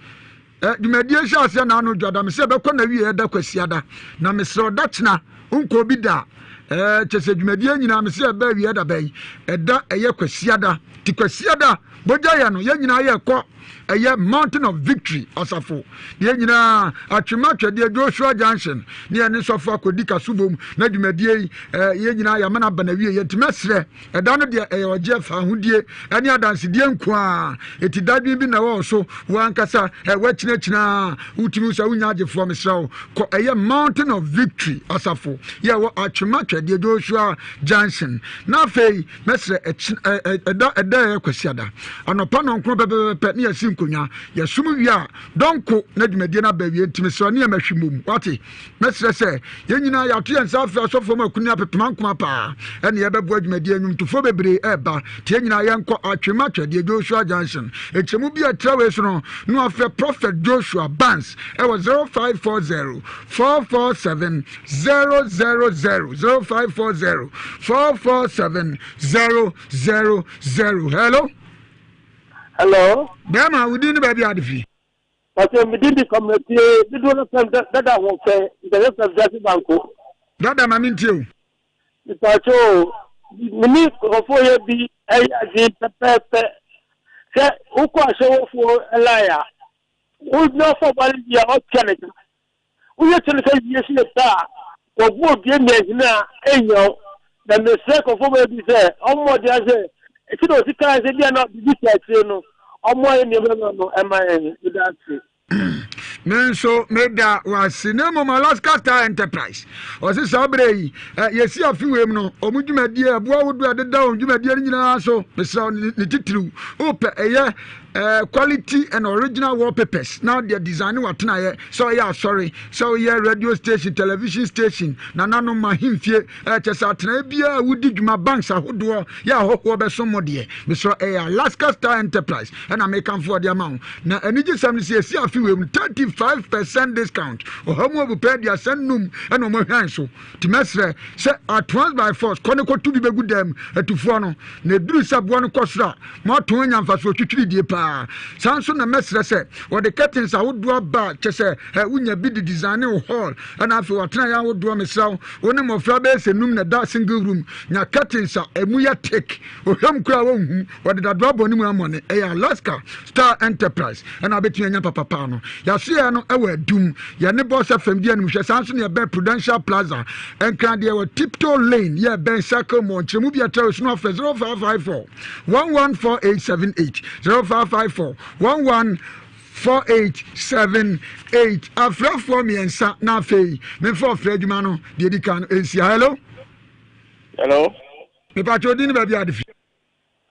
Ɛ dwumadie hyɛ aseɛ na ano dwada me sɛ ɛbɛkɔ na wie ɛda kwasiada na mesrɛ ɔda kyena wonkɔ bi da ɛɛ kyɛ sɛ dwumadie nyinaa me sɛ ɛbɛ awie ɛda bɛn ɛda ɛyɛ kwasiada ti kwasiada bogya yɛ no yɛn nyinaa yɛkɔ ɛyɛ Mountain of Victory asafo ne yɛn nyinaa atwema atwɛdeɛ Joshua Junction ne yɛne sɔfo akɔdi kasobom na dwumadie yi ɛɛ yɛn nyinaa yɛamana aba na wie yɛn ti mɛsrɛ Ɛda no deɛ ɛyɛ ɔgyeɛ, faahodie ne adansedie nko ara. Enti dadwen bi na ɛwɔ wo so, wo ankasa ɛ, woakyinakyina a, wotumi hu sɛ wonnya agyefoɔ. Mesrɛ wo, kɔ ɛyɛ Mountain of Victory asafo yɛ ɛwɔ Atwema Twɛdeɛ, Joshua Junction. Na afei, mɛsrɛ ɛkye, ɛ, ɛ, ɛda, ɛda ɛyɛ Kwasiada. Anɔpa nɔnkron pɛpɛpɛpɛ ne yɛasi nkonnwa. Yɛsom wie a, dɔnko na dwumadie no aba awie. Enti mesrɛ wo, ne yɛn mahwi mmom. Wate? Mɛsrɛ sɛ yɛn nyinaa yɛato yɛn nsa afrɛ asɔfoɔ ma akunini apepema nkoma paa ɛne yɛbɛboa dwumadie nnwomtofoɔ bebree ɛreba nti yɛn nyinaa yɛnkɔ Atwema Twɛdeɛ Joshua Junction nkyɛmu bi a ɛtra wei so no na wafrɛ Prophet Joshua Barnes ɛwɔ 0540 447 000 0540 447 000 Hello. Hello. Bɛrima, wo din ne baabi a ade fi? Pastor me din de Kwamina dodoɔ no fɛm dada ho fɛ ntɛyɛ fɛm wiase banko. Dada ma me ntie o. Mepatwo o, me ne nkurɔfoɔ yɛ bi ɛyɛ adwene pɛpɛɛpɛ sɛ wokɔ ahyɛwofoɔ line a, wogyina fɔ ba no wie a ɔtua ne ka. Woyɛ kyɛ no sɛ wie sɛ ba a, wɔbu odua mmiɛnhene a ɛnhia wo. Na mesrɛ nkurɔfoɔ bɛyɛ bi sɛ ɔmmɔ mmɔden sɛ sɛdeɛ ɔsi kae sɛ bia na biribi hyɛ akyire no, ɔmmoa yɛn nneɛma no ano ɛma yɛn. Meda ase. Me nso meda wase na mmom Alaska Star Enterprise ɔse saa berɛ yi yɛsi afe wei mu no ɔmo dwumadie ɛboa ahodoɔ a ɛdeda wɔn dwumadie no nyinaa so mesrɛ ne titiriw wopɛ ɛyɛ Eh, quality and original wallpapers na deɛ design watenaeɛ sɛ ɔyɛ asɔre sɛ ɔyɛ radio station television station nananom ahemfie ɛkyɛ sɛ atenaeɛ biara wodi dwuma banks ahodoɔ yɛ ahɔhoɔ bɛsom mo deɛ mesrɛ ɛyɛ Alaska Star Enterprise ɛna mekamfo ɔde ama wo na anigyesɛm no sɛ yɛsi afe wei mu 35 percent discount ɔha mu abupɛ 35 ɛna ɔmo ahwan so nti mɛsrɛ sɛ at once by force kɔ ne kɔto bi bɛgu dam atufoɔ no na ɛduru sɛ boɔ no kɔ soro a moatɔn anya mfasoɔ twitwiridie paa. Saa nso na mɛsrɛ sɛ wɔde curtains ahodoɔ aba a kyɛ sɛ ɛ wonya bi de design wo hall ɛna afei watenaeɛ ahodoɔ mesrɛ wo wo ne mmɔfra bɛyɛ sɛ num na ɛda single room nya curtains a ɛmu yɛ thick ohwam koraa wɔnhu wɔde dadoa bɔ ne mu amɔne ɛyɛ Alaska Star Enterprise ɛna abɛtumi anya papapaa no yɛasoyɛ no ɛwɔ adum yɛne Boss FM di animhwɛ saa nso ne ɛbɛn Prudential Plaza Nkran deɛ wɔ Tiptoe Lane yɛ ɛbɛn Circle Mall nkyerɛmu bi ɛtrɛ so no afrɛ 0554 114878 0554 114878 afrɛfoɔ mmiɛnsa na afei memfa ɔfrɛ adwuma no deɛ ɛdi kan no ɛnsia hello hello mepatɛ odin ne baabi ade fi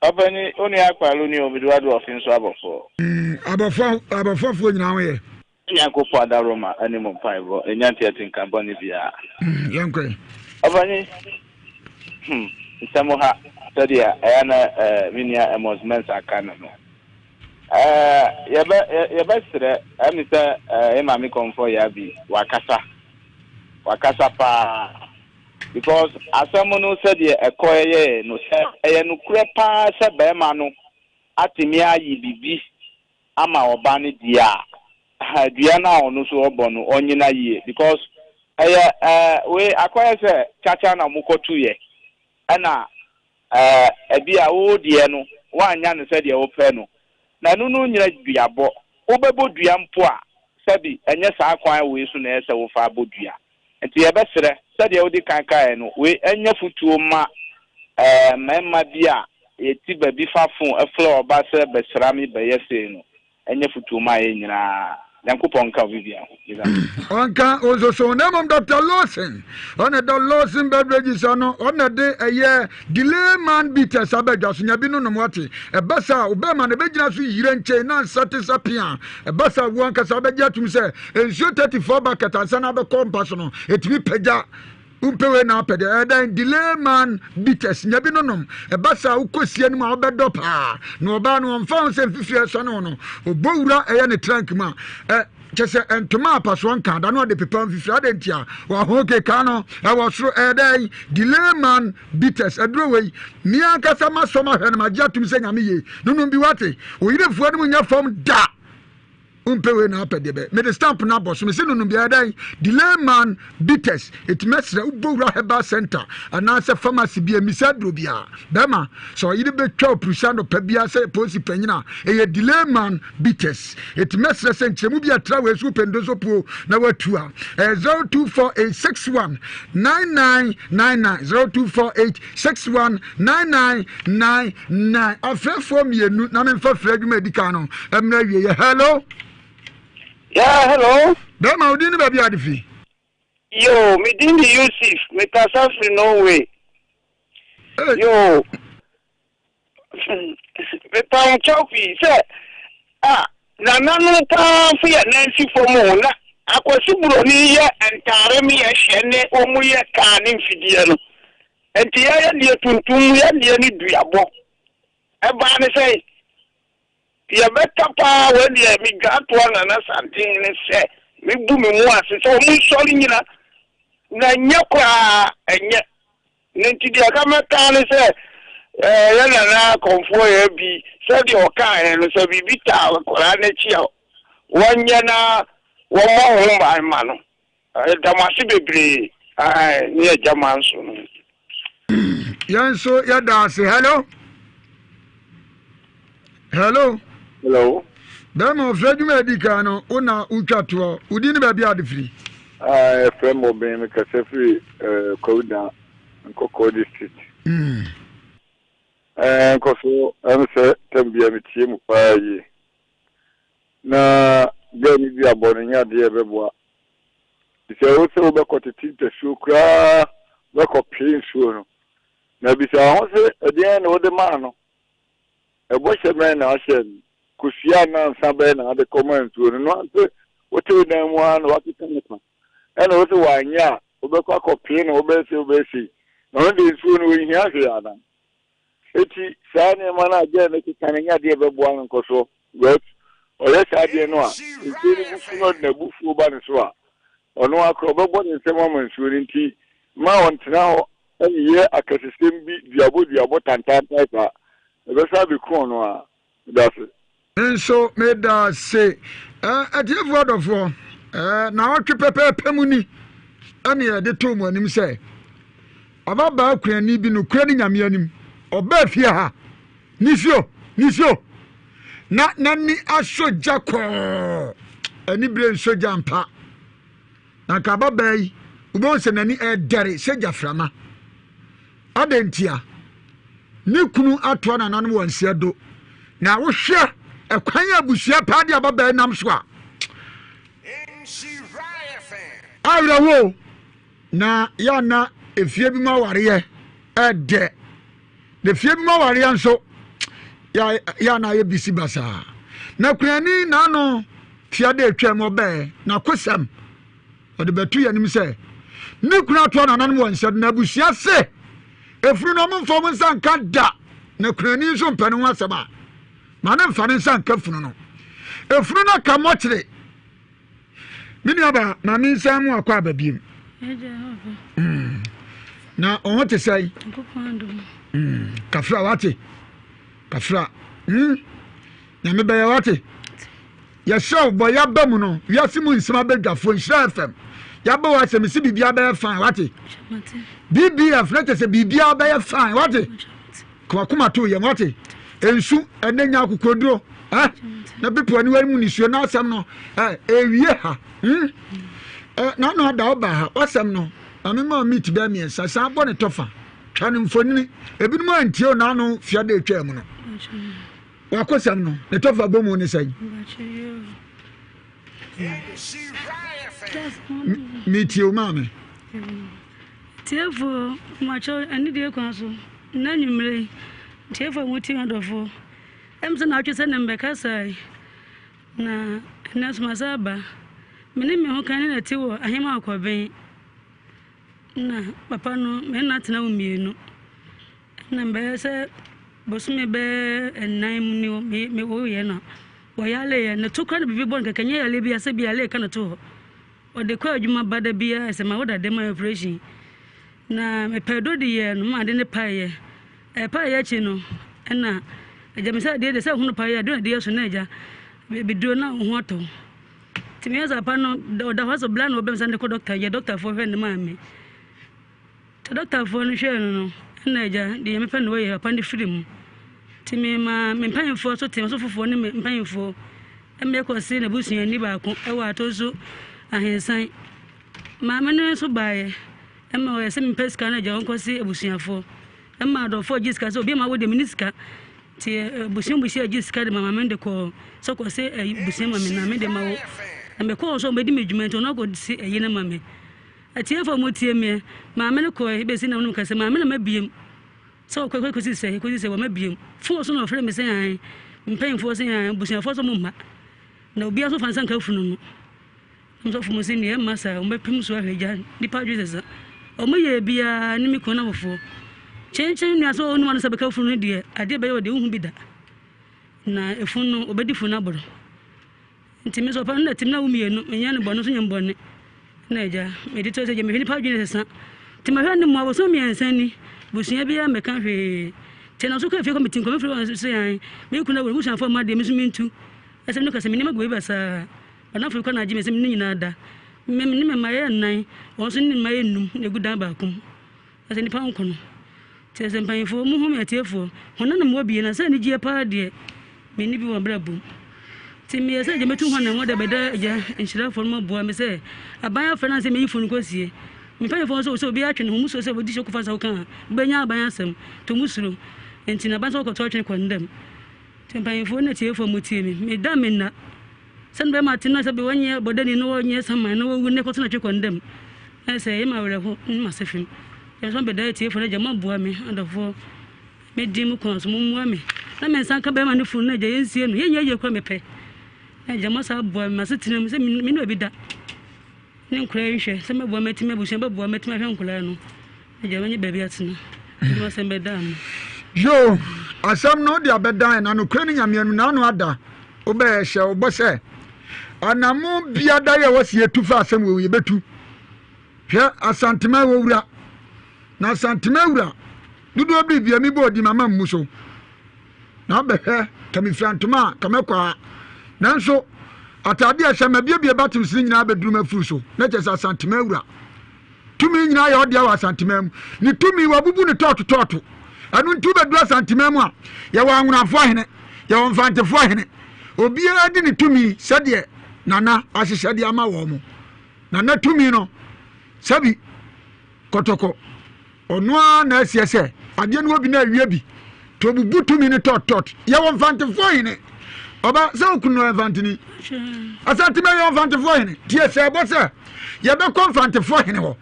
Ɔpɛni, onua Akpalu ne Omiduadu Ɔfe nso abɔfoɔ. Mm, abɔfoɔ abɔfoɔfoɔ nyinaa ho yɛ. Nyankopɔn adaworoma ne mo mpaebɔ nnya nteɛte nka bɔne biara. Mm, yɛnkɔ ɛ. Ɔpanyin, hmm, nsɛm ha sɛdeɛ ɛyɛ na eh, me nua Amos Mensah ka no no. Eh, yɛbɛ, yɛbɛsrɛ, ɛmi sɛ eh, yɛ maame kɔmfɔ Yabi, wakasa. Wakasa paa. Because asɛm no sɛdeɛ ɛkɔɛ yɛɛ no, sɛ ɛyɛ nokorɛ paa sɛ bɛɛma no atumi ayi biribi ama ɔba no deɛ a, ha dua no a ɔno nso ɔbɔ no ɔnyina yie because ɛyɛ ɛɛ wei akɔyɛ sɛ kyakya na ɔmo kɔtoeɛ ɛna ɛɛ ɛbi a wo deɛ no woannya no sɛdeɛ wopɛ no na ɛno no nyina duabɔ wobɛbɔ dua mpo a. Sɛbi, ɛnyɛ saa kwan wei so na ɛyɛ sɛ wofa bɔ dua. Nti yɛbɛsrɛ, sɛdeɛ wodi kan kaeɛ no, wei nyɛ fotuo mma mmarima bi a yɛte baabi fa fon frɛ ɔba sɛ bɛsra me bɛyɛ sei no, ɛnyɛ fotuo ma yɛn nyinaa. Nyankopɔn nka obi biara ho. Meda ase. Ɔnka wo nso so. Na mmom Dr. Lawson, ɔna ɛda Lawson Beverages ano, ɔna de ɛyɛ Delay Man Bitters aba dwa so. Nya bi no nom wate. Ɛba saa a, wo bɛrima no ɛbɛgyina so yire nkyɛn na nsa te sɛ pea. Ɛba saa a, wo ankasa wobɛgye atum sɛ nsuo 34 bucket ansa na abɛkɔ mpa so no, ɛtumi pagya. Wompɛ wei na apɛ deɛ ɛyɛ dɛn? Delay Man Bitters, nya bi no nom. Ɛba saa a, wokɔ sie no mu a wobɛdɔ paa. Na ɔbaa no, ɔmfa ho sɛ mfifiri ɛsɔne wo no, ɔbɔ wura ɛyɛ ne trunk mu a, ɛ kyɛ sɛ ntoma a apasoɔ nka da na ɔde pepa mfifiri. Adɛn nti a? Waho keka no ɛwɔ soro. Ɛyɛ dɛn? Delay Man Bitters, aduro wei, me ankasa masɔ mahwɛ no, magye atom sɛ Nyame ye. Nonom bi wate. Wo yerefoɔ no mu nyɛ fam da. Wompɛ wei na apɛ deɛ bɛ. Mede stamp no abɔ so. Mese no nom biara dɛn? Delay man bitters. Eti mɛsrɛ wobɔ wura herbal center anaasɛ pharmacy bi a mmisa aduro biara. Bɛrima, sɛ ɔyere bɛtwa opurusi anɔpa biara sɛ polisi panyin a, ɛyɛ delay man bitters. Eti mɛsrɛ sɛ nkyerɛmu bi a ɛtra wei so wopɛ ndosopuo na watu a, ɛyɛ 024861 9999 0248 61 9999 Afrɛfoɔ mmienu na memfa frɛ adwuma edi kan no mmra awieɛ. Hello. Yeah, hello. Bɛrima, wo din ne baabi a ade fi? Yo, me din de Yusuf, mekasa firi Norway. Hey. Yo, mepa wo kyɛw pii sɛ, ah, nananom paa nso yɛ nansi fam o, na Akwasi Buroni yɛ ntaare meyɛ hyɛ ne wɔn yɛ kaa ne mfidie no. Enti yɛyɛ deɛ tuntum, yɛ deɛ ne duabɔ. Ɛbaa ne sɛn? Yɛbɛka paa wei deɛ medwaa toa Nana Santehene sɛ mebu me mu ase sɛ wɔn nsɔre nyina na ɛnyɛ koraa ɛnyɛ. Ne nti deɛ ɛka mɛka ne sɛ ɛɛ yɛ Nana Kɔmfoɔ yɛ bi sɛdeɛ ɔkaeɛ no sɛ biribi taa akwadaa n'akyi a wɔnyɛ na wɔmmɔ ho ban ma no. Yɛda mo ase bebree ae ne agya manso no. Yɛn nso yɛda ase. Hello. Hello. Hello. Bɛrima ɔfrɛ adwuma adi kan no, wo na wotwa toɔ. Wo din ne baabi a ade firi? Ɛfrɛ me Obeng, mekasa firi Kwawuda, Nkɔkɔɔ district. Nkɔso, ɛm sɛ tam bia metie mu paa yie. Na girl no dua bɔ no nyɛ adeɛ a ɛbɛboa. Nti sɛ wo sɛ wobɛkɔ tete ntasuo koraa wobɛkɔ pee nsuo no. Na bisa wo ho se ɛdeɛn na wode maa no? Ɛbɔhyɛ bɛn na ahyɛɛ no? Kosua anaa nsa bɛn na ade kɔmaa nsuo no? No ara sɛ wote wo dan mu ara na wakeka ne kwa. Ɛna wo se wanyɛ a wobɛkɔ akɔ pee no wobɛyɛ sei wobɛyɛ sei. Na ɔno deɛ nsuo no ɔnhia hwee anaa? Eti saa nneɛma no a girl no keka no nyɛ adeɛ a ɛbɛboa no nkɔsoɔ because ɔyɛ saa adeɛ no a nsuo no bo fu na ɔde n'abufuo ba ne so a ɔno ara koraa ɔbɛbɔ ne nsam ama nsuo no nti mma ɔntena hɔ nyɛ akɛsesɛm bi duabɔ duabɔ tantaantan saa ɛbɛsan abɛku ɔno ara. Meda ase. Me nso meda ase. Atiefoɔ adɔfoɔ, naawɔtwe pɛpɛɛpɛ mu ni ɛne yɛde too mo anim sɛ ababaa kuani bi nokorɛ ne Nyame anim ɔbaa fie ha nisio nisio na n'ani asɔ gya kɔɔ anibere nsɔ gya mpa na nka ababaa yi wobɛhu sɛ n'ani ɛdɛre sɛ gyaframa. Adɛn ntia? Ne kunu atoa nananom wɔ nseɛ do. Na wohwɛ ɛkwan a abusua paa de ababaa nam so a, awerɛhoɔ na yɛana efie bi mu awareɛ ɛdɛ. Na efie bi mu awareɛ nso yɛana ayɛ bisi basaa. Na kunani n'ano tia dɛ atwam ɔbɛɛ n'akosɛm. Ɔde bɛto yɛn anim sɛ ne kunu atoa nananom wɔ nsɛm na abusua se efunu no ɔmo mfa ɔmo nsa nka da na kunani nso mpɛ ne ho asɛm a ma ne mfa ne nsa nka funu no. Efunu no aka mɔkyere. Me nua ba ma me nsa mu akɔ aba biem. Na ɔho te sɛn? Kafra wate. Kafra. Mm. Nyame bɛyɛ wate. Yɛsrɛ wo bɔ yaba mu no wiase mu nsɛm abadwafoɔ nhyira fm yaba wɔ asɛm si biribiara bɛyɛ fine wate bbf na kyɛ sɛ biribiara bɛyɛ fine wate kɔmakoma to yɛn wate nsu ɛnɛ nya akokoduro. Eh, na pepe aniwa mu nisuo na asɛm no eh, ewie ha. Hmm? Eh, na na ɔda ɔba ha, wasɛm no, maame ma meat bɛɛ mmiɛnsa, saa bɔ ne tɔfa, twa no mfonini. Ebinom antie o n'ano fiada etwa mu no. Wakɔsɛm no, ne tɔfa bɔ mu ne sɛn? Metie o maame. Tiefo, makyɛw anidie kwan so, nnɛ anwummere yi, tiefo a motie me adɔfoɔ, ɛm sɛ naawɔtwe sɛ nnɛ mebɛkasae, na ɛnnɛ nso masan aba. Me ne me ho kan ne na ɛte wɔ Ahema Akɔben, na papa no, me ne no atena wo mmienu. Na bɛyɛ sɛ bosome bɛyɛ nnan mu ni me mewoeɛ na wɔyareeɛ. Ne to koraa na biribi bɔ no kɛkɛ, ɛnyɛ yareɛ biara sɛ bi yareɛ ka ne to hɔ. Ɔde kɔ adwuma ba da biara sɛ ma woda dɛm ayɛ operation. Na mepɛ aduro de yɛɛ no ma ade no paeɛ. Ɛpaeɛ akyi no ɛna agya me sɛ adeɛ deɛ sɛ ho no paeɛ aduro na ɛde yɛ so na agya bɛduro na wo ho atɔ. Nti meyɛ sɛ apa no ɔda hɔ sɛ bla na ɔbɛm sɛ de kɔ dɔkta gya dɔktafoɔ hwɛ ne maa me. Nti dɔktafoɔ no hwɛɛ no no ɛna agya deɛ mepɛ na wɔyɛ papa no firi mu. Nti memaa me mpanyinfoɔ so tee ɔsɔfofoɔ ne me mpanyinfoɔ ɛma ɛkɔsee n'abusuani baako ɛwɔ Atonsu Ahensan. Maame no nso baeɛ ɛma ɔyɛ sɛ mepɛ sika no agya ɔnkɔse abusuafoɔ. Ɛma adɔfoɔ gye sika sɛ obi ma wo deɛ menni sika. Nti abusua mu hyia gye sika de ma maame no de kɔɔ sɛ kɔse abusua ma me na me de ma wo. Na mekɔɔ so ɔbɛdi me dwuma nti ɔno akɔsi ayi no ma me. Atiefo a wɔtie me, maame no kɔe besi na wɔnom kasa, maame na mabiem sɛ ɔkɔ kɔsi sɛ kɔsi sɛ wɔma Fon so na ɔfrɛ me sɛ an, mpanyimfoɔ sɛ an, abusuafoɔ sɛ wɔmma. Na obiara nso fa nsa nka funu no. Nsɔfo mo sɛ nea ɛmma saa, wɔbɛpem so ahwɛ gya, nnipa adwene sesa. Wɔyɛɛ biara ne me kunu n'awofoɔ. Kyenkyen nua sɛ ɔnum ano sɛ bɛka funu no deɛ, adeɛ bɛyɛ ɔdeɛ wohu bi da. Na efunu no, wɔbɛdi funu no aboro. Nti me nso ɔpɛ no na tim na wo mmienu menyɛ no bɔne nso nyɛ me bɔne na agya mede to sɛ gya mehwɛ nipa adwene sesa nti mahwɛ ne mmoa bosom mmiɛnsa ni busua biara mmɛka hwee nti na so kɔ efie kɔ meti nkɔmɛ firi wɔn so yan me kunu awu busuafoɔ mma deɛ me nso mentu ɛsɛ me no kasa me nneɛma gu baabi basaa madamfo bi kɔ na agye me sɛ me ne nyinaa da me ne me mma yɛ nnan wɔn nso ne mma yɛ nnum na egu dan baako mu Na sɛ nnipa nko no, kyerɛ sɛ mpanyimfoɔ, mohu me atiefoɔ, hɔn na mowɔ bie na sɛ anigyeɛ paa deɛ, menni bi wɔ m'abrabɔ mu. Nti meyɛ sɛ agya mɛtu hɔn na wɔde abɛda agya nhyirafoɔ no mɔboa me sɛ aban afrɛ no ansɛ meyi funu kɔsie. Me mpanyimfoɔ nso sɛ obiara twe ne ho, musuro sɛ wɔdi hyɛ kɔfa nsa woka a, wobɛnya aban asɛm, nti wɔn suro. Nti na aban sɛ wɔkɔto atwene kɔ ndam. Nti mpanyimfoɔ ne atiefoɔ motie me, meda menna. Sɛ no bɛma ate na sɛ bi wɔnyɛ bɔdani na wɔnyɛ saman na wɔwu ne kɔto natwe kɔ ndam. Na sɛ ɛyɛ me awerɛho ne m'asefem. Nanso mabɛda atiefo no agya, moaboa me, adɔfoɔ. Medi mo kwan so, mommoa me. Na me nsa nka bɛrima no funu no agya, yɛnsie no. Yɛnyɛ yie koraa mepɛ. Na agya, moasa aboa me m'asetena mu sɛ me ne obi da. Ne nkwadaa yi nhwɛ, sɛ mɛboa matumi abusua bɛboa matumi ahwɛ nkwadaa no. Agya, mɛnyɛ baabi atena. Mede m'asɛm bɛdaa mo. Yoo, asɛm no wode abɛdan na nokorɛ no Nyame anim na ano ada. Wobɛyɛ hyɛ wo bɔ sɛ anamo biada yɛ wɔ sɛ yɛtu fa asɛm wɔ yɛbɛtu. Hwɛ Asantema wɔ wura na Asantema wura dodoɔ biribia mi bɔ odi mama mmu so na abɛhwɛ ka mefira ntoma a ka mɛkɔ a nanso atade a ɛhyɛ mabiebie buttons no nyinaa bɛduru mafuru so na kyerɛ sɛ Asantema wura Tumi nyinaa yɛ ɔdea wɔ Asanteman mu. Ne tumi, wabubu no tɔɔto tɔɔto. Ɛno nti wobɛduru Asanteman mu a, yɛwɔ Anwonafoɔ ahene, yɛwɔ Mfantefoɔ ahene. Obiara di ne tumi sɛdeɛ Nana ahyehyɛ de ama wɔn mo. Nana tumi no, sɛbi kɔtɔkɔ, ɔno ara na asiɛ sɛ adeɛ no wɔ bi na awie bi. To obubu tumi no tɔɔt tɔɔt. Yɛwɔ Mfantefoɔ hene. Ɔba sɛ okunu no ɔyɛ Mfanteni. Asanteman yɛ Mfantefoɔ hene. Tie sɛ ɛbɔ sɛ yɛbɛkɔ Mfantefoɔ hene hɔ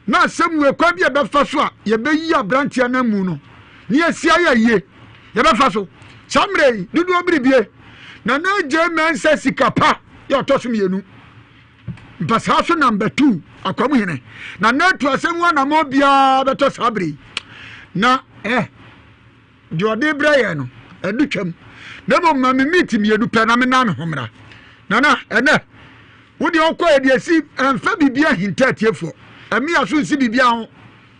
na asɛm wei kwan bi a yɛbɛfa so a yɛbɛyi aberanteɛ no amu no ne yɛsi ayɛ yie yɛbɛfa so saa mmerɛ yi dodoɔ biribie na na agye mɛnsa sika pa yɛ ɔtɔ so mmienu mpasaa so namba tu akwamu hene na na atu asɛm ho anammɔn biara bɛtɔ saa bere yi na eh deɛ ɔde brɛ yɛn no ɛde twam na mmom ma me meat mmienu pɛ na mena me ho mmra nana ɛnɛ wo deɛ ɔkɔ yɛ deɛ si ɛmfa biribi ahinta atiefoɔ ɛmea so nsi biribi ho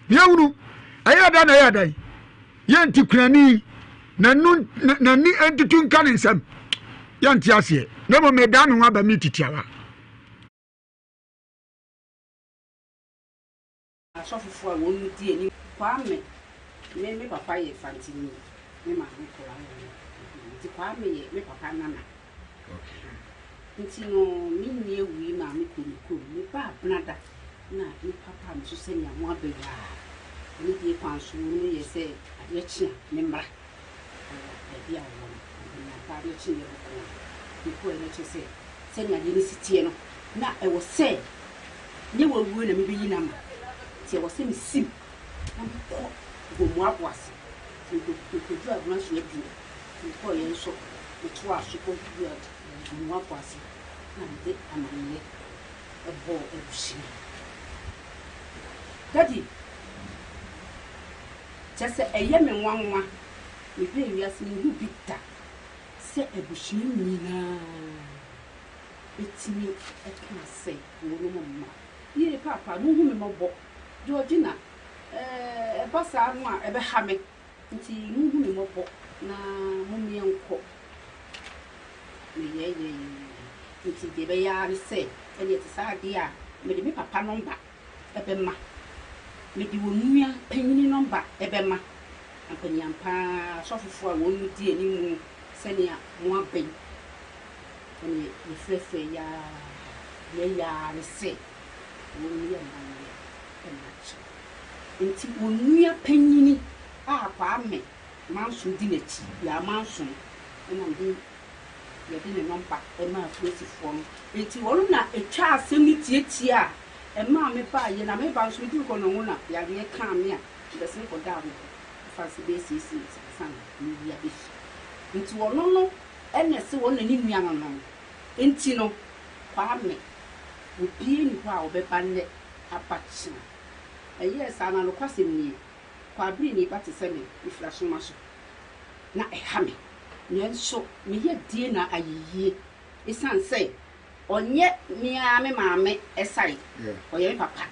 yɛhunu ɛyɛ da na ɛyɛ da yi yɛnti kunani n'anu n'ani ntutu nka ne nsam yɛnte aseɛ na mmom medaa me ho aba meat tiawa. Asɔfofoɔ a wɔn di anim. Kwame, me me papa yɛ Fantini, me maame Koraa yɛ Oburoni. Nti Kwame yɛ me papa nana. Nti no me nua wui maa me kɔɔ me kurom. Me baa Benada na nnipa baa me so sɛnea mo aba yi ara. Anidie kwan so no yɛ sɛ adeɛ kye a me mmra wɔ baabi a wɔwɔ no. Ampaniampa adeɛ kyeeɛ bɔkɔɔ no, mekɔeɛ no kyerɛ sɛ sɛnea adeɛ no si teɛ no na ɛwɔ sɛ nyɛ wawuo na mebɛyi no ama. Nti ɛwɔ sɛ mesim na mekɔ Gomoa ase. Nti mekɔduru Agona so aduru. Mekɔeɛ nso metoaa so kɔduruu Gomoa ase na mede amanneɛ bɔɔ abusua. Daddy, kyerɛ sɛ ɛyɛ me nwanwa, mebɛɛ wiase menhu bi da sɛ abusua nyinaa bɛtumi kaa sɛ wɔnom mma. Yie paapa, monhu me mmɔbɔ. Georgina, ɛɛ, ɛba saa no a ɛbɛha me. Nti monhu me mmɔbɔ na mommeɛ nkɔ. Meyɛɛyɛɛyɛɛ. Nti deɛ ɛbɛyɛ ara ne sɛ, ɛnneɛ ɛte saa deɛ a, mede me papa nɔmba bɛma. Mede wɔn nua panyini nɔmba bɛma. Ampaniampa ara, asɔfofoɔ a wɔn di anim sɛnea moaba yi, ɛnneɛ yɛfrɛfrɛ yi ara, deɛ ɛyɛ ara ne sɛ wɔn yɛ mma yɛ mma kyɛw. Nti wɔn nua panyini a Kwame Manso di n'akyi, Yaa Manso, ɛna mede yɛde ne nɔmba maa apolisifoɔ no. Nti ɔno na ɛtwaa asɛm no tiatia a ɛmaa me baeɛ. Na meba nso meduru hɔ no ɔno na yareɛ kaa me a mebɛsene kɔdaa no hɔ ɛfa sɛ bɛyɛ siesie nti ansa na meyi abɛfie. Nti ɔno no ɛna ɛse ɔno na ne nua no no. Nti no Kwame obiara nni hɔ a ɔbɛba nnɛ aba kyena. Ɛyɛɛ saa na nokwasɛm nie, Kwabere ni ba te sɛ me, mefiri Asoma so. Na ɛha me. Nanso meyɛ deɛ na ayɛ yie ɛsiane sɛ ɔnyɛ me ara me maame sae, ɔyɛ me papa.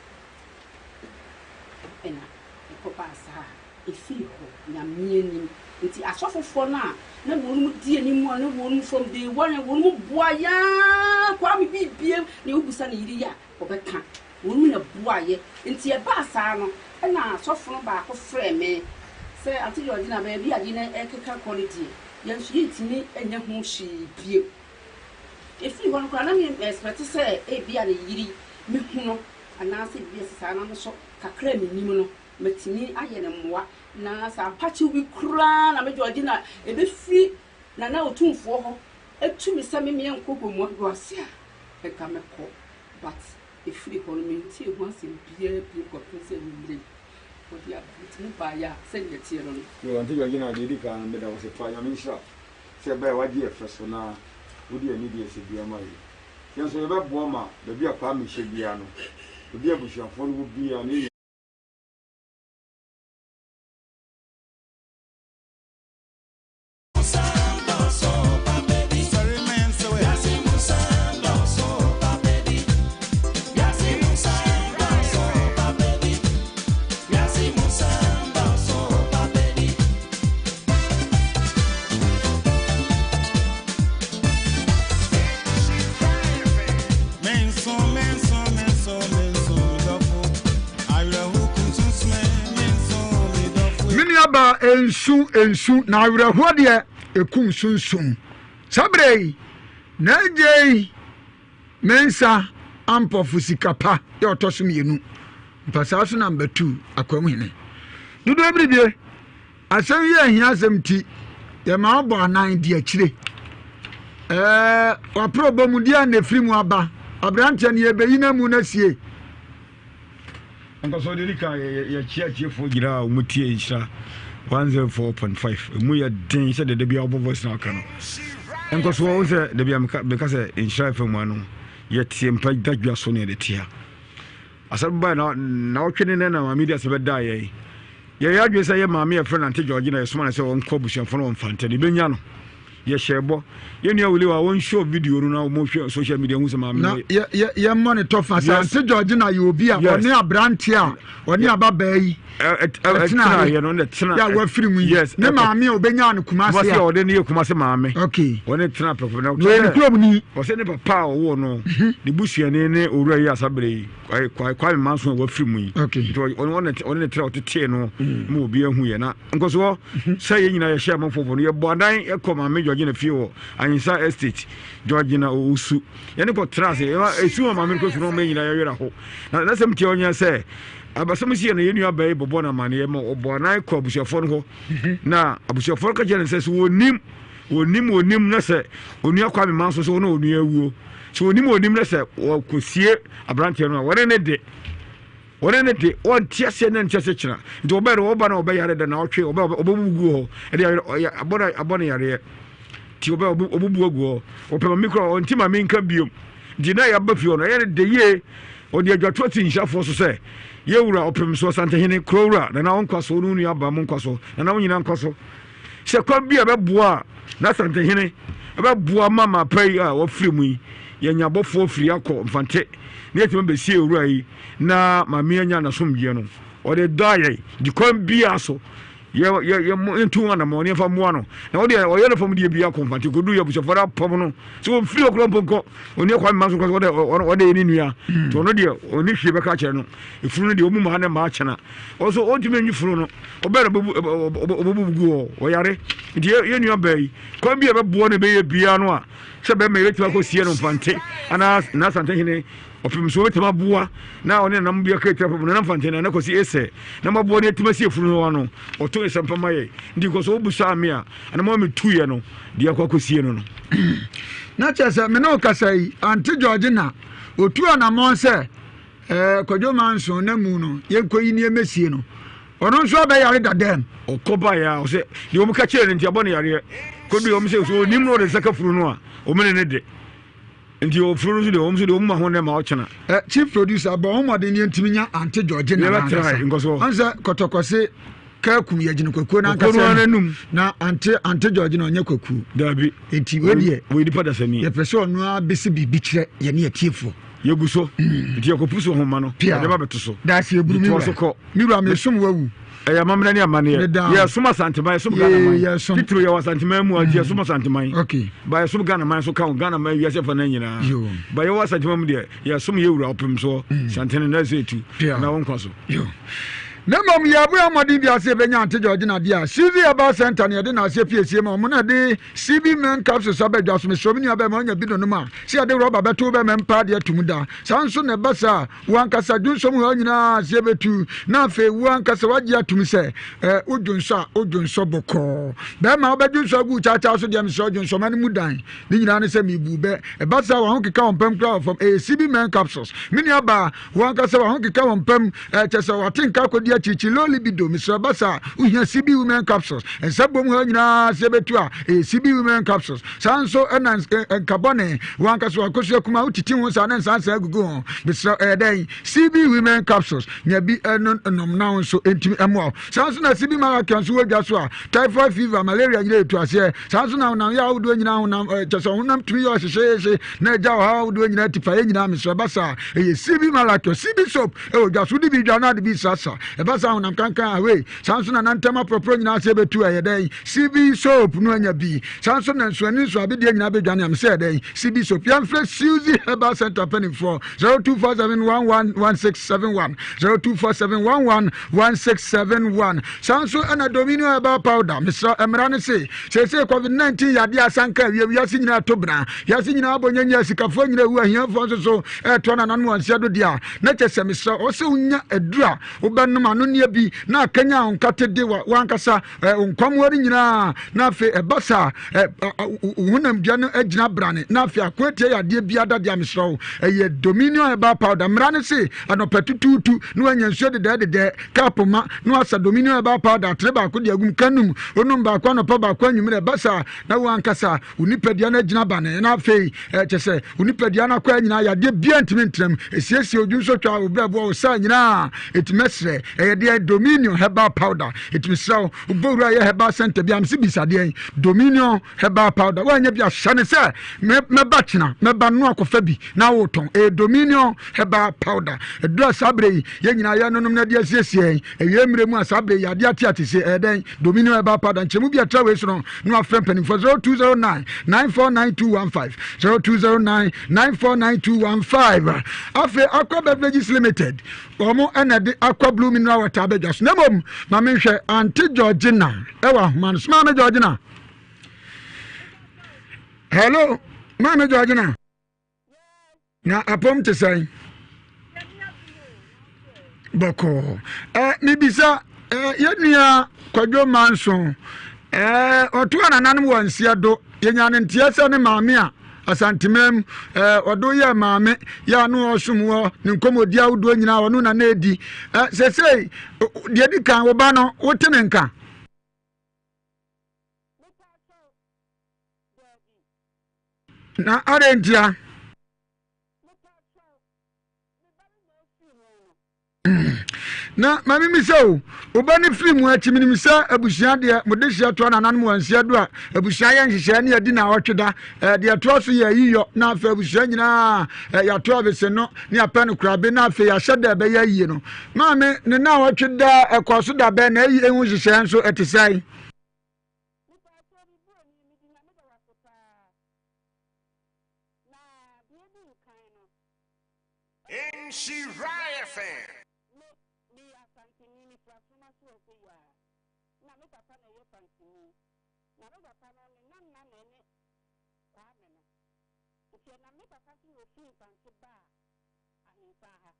Ɛna ɛkɔbaa saa a, ɛfiri hɔ, Nyame anim. Nti asɔfofoɔ no a na wɔnom di anim a na wɔnom from day one a wɔnom boa yɛn ara Kwame biribiara nea wobisa ne yere yi a ɔbɛka. Wɔnom na ɛboaeɛ. Nti ɛbaa saa no, ɛna asɔfo no baako frɛɛ me sɛ, Auntie Georgina, baabi a adeɛ no rekeka kɔ no deɛ, yɛn nso yɛntumi nyɛ ho hwee bio. Ɛfiri hɔ no koraa, na me expect sɛ ebia ne yere mɛhu no anaasɛ biribi a ɛte saa, na me nso kakra a menim no, matumi ayɛ no mmoa. Na sɛ apakyew bi koraa na me Georgina ɛbɛfiri Nana Otumfoɔ hɔ atu me sɛ me menkɔ Gomoa ase a, nka mɛkɔ. But ɛfiri hɔ no mentee ho asɛm biara bio kɔpem sɛ anwummerɛ yi wɔde aba. Nti mo baeɛ a sɛdeɛ ɛteɛ no no. Yoo Auntie Georgina deɛ ɛdi kan no meda wo ase paa Nyame nhyira wo sɛ ɛbaeɛ wagye yɛ fɛ so na wode anidie sɛ dua ma yɛn. Yɛn nso yɛbɛboa ma baabi a Kwame hyɛ biara no baabi a abusuafoɔ no wɔ biara no yɛn Me nuabaa nsu nsu na awerɛhoɔ deɛ ɛkum sunsum. Saa berɛ yi na agyei me nsa ampɔfo sika pa yɛ ɔtɔ so mmienu mpasaa so na mbɛtu akwam hene. Dodoɔ biribie Asɛm yi yɛ ahia asɛm nti, yɛma ɔbɔ anan di akyire. Ɛɛ waporɔ bɔ mu deɛ na ɛfiri mu aba. Aberanteɛ no yɛbɛyi no amu no asie. Nkɔsɔ deɛ nika yɛkyia atiefoɔ nyinaa a wɔn tie nhyira 104.5 emu yɛ den sɛ dede bi a wɔbɔ voice na aka no nkɔsɔ wɔn sɛ dabi a meka sɛ nhyira fm ano yɛtie mpa dadwa so ne yɛde tia Asɛm bae na naawɔtwe ne nnɛ na maame di asɛm bɛdaa yɛn. Yɛyɛ adwene sɛ yɛ maame a yɛfrɛ no Ante Georgina yɛsoma no sɛ ɔnkɔ abusuafo no wɔ Mfantɛ no yɛbɛnya no. Yɛhyɛɛ bɔ. Yɛn nua Willie a wɔnhyɛ video no na wɔhwɛ social media hu sɛ maame na yɛmmɔ ne tɔfa sɛ Ante Georgina yɛ obi a ɔne aberante a ɔne ababaa yi ɛtenaeɛ no na tena yɛ a wafiri mu yi ne maame a ɔbɛnyaa no Kumase a ɔde ne yɛ Kumase maame okay ɔne tena pɛpɛ na ɔyɛ ne kurom ni ɔsɛ ne papa a ɔwɔ no mhm. ne busuani ne owura yi asabere yi Kwame Manso a wafiri mu yi okay nti ɔne ɔne ne tena ɔtetee no mm. ma obi ahu yɛ na nkɔsoɔ mhm. sɛ yɛn nyinaa yɛhyɛ amanfoɔ no yɛbɔ adan ɛkɔ maame Georgina. Georgina fie wɔ Ahinsa Estate, Georgina Owusu. Yɛne kɔtena ase, ɛsu ma maame no kɔ su na ɔma nyinaa yɛwerɛ ho. Na n'asɛm tia ɔnyɛ sɛ abasɛm si yɛ no yɛn nua bɛyi bɔbɔ no amaneɛ ma ɔbɔ anan kɔ abusuafoɔ no hɔ. Mhm. Na abusuafoɔ no ka kyerɛ no sɛ sɛ wɔnim wɔnim wɔnim na sɛ onua Kwame Manso sɛ wɔne onua awuo sɛ wɔnim wɔnim na sɛ wɔkɔsie aberanteɛ no a wɔne ne de Wɔne no de, wɔnte aseɛ nnɛ nte aseɛ kyena. Nti wɔbɛyɛ no, wɔba na wɔbɛyare da naawɔtwe, wɔbɛ wɔbɛbubu gu hɔ, ɛde yareɛ ɔyɛ abɔ no abɔ no yareɛ. Nti wɔbɛ wɔbubu agu hɔ. Wɔpɛ mame koraa, ɔnte mame nka biom. Nti na yɛaba fie hɔ no, ɛyɛ no dɛ yie. Ɔde adwatoɔ te nhyirafoɔ so sɛ, Yɛ wura, ɔpem so, Asantehene, kuro wura, Nana wo nkwa so, wo ne wo nua aba mo nkwa so, Nana wo nyinaa nkwa so. Sɛ kwan bi a ɛbɛboa a n'Asantehene ɛbɛboa ma mapa yi a wɔafiri mu yi, yɛanya abɔfoɔ firi akɔ Mfante na yɛatumi abɛsie owura yi na maame anya n'asomdwoeɛ no, ɔde dɔ yɛn de kwan biara so yɛ yɛ yɛ yɛntu ho anammɔn ne yɛmfa mmoa no na ɔde ɔyɛ no fam deɛ bi akɔ Mfante kɔduru yɛ abusuafoɔ no apam no sɛ wɔmfiri hɔ koraa mpo nkɔ ɔne Kwame Manso koraa sɛ ɔde ɔde yɛ ne nua nti ɔno deɛ ɔne hwee bɛka akyerɛ no efunu no deɛ ɔmu ma ha ne mmaa kyena ɔso ɔntumi nyi funu no ɔbɛn na ɔbɛbu gu hɔ ɔyare nti yɛ nua baa yi kwan bi a ɛbɛboa no bɛyɛ biara no a sɛ bɛrima yɛbɛtumi akɔ sie no mfante anaa n'asante hene ɔpem so wɔbɛtumi aboa na ɔne nanam bi aka tira fam nana mfante na nakɔsi esɛ na maboa no atumi asi efunu no ano ɔto nsɛmpa ma yɛ nti nkɔ so wobusaa me a anam a metuiɛ no deɛ akɔ akɔsie no no na kyerɛ sɛ me ne wo kasa yi ante Georgina ɔtu anammɔn sɛ Ɛɛ Kwadwo Manson na mu no yɛnkɔyi nneɛma sie no ɔno nso abɛyare dadaam. Ɔkɔ baeɛ a ɔsɛ deɛ wɔn ka kyerɛ no nti abɔ no yareɛ kɔdu wɔn sɛ so onim na ɔde nsa ka funu no a wɔn ne ne de nti ɔfunu no nso deɛ wɔn nso deɛ wɔn ma ho nɛ ma ɔkyena. Ɛ chief producer bɔ ho mmɔden ne yɛntumi nya Ante George na n'ankasa ɔn sɛ kɔtɔkɔse kaakum yɛ gyina kwakuo n'ankasa anum na ante ante George na ɔnyɛ kwakuo. Dabi nti wei deɛ wei nipa dasani yɛpɛ sɛ ɔno ara bɛsi biribi kyerɛ yɛne atiefoɔ. Yɛgu so nti yɛkɔpu so nhoma no yɛde ba bɛto so. Daase eburu mi wura mi wura mi som wawu. Ɛyɛ amammerɛ ne amanneɛ. Yɛsom Asanteman, yɛsom Ghana man. Titiriw yɛwɔ Asanteman mu a nti yɛsom Asanteman. Ba yɛsom Ghana man so ka ho, Ghana man wiase afa no nyinaa. Ba yɛwɔ Asanteman mu deɛ yɛsom yɛ wura ɔpem soɔ Santene na ɛsɛ etu na wo nkwa so. Na mmom yɛbɔ yɛn mmɔden biara sɛ yɛbɛnya Ante George na adeɛ a CV Herbal Center na yɛde n'aseɛ piesie ma wɔn na ɛde CB Men capsules aba dwa so. Mesrɛ me nua bɛrima wonya bi nonom a, sɛ yɛde rɔba bɛto wo bɛrima mpa adeɛ ato mu da. Saa nso na ɛba saa a, wo ankasa dwonsɔ mu haw nyinaa aseɛ bɛtu na afei wo ankasa woagye atom sɛ eh, wo dwonsɔ a wo dwonsɔ bɔkɔɔ. Bɛrima wobɛdwonsɔ agu wo kyaakyaa so deɛ mesrɛ wo dwonsɔ ma no mu dan. Ne nyinaa ne sɛ mebu bɛ. Ɛba saa a w'ahokeka wɔ mpam koraa wɔ fam. Ɛyɛ CB Men capsules. Me nua baa, Wo ankasa w'ahokeka wɔ mpa mu, kyerɛ sɛ w'ate nka akɔdi akyirikyiri, low libido, mesrɛ ɛba saa a, wohia CB Women Capsules. Nsa bom ha nyinaa sɛ yɛbɛtu a, ɛyɛ CB Women Capsules. Saa nso na nka bɔne, wo ankasa w'akosua kumaa, wotiti ho saa na nsansaa gugu ho, mesrɛ ɛyɛ dɛn? CB Women Capsules, nya bi no nom na wo nso ɛntumi mmoa wo. Saa nso na CB Malakia nso wɔ dwa so a, typhoid fever, malaria nyinaa ɛtu aseɛ. Saa nso na honam yɛ ahodoɔ nyinaa honam, kyerɛ sɛ honam tumi yɛ ɔhyehyeehye na ɛgya ɔhaw ahodoɔ nyinaa tipaeɛ nyinaa mesrɛ ɛba saa ɛyɛ CB Malakio CB soap ɛwɔ dwa so wode bi dwa na ade bi srasra ɛba saa honam kankan awei saa nso na nantam aporɔporɔ nyinaa sɛ ɛbɛtu ɛyɛ dɛn CB soap no anya bi saa nso na nsuani nso abedeɛ nyinaa bɛdwane am sɛ ɛdɛn CB soap yɛmfrɛ Suzy Herbal Center mpanimfoɔ 0247111671 0247111671 saa nso ɛna Dominion Herbal Powder mesrɛ mmara no se Seesei Covid 19 yadeɛ asanka awie, wiase nyinaa to bena, wiase nyinaa abɔ nyanya, asikafoɔ nyinaa awu, ahiafoɔ nso so ɛretoa nananom wɔn nseɛ do deɛ a, na kyɛ sɛ mesrɛ wo sɛ wonya aduru a wobɛnom anonneɛ bi na akanyan wo nkate de w'ankasa wo nkwammoa no nyinaa, na afei ɛba saa wo honamdua no agyina brane, na afei ako atia yadeɛ biara da deɛ a mesrɛ wo ɛyɛ Dominion Herbal Powder. Mmara no se anɔpa tutuutu na wanya nsuo dedɛɛdedɛɛ Cup ma na wasa Dominion Herbal Powder atere baako de agum ka num. Wonom baako anɔpa baako anwummerɛ. Ɛba saa na wo ankasa wo nipadua no agyina bane na afei kyɛ sɛ wo nipadua no akwaa nyinaa yadeɛ biara ntumi ntena mu. Ɛsiesie odwonsotwa, wo brɛboɔ, wo saa nyinaa. Ɛti mɛsrɛ ɛyɛ deɛ Dominion Herbal Powder. Ɛti mesrɛ wo wobɔ wura yɛ herbal center bi a mese bisa deɛn Dominion Herbal powder woanyɛ bi a hyɛ ne sɛ mɛba kyena mɛba no akɔfa bi na wotɔn ɛyɛ Dominion Herbal powder ɛduru a saa berɛ yi yɛn nyinaa yɛnonom na de asiesie yɛn awie mmerɛ mu a saa berɛ yi adeɛ ate ate se ɛyɛ dɛn Dominion Herbal powder nkyɛmu bi ɛtra wei so no na wafrɛ mpanimfoɔ 0209 949215 0209 949215 afei Aqua Beverages Limited wɔn ɛna de Aqua Blue Mineral Water abɛdwa so na mmom ma menhwɛ Auntie Georgina ɛwɔ ahoma no so maame Georgina. Hello, Maame Georgina. Na apɔm te sɛn? Bɔkɔɔ. Ɛ mebisa ɛ yɛn nua Kwadwo Manso ɛ ɔto anananom wɔ nseɛ do yɛnya ne nteɛ sɛ ne maame a Asantemam ɛ ɔdo yɛ maame yɛ ano ɔsom wɔ ne nkɔmmɔdi ahodoɔ nyinaa ɔno na na ɛdi ɛ sesei deɛ di kan wo ba no wote ne nka? Na adɛn ntia? Na ma memmisa o, wo ba no firi mu akyi, menim sɛ abusua deɛ mode hyeɛ toa nananom wɔ nseɛ do a, abusua yɛ nhyehyɛɛ ne adi naawɔtwe da, eh, deɛ ɛtoa so yɛ ayiyɔ, na afei abusua nyinaa eh, yɛato abese no ne apɛ no korabe, na afei yɛahyɛ da ɛbɛyɛ ayie no. Maame, ne naawɔtwe da ɛkɔɔ so da bɛn na ayi ehu nhyehyɛɛ nso ɛte sɛn? Nhyira FM. Me, meyɛ Asanteni, mefiri Asoroma so ase yi ara. Na me papa na ɛyɛ Fantini. Na me papa no, ne nana na ɛne Kwame no. Nti ɛnam me papa so na ɔfiri Mfantse baa Ahenfaa ha.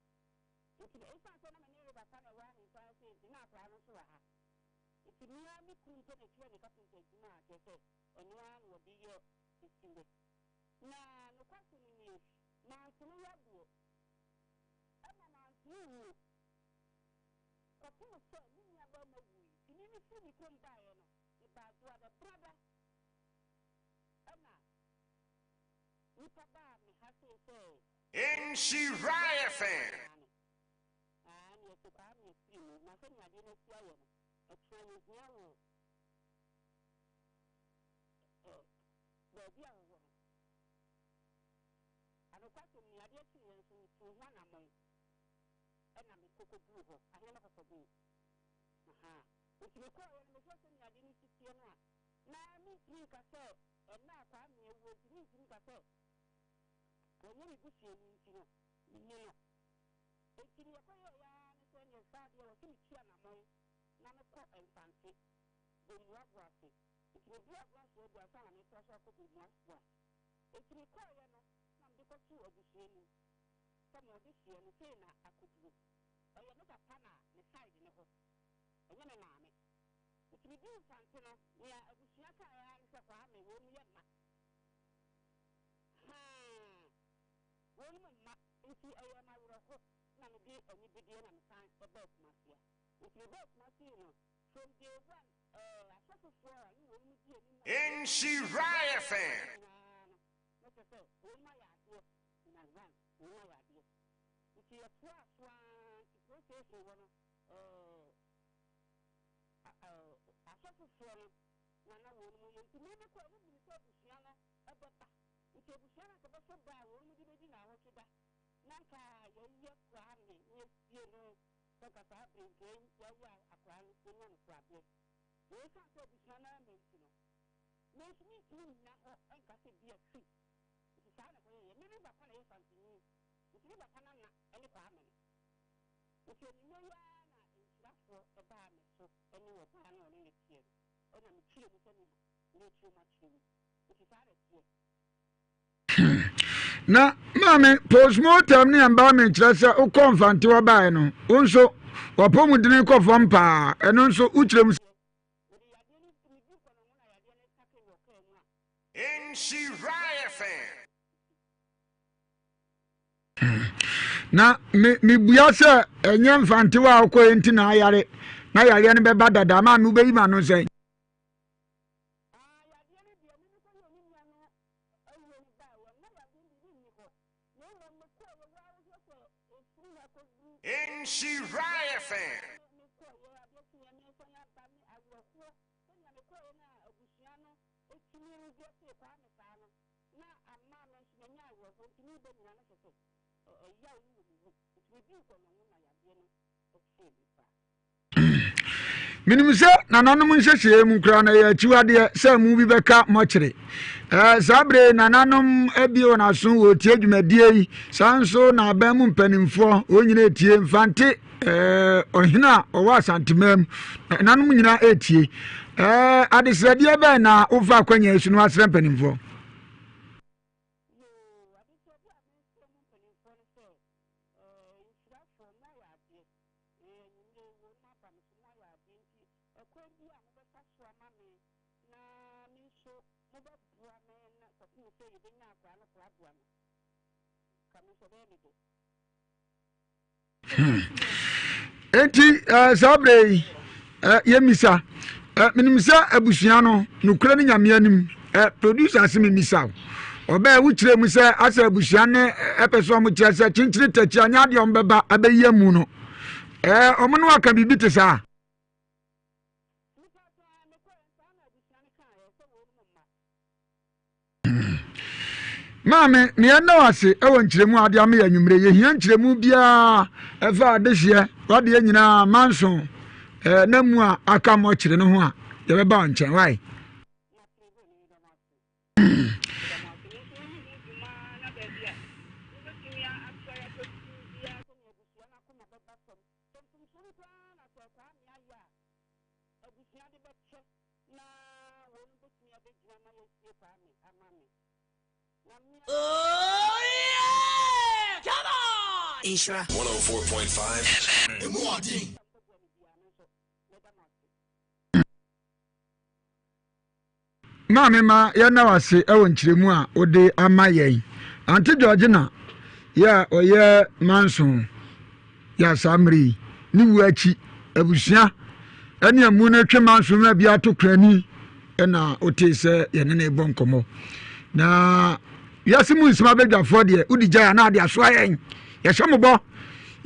Nti ɛsiane sɛ na me ne me papa na ɛwɔ Ahenfaa ha sei nti, na akwadaa no nso wɔ ha. Nti me ara me kunu mpo na ɛkyerɛɛ me kapenta adwuma a kyerɛ sɛ ɛno ara na wɔde yɛ bɛsi nnɛ. Na nokwasɛm nie, mansene yadeɛ, ɛna mantene wuo kɔpem sɛ me nuabarima wui. Nti me mefiri me kurom baeɛ no, mebaa Duada Brada ɛna nnipa baa me ha sei sɛ Nhyira FM. Aane, yɛse Kwame afiri mu, na sɛnea adeɛ no asi ayɛ no, ɛkyena yɛhia wo ɛ baabi a wowɔ no. Anokwasɛm ni, adeɛ kyeeɛ nso metuu ho anammɔn ɛna mekɔ kɔduruu hɔ, Ahenemma Kɔkɔbee. Ahaa. Nti mekɔeɛ no, mehwɛɛ sɛnea adeɛ no si teɛ no a, na mentumi nka sɛ ɛnnɛ a Kwame awuo nti, mentumi nka sɛ wɔnyɛ me busuani nti no, menni no. Enti deɛ yɛkɔyɛeɛ ara ne sɛ, neɛ saa deɛ ɛwɔ sɛ metu anammɔn na mekɔ Mfantse, Gomoa Boase. Nti meduruu Aboase adu ansa na meretoa so akɔ Gomoa Boase. Enti mekɔeɛ no na mede kɔtoo abusua no mu sɛ mo dehyeɛ no sei na akɔduro. Ɛyɛ me papa na ne side no hɔ, ɛnyɛ me maame. Nti meduruu Mfantse no, nea abusua kaeɛ ara ne sɛ Kwame, wei mu yɛ mma. Haa! Weinom mma nti ɛyɛɛ me awerɛho na mede anibedeɛ na mesan baa Kumasi a. Nti mebaa Kumasi yi no, from day one ɛɛ asɔfofoɔ a ne weinom di anim a Nhyira FM. nyinaa no, na kyerɛ sɛ weinom ayɛ adeɛ in advance, weinom ayɛ adeɛ. Nti yɛtoaa so ara nti police station hɔ no ɛɛ asɔfofoɔ no na na weinom yɛ. Nti me mekɔɛ no menim sɛ abusua no ɛbɛba. Nti abusua no anka bɛsɔ da a wɔnom de bɛdi naawɔtwe da na anka yɛayi akoraa no na yɛasie no sɛ anka saa berɛ nka yɛayi akoraa no yɛnya no koraberɛ. Na ɛsiane sɛ abusua no amma nti no, me nso mentumi nnyina hɔ nka sɛ bia sei. Nti saa na ɛkɔyɛeɛ. Me me papa na ɛyɛ Fantini, nti me papa nana ne Kwame no. Nti anwummerɛ yi ara na nhyirafoɔ baa me so ne ɔbaa no a ɔne no teɛ no, ɛna mekyerɛ mu sɛnea merekyerɛ mu akyerɛ wo yi. Nti saa na ɛteɛ. Na maame postmortem ne embalming kyerɛ sɛ wokɔ mfantewa baeɛ no wo nso wapɔmudene kɔ fam paa ɛno nso wokyerɛ mu. Nhyira FM. Na me mebua sɛ ɛnyɛ mfantewa a wokɔɛ nti na ayare na yareɛ no bɛba dada maame wobɛyi ma no sɛn. Nhyira FM. Menim sɛ nananom nhyehyɛeɛ mu koraa no ɛyɛ akyiwadeɛ sɛ mu bi bɛka mɔkyere. Ɛɛ saa bere nananom abie wɔn aso wɔretie dwumadie yi saa nso na aban mu mpanimfoɔ wɔn nyinaa etie mfante ɛɛ ɔhene a ɔwɔ asanteman mu nananom nyinaa etie ɛɛ adesrɛdeɛ bɛn na wofa akwanya yi so no asrɛ mpanimfoɔ. Ɛkwan bi a mobɛfa so ama me na me nso mobɛboa me na kɔpem sɛ yɛbɛnya akwadaa no koraboa no, ka me nso ɛbɛyɛ me dɛ. Hmm. Enti eh, saa berɛ yi eh, yɛmmisa eh, menim sɛ abusua no nokorɛ ne nyame anim eh, producer se memisa wo ɔbɛɛ wokyerɛ mu sɛ asɛ abusua ne ɛpɛ sɛ ɔmo kyerɛ sɛ kyenkyere takyi anyɛ adeɛ ɔmo bɛba abɛyi amu no eh, ɔmo no aka biribi te saa. Maame, meɛ nna wo ase wɔ nkyerɛmu a wode ama yɛ anwummere. Yɛhia nkyerɛmu biara ɛfa adehyeɛ, wadeɛ nyinaa, manso, eh, na mu a aka mmɔkyere no ho a, yɛbɛba wo nkyɛn. Wae? Nhyira 104.5 FM. Emu ɔden. Maame ma yɛnna wo ase wɔ nkyerɛmu a wode ama yɛn. Ante Georgina yɛ a ɔyɛ manso yɛ a saa mmerɛ yi ne wuo akyi abusua ne amu no twe manso ma bi ato kurani na wotee sɛ yɛne ne bɔ nkɔmmɔ. Na wiase mu nsɛm abadwafoɔ deɛ wodi gyae a na ade asoa yɛn. Yɛhyɛ mo bɔ,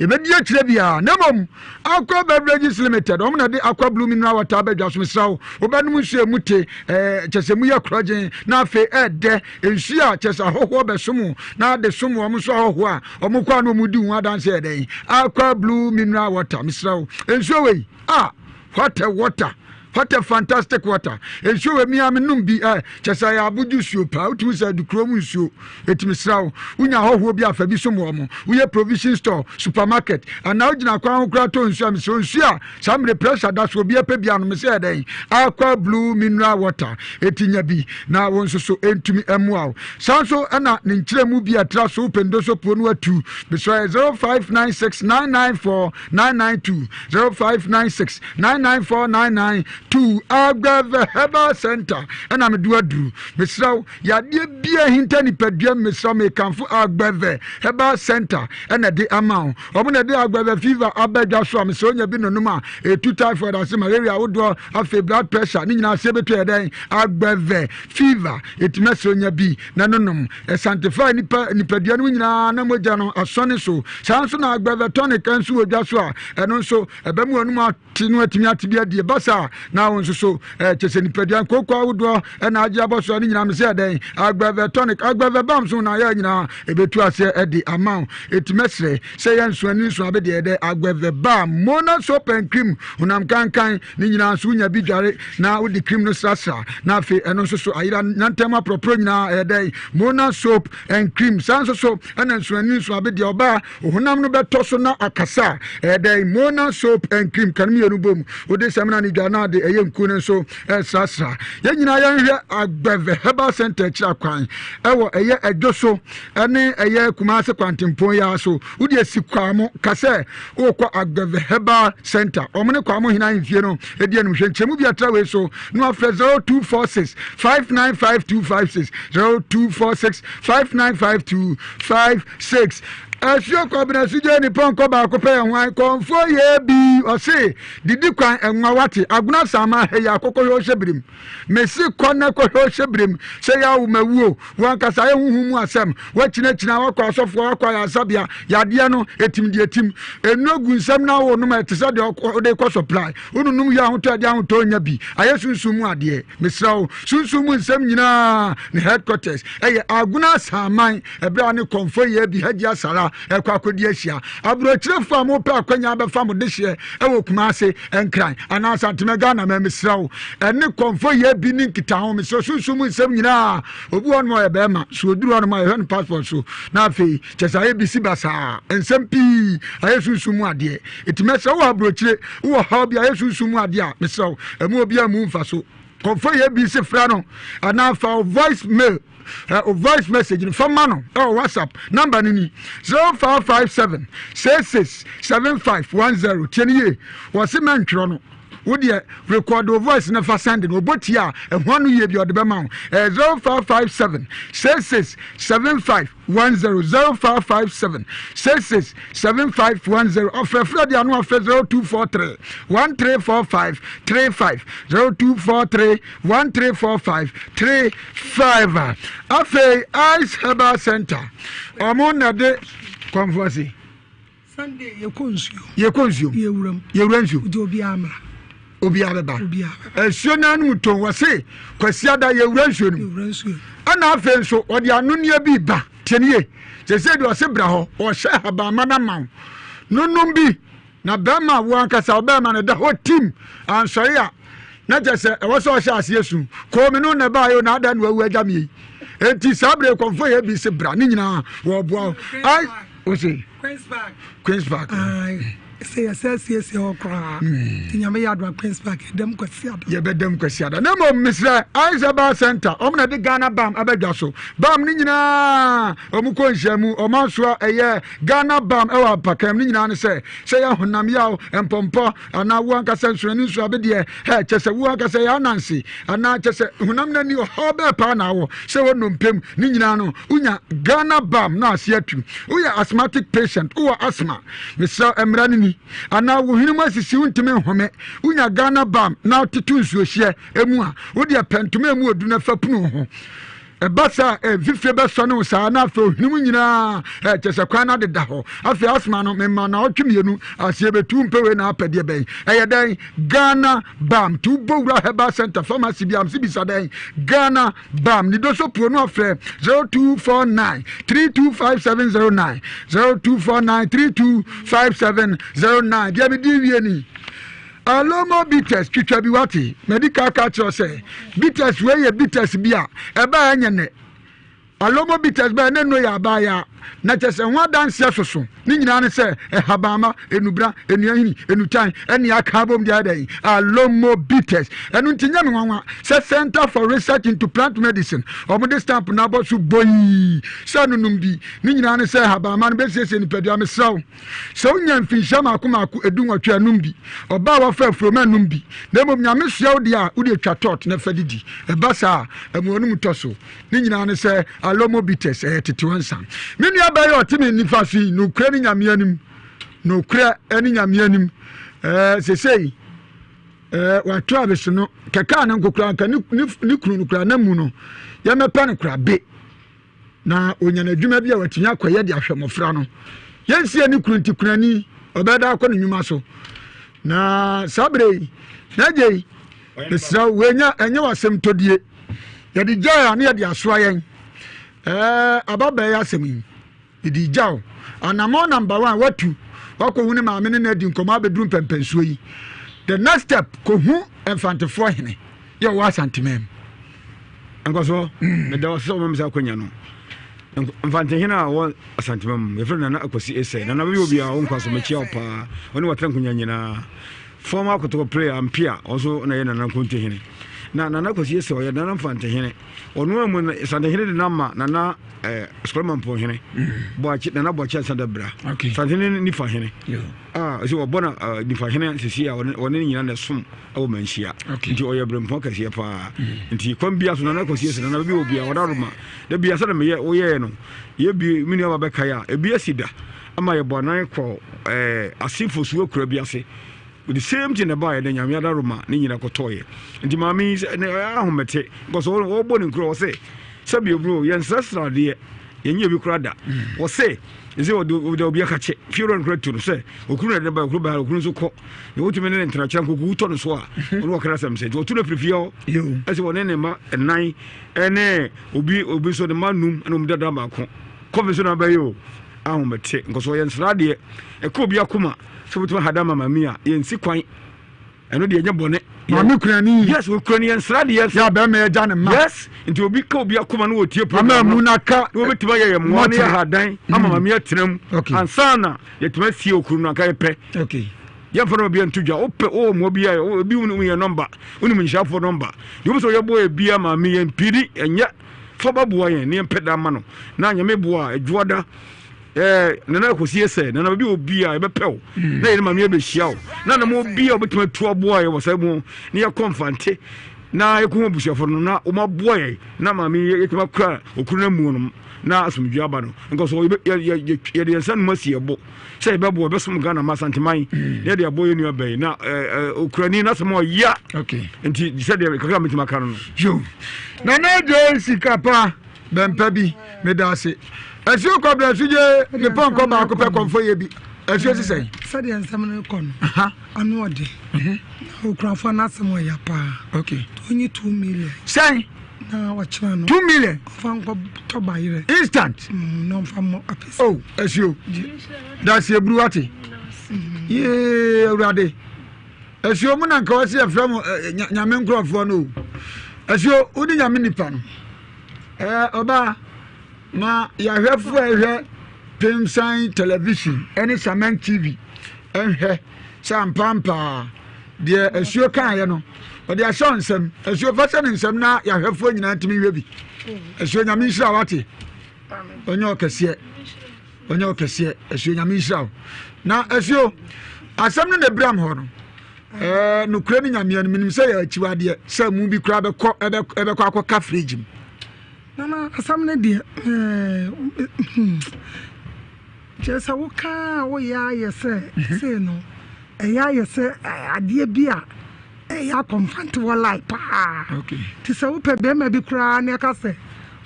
yɛbɛdi akyire biara. Na mmom, Aqua Beverages Limited, wɔn na ɛde Aqua Blue Mineral Water abɛdwa so. Mesrɛ wo, wobɛnom nsuo a emu te, ɛɛ, kyɛ sɛ emu yɛ korɔgyen, na afei ɛɛdɛ. Nsuo a kyɛ sɛ ahɔhoɔ bɛsom wo, na ade som wɔn nso ahɔhoɔ a wɔn kɔ a na wɔn di ho adanse yɛ dɛn? Aqua Blue Mineral Water, mesrɛ wo, nsuo wei, ah, what a water! What a fantastic water! Nsuo wɔ mi a menom bi ɛ kyɛ sɛ ɛyɛ abodwo suo paa wotumi sɛ adukuro mu nsuo ɛtumi sra wo wonya ahɔhoɔ bi afa bi som wɔ mo woyɛ provision store supermarket anaa wogyina kwan ho koraa tɔ nsuo a mesrɛ nsuo a saa mmere pressure da so obi ɛpɛ bi anom sɛ ɛdɛn aqua blue mineral water ɛti nya bi na wo nso so ɛntumi ɛmmoa wo saa nso ɛna ne nkyerɛ mu bi a ɛtra so wopɛ ndoso puo no atu mesrɛ 0596 994 992 0596 994 992 Agbeve Herbal Center ɛna mede aduru mesrɛ wo yadeɛ bia hinta nipadua mu mesrɛ mekamfo Agbeve Herbal Center ɛna de ama wo wɔn na de Agbeve fever aba dwa so a mesrɛ wonya bi nonom a ɛtu typhoid ase malaria ahodoɔ afei blood pressure ne nyinaa aseɛ bɛtu yɛ dɛn Agbeve fever ɛtumi asrɛ onya bi na nonom Ɛsantify nipa nipadua no mu nyinaa na mogya no asɔne so. Saa nso na agbɛvɛ tonic nso wɔ dwa so a ɛno nso ɛbɛma w'anum ate no atumi ate bi adie. Ba saa na wo nso so kyɛ sɛ nipadua nkooko ahodoɔ ɛna agye abɔ so a ne nyinaa mesɛ ɛdɛn agbɛvɛ tonic agbɛvɛ bam so na ayɛ nyinaa ɛbɛtu aseɛ ɛde ama wo. Ɛti mɛsrɛ sɛ yɛ nso ani nso abedeɛ ɛdɛ agbɛvɛ bam mona soap and cream honam kankan Ne nyinaa nso wonya bi dware na wode cream no srasra na afei ɛno nso so ayera nantam aporɔporɔ nyinaa ɛyɛ dɛn mona soap and cream saa nso so ɛna nsuani nso abe deɛ ɔbaa ohonam no bɛtɔ so na akasa ɛyɛ dɛn mona soap and cream kan mmienu bom wode samina ne dwa na ade ɛyɛ nku no nso ɛsrasra yɛn nyinaa yɛnhwɛ agbɛvɛ herbal center akyira kwan ɛwɔ ɛyɛ ɛdwo so ɛne ɛyɛ kumase kwantempɔn yi ara so Wode asi Kwamo ka sɛ wokɔ Agbeve Herbal Center. Wɔn ne Kwamo Hene ahemfie no di anim. Hwɛ nkyerɛmu bi a ɛtra wei so na wafrɛ 0246 595256 0246 595256. Asuo Kwabena Sugye ne pɔnkɔ baako pɛ yɛ hwan? Kɔnfoɔ yɛ bi ɔse didi kwan ɛnwa wate agona sama hɛyɛ akɔkɔ hwɛ ɔhyɛ birim. Mese kɔ na kɔhwɛ ɔhyɛberem sɛ yɛ wo mawuo, wo ankasa ayɛ honhom mu asɛm, woakyinakyina, woakɔ asɔfoɔ, woakɔ ayaresabea, yadeɛ no, ɛtim deɛ ɛtim. Nnuro gu nsam na wonom a ɛte sɛ deɛ wode kɔ supply. Wononom wie ahotɔ ɛde ahotɔ nya bi. Ayɛ sunsum mu adeɛ. Mesrɛ wo, sunsum mu nsɛm nyinaa ne headquarters ɛyɛ Agona Asaman ɛberɛ a ne kɔmfɔ yɛ bi Hajji Asara ɛkɔ akɔdi ahyia. Aburokyerefoɔ a mopɛ akwanya abɛfa mo dehyeɛ ɛwɔ Kumase, Nkran anaa Asantema Ghana ma mesrɛ wo ɛne kɔmfɔ yɛ bi ne nkitaho mesrɛ sunsum mu nsɛm nyinaa obi wɔ nom ɔyɛ bɛrima so oduru hɔ nom a yɛhwɛ no passport so na afei kyɛ sɛ ayɛ bisi basaa nsɛm pii ayɛ sunsum mu adeɛ ɛti mɛsrɛ wɔ aburokyire wowɔ haw bi ayɛ sunsum mu adeɛ a mesrɛ wo ɛmu obi a mu mfa so kɔmfɔ yɛ bi se frɛ no anaa fa voice mail o voice message no fa ma no ɛwɔ whatsapp number no ni 0557 66 7510 tie no yie wɔse mɛntwerɛ no. Wo deɛ record wo voice no fa send no, ɔbɔ tie a, ɛho ano yie bi ɔde bɛma wo. Ɛyɛ 0557 66 75 10 0557 66 7510. Ɔfrɛfrɛ deɛ ano afrɛ 0243 1345 35 0243 1345 35. Afei Ice Herbal Center, ɔmo na de kɔnfoɔ Sunday yɛkɔ nsuo. Yɛkɔ nsuo. Yɛwura mu. Yɛwura nsuo. Nti obiara mmra. Obiara bɛba. Obiara bɛba. Nsuo no anom ton wɔ se Kwasiada yɛwura nsuo no mu. Yɛwura nsuo. Ɛna afei nso ɔde anonneɛ bi ba. Tie ne yie. Sese deɛ ɔse bra hɔ ɔhyɛ habamma no ama wo. Nonom bi. Na bɛrima wo ankasa ɔbɛrima no da hɔ tim ansɔre a na kyɛ sɛ ɛwɔ sɛ ɔhyɛ aseɛ su koo me no na ɛbaayɛ o na ada na wawu agya me yi. Enti saa bere kɔmfo yɛ bi se bra ne nyinaa wɔboa wo. Ai ose Queens Park. Queens Park. Sɛ yɛsɛ siesie hɔ koraa. Hmm. Nti nyame yɛ adoma Queens Park yɛdam kwasi ada. Yɛbɛdam kwasi ada. Na mmom mesrɛ Isaac Bar Center wɔn na de Ghana BAM abɛdwa so. BAM no nyinaa wɔn kɔ nhyiamu wɔn asoa ɛyɛ Ghana BAM ɛwɔ apakam ne nyinaa ne sɛ sɛ yɛ honam yaw mpɔmpɔ anaa wo ankasa nsuani nso abedeɛ hɛ kyɛ sɛ wo ankasa yɛ ananse anaa kyɛ sɛ honam no ani ɔhaw bɛɛ paa na awɔ sɛ wɔ nnompem ne nyinaa no wonya Ghana BAM na ase atu. Woyɛ asthmatic patient wowɔ asthma mesrɛ mmara no ni anaa wo hwene mu asisi wontumi nhome wonya Ghana BAM na woteto nsuohyeɛ emu a wodeɛ pɛ ntoma emu odu na fa punu ho ɛba saa ɛ mfifire bɛsɔ ne wo saa na afei ohwene mu nyinaa ɛ kyɛ sɛ kwan no adeda hɔ afei asoma no mema na ɔtwe mmienu aseɛ bɛtu mpɛ wei na apɛ deɛ bɛn ɛyɛ dɛn Ghana BAM nti wobɔ wura herbal center pharmacy bi amse bisa dɛn Ghana BAM ne doso puo no afrɛ 0249 325709 0249 325709 deɛ mede wie ni Alomo bitters twitwa bi wate madi ka ka kyerɛ sɛ bitters wei yɛ bitters bi a ɛbaa ɛnyɛ nɛ Alomo bitters bɛɛ ne nnuro yɛ abaayaa na kyɛ sɛ ho adanseɛ soso ne nyinaa ne sɛ ɛhabamma enubra enuahini enutan ɛne aka abom de ayɛ dɛn Alomo bitters ɛno nti nyɛ me nwanwa sɛ Center for Research into Plant Medicine wɔn de stamp no abɔ so boii sɛ nonom bi ne nyinaa ne sɛ habamma no bɛsiesie nipadua mesrɛ wo Sɛ wonya mfinhyia mmaako mmaako edunwɔtwe a, nom bi. Ɔbaa a wafa afuro ma nom bi. Na mmom Nyame soa wo deɛ a, wode twa tɔt na fa didi. Ɛba saa a, ɛma w'anum tɔ so. Ne nyinaa ne sɛ, Alomo bitters, ɛyɛ tetewa nsa. Me nua baa yi a ɔte me nifa so yi, nokorɛ ne Nyame anim, nokorɛ ne Nyame anim, ɛɛ, sesei, ɛɛ, wato abeso no, kɛkaa no nko koraa, nka ne, ne, ne kunu no koraa, na mu no, yɛmɛpɛ no koraa, be. na onya n'adwuma bi a watumi akɔyɛ de ahwɛ mmɔfra no yɛnsie ne kunu nti kunani ɔbɛda akɔ ne nnwuma so na saa berɛ yi na agye yi mesrɛ wo wenya ɛnyɛ w'asɛm tɔdie yɛde gyae a ne yɛde asoa yɛn ɛɛ ababaa yi asɛm yi yɛde gya o anammɔn namba one watu wakɔhu ne maame ne no adi nkɔmmɔ abɛduru mpɛmpɛnsuo yi the next step kɔhu mfantefoɔ hene yɛ ɔwɔ asanteman mu Nkɔsoɔ, meda wo ase sɛ woma me saa akwanya no. Mfantehene a ɔwɔ Asantema mu, yɛfrɛ no Nana Akwasi Esɛ. Nana bɛyɛ obi a wo nkwa so, mekyia wo paa. Ɔne watena nkonya nyinaa. Former Kotoko player Ampia, ɔno nso na ɛyɛ Nana Nkontehene. Na Nana Akwasi Esɛ ɔyɛ Nana Mfantehene. Ɔno amu no, Santehene de no ama Nana eh, Solomon Mponhene. Boakye, Nana Boakye Ansa Dabra. Okay. Santehene nifa hene. Ah, sɛ wɔbɔ na uh, nifa hene sisi a ɔne ne nyina na ɛsom ɛwɔ manhyia nti ɔyɛ berempɔn kɛseɛ paa mm. nti kwan bia so nana kɔsie sɛ nana bi wɔ bia ɔda roma da bia sɛ na meyɛ woyɛɛ no yɛ bi me nua ba bɛkae a ebi asi da ama yɛbɔ anan kɔ ɛɛ asefo so akura bi ase the same thing na ɛbaeɛ na nyame ada roma ne nyina kɔtɔɔyɛ nti maame yi sɛ ne ahomete nkɔsɔ wɔbɔ ne nkuro wɔ sɛ sɛbi oburo yɛnsrɛsrɛ adeɛ yɛnyɛ bi kora da mm. wɔ sɛ Ɛsɛ ɔde ɔde obi akakye fie wura no kura tu no sɛ okunu na ɛde ba okunu ba okunu nso kɔ na wotumi ne ne ntena kyerɛ nkoku wotɔ no so a ɔno ɔkra asɛm sɛ nti ɔtu no afiri fie hɔ ɛsɛ wɔne ne mma nnan ɛne obi obi nso ne mma num ɛna wɔn dada baako kɔfe nso na abɛyɛ o ahomete nkɔsɔ yɛn nsra deɛ ɛkɔ obi akoma sɛ wotumi ahada ma maame a yɛnsi kwan Ɛno deɛ ɛnyɛ bɔne. Maame kurani. Yes, okurani yɛn nsra deɛ nso. Yɛ abɛɛma yɛ gya ne mma. Yes, nti obi ka obi akoma no wɔ tie program no. Mama mu na ka. Na obetumi ayɛ yɛ mmoa ne yɛ hadan ama maame atena mu. Okay. Ansa na yɛtumi asie okuru no anka yɛpɛ. Okay. Yɛmfa no obi nto dwa. Wopɛ wowɔ mmoa bi a obi wonim yɛn nɔmba, wonim nhyirafoɔ nɔmba. Deɛ wopɛ sɛ ɔyɛ boa yɛ bia maame yɛn piri ɛnyɛ fa ba boa yɛn ne yɛmpɛ da ma no. Na nyame boa a adwoada. Ɛɛ Nana Akosi sɛ Nana baabi a obi a yɛbɛpɛ wo na yɛne maame abɛhyia wo na nam obi a wobɛtumi atu aboa yɛ wɔ saa mu na yɛkɔ mfante na yɛkɔhu abusuafo no na wɔn aboa yɛn na maame yɛtumi akura okunu no amu no na asomdwe aba no nkɔ so yɛde yɛn nsa num asi yɛbo sɛ yɛbɛboa yɛbɛsom Ghana ma Asanteman na yɛde aboa yɛn nua bɛyi na okurani n'asɛm ɔya nti sɛdeɛ kakra mɛtumi aka no no. Nana Agye sika pa. Bɛmpa bi, meda ase. Asuo kɔbrɛ asugye ne pɔnkɔ baako pɛ kɔmfɔ yɛ bi. Asuo sisɛn. Sɛdeɛ nsɛm no kɔ no, ano ɔde. Mhm. Na okurafoɔ no asɛm ɔya paa. Okay. Onyi 2 million. Sɛn? Na ɔkyena no. 2 million. Ɔfa nkɔ tɔ bayerɛ. Instant. Na ɔmfa mmɔ apɛsɛ. Oh, asuo. Daseɛ buru wate. Yee, awurade. Asuo mu na nka wɔsi yɛfrɛ mo nyame nkurɔfoɔ no o. Asuo, wode nyame nipa no. Ɛɛ ɔbaa, ma yɛahwɛfoɔ a ɛhwɛ Pemsan Television ne Saman TV nhwɛ sɛ ampaampaa deɛ asuo kaeɛ no ɔde ahyɛ nsɛm. Asuo fa hyɛ ne nsɛm na yɛahwɛfoɔ nyinaa ntumi nhwɛ bi. Asuo nyame nhyira wate. Ɔnyɛ ɔkɛseɛ. Ɔnyɛ ɔkɛseɛ. Asuo nyame nhyira wo. Na asuo asɛm no na ebiram hɔ no. Ɛɛ nokorɛ ne nyameɛ no menim sɛ yɛ akyiwadeɛ sɛ mu bi koraa bɛkɔ ɛbɛkɔ akɔka fridge mu. Nana asɛm no deɛ ɛɛ hmm, kyerɛ sɛ woka a woyɛ ayɛ sɛ mhm. sei no ɛyɛ ayɛ sɛ adeɛ bi a ɛyɛ akɔmfante wɔ lai paa nti sɛ wopɛ bɛrima bi koraa na ɛka sɛ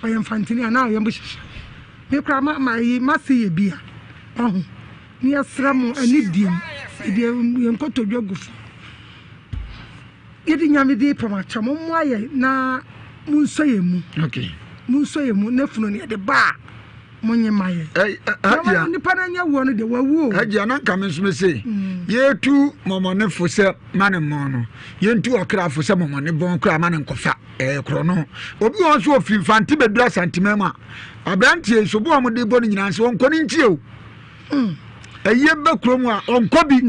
ɔyɛ mfanteni a na ayɛ mo hyehyɛ me koraa ma ma yi mase yɛ bi a ɔho Ne yɛsrɛ mo anidie mu, yɛde yɛn nkotodwe gu fam. Yɛde Nyame din pam akyɛ mo, mommoa yɛn na monsɔ yɛn mu. Okay. Monsɔ yɛn mu, na funu no yɛde ba a, monye ma yɛn. Na nipa no anya wuo no deɛ, wawu o. Hajia, na nka me nso me se, mm. yɛtu mɔmɔnefo sɛ ma ne mmɔn no, yɛntu ɔkrafo sɛ mɔmɔne bɔn koraa ma ne nkɔfa ɛɛ korɔ no. Obi wɔn nso ofiri Mfante bɛduru Asanteman mu a, aberanteɛ yi so bo a wɔde bɔ no nyinaa nso wɔnkɔ ne nkyie o. Ɛyie bɛ kurom a ɔnkɔ bi.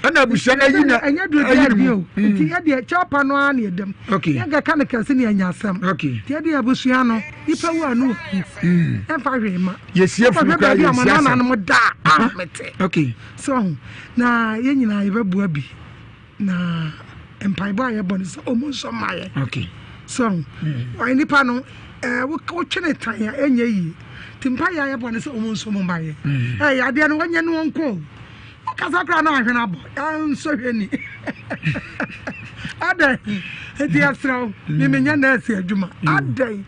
Ɛna abusua no ayi na ɛnyɛ duro bi abi o. Mm. Nti yɛ deɛ kyɛw pa no ara na ɛdam. Okay. Yɛn kɛka no kɛse ne ɛnya asɛm. Okay. Nti yɛ deɛ abusua no nipa wu a no wu. Mm. Ɛnfa hwee ma. Yɛsie funu kura yɛnsie asɛm. Baabi a nananom da a mete. Okay. So na yɛn nyinaa yɛbɛboa bi. Na mpaebɔ a yɛbɔ no sɛ ɔmu nsɔ mma yɛn. Okay. So mm. nipa no ɛɛ wotwe ne tan a ɛnyɛ yie nti mpaeɛ a yɛbɔ no sɛ ɔmu nsɔ mu mma yɛn. Mm. Ɛɛ yadeɛ no wɔnyɛ no wɔnkɔ o. Wokasa koraa na ahwene abɔ ɛnsɔ hwɛ ni. Adɛn nti yɛsrɛ wo me menyɛ nɛɛse adwuma adɛn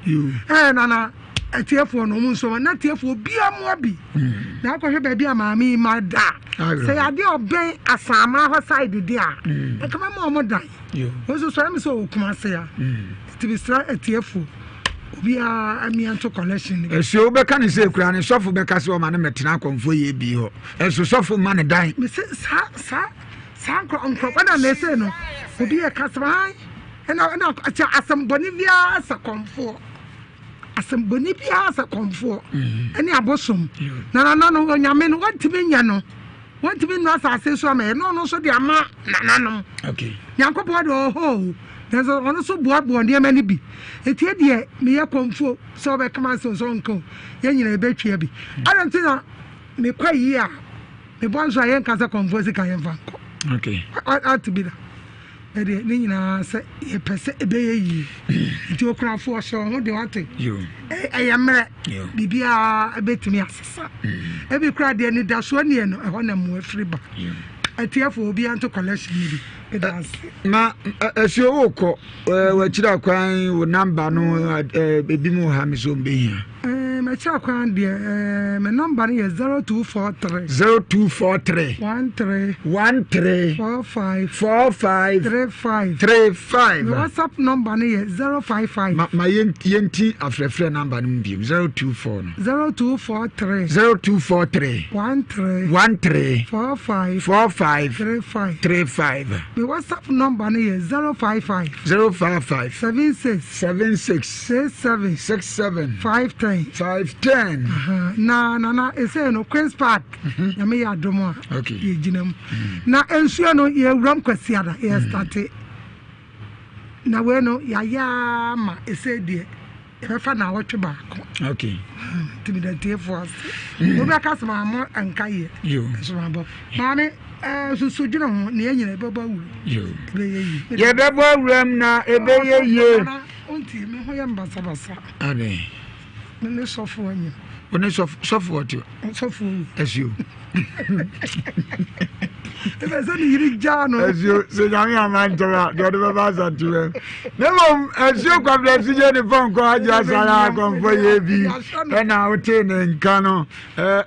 ɛɛ nana atiefoɔ no ɔmo nso na atiefoɔ obiara mmoa bi mm. na akɔhwɛ baabi a maame yi ma da sɛ yɛade ɔbɛn asaama hɔ side de a mm. nka mɛma ɔmo dan wɔn nso sɔrɔ mi sɛ ɔwɔ Kumase a mm. nti mesrɛ atiefoɔ obiara amia nto collection. Ɛsɛ wobɛka ne sɛ ekura ne sɔfo bɛka sɛ ɔma ne mɛtena akɔnfo yɛ bi hɔ ɛso sɔfo ma ne dan. Mese saa saa saa nkorɔ nkorɔ ɛna na ɛsɛ no obi yɛ kasa ɛna ɛna kyɛ asɛm bɔne biara sɛ kɔnfoɔ. Asɛm bɔne biara sɛ kɔmfoɔ mm. ne abosom na nananom onyame no wɔntumi nyɛ no wɔntumi nnu asase so ama yɛ na ɔno nso de ama nananom nyankopɔn de ɔhɔ nanso ɔno nso boaboa nneɛma no bi ɛtie deɛ meyɛ kɔmfoɔ sɛ ɔbɛkama sɛ sɛ ɔnka o yɛn nyina yɛbɛtwea bi mm. adɛn nti na mekɔ yie a mebɔ nso a yɛnka sɛ kɔmfoɔ sika yɛmfa nkɔ ate bi da Ɛdeɛ ne nyinaa sɛ yɛpɛ sɛ ɛbɛyɛ yie nti okurafoɔ hyɛ wo ho de wate ɛyɛ mmerɛ biribiara ɛbɛtumi asesa mm. ebi kora deɛ nidasoɔ neɛ no ɛhɔ na mmoa firi ba atiafoɔ obiara nto collection no bi ɛda ase ma asuo wokɔ wakyiri akwan wo namba no ebi mu ha me so mbɛhia M'akyiri akwan deɛ, me nɔmba no yɛ 0243. 0243. 13. 13. 45. 45. 35. 35. Me WhatsApp nɔmba no yɛ 055. Ma ma yɛnti afrɛfrɛ nɔmba no mu biom 024 no. 0243. 0243. 13. 13. 45. 45. 35. 35. Me WhatsApp nɔmba no yɛ 055. 055. 76. 76. 67. 67. 510. 510. Na nana esei no Queens Park. Mhm. Nyame yɛ adom a. Okay. Yɛgyina mu. Mm. Na nsuo no yɛwuram kwasiada yɛ mm. starte. Na wei no yɛayɛ ama esei deɛ. Yɛbɛfa naawɔtwe baako. Okay. Nti meda atiefoɔ ase. Obi aka sɛ maamɔ nka yɛ. Nso mabɔ. Maame ɛɛ susu dwene ho na yɛn nyinaa yɛbɛbɔ awura. Ɛbɛyɛ yie. Yɛbɛbɔ awuram na ɛbɛyɛ yie. Wonti me ho yɛ mbasabasa. Adɛn? Me ne sɔfo anyim. Wo ne sɔfo sɔfo ɔte? Sɔfo owu. Asuo. Ɛfɛ sɛ ne yere gyaa no. Asuo sɛ nyame ama ntɛm a deɛ ɔde bɛba asante wɛm. Na mmom asuo kwabena sugye ne pɔnkɔ agye asara akɔmfɔ yɛ bi ɛna wotee ne nka no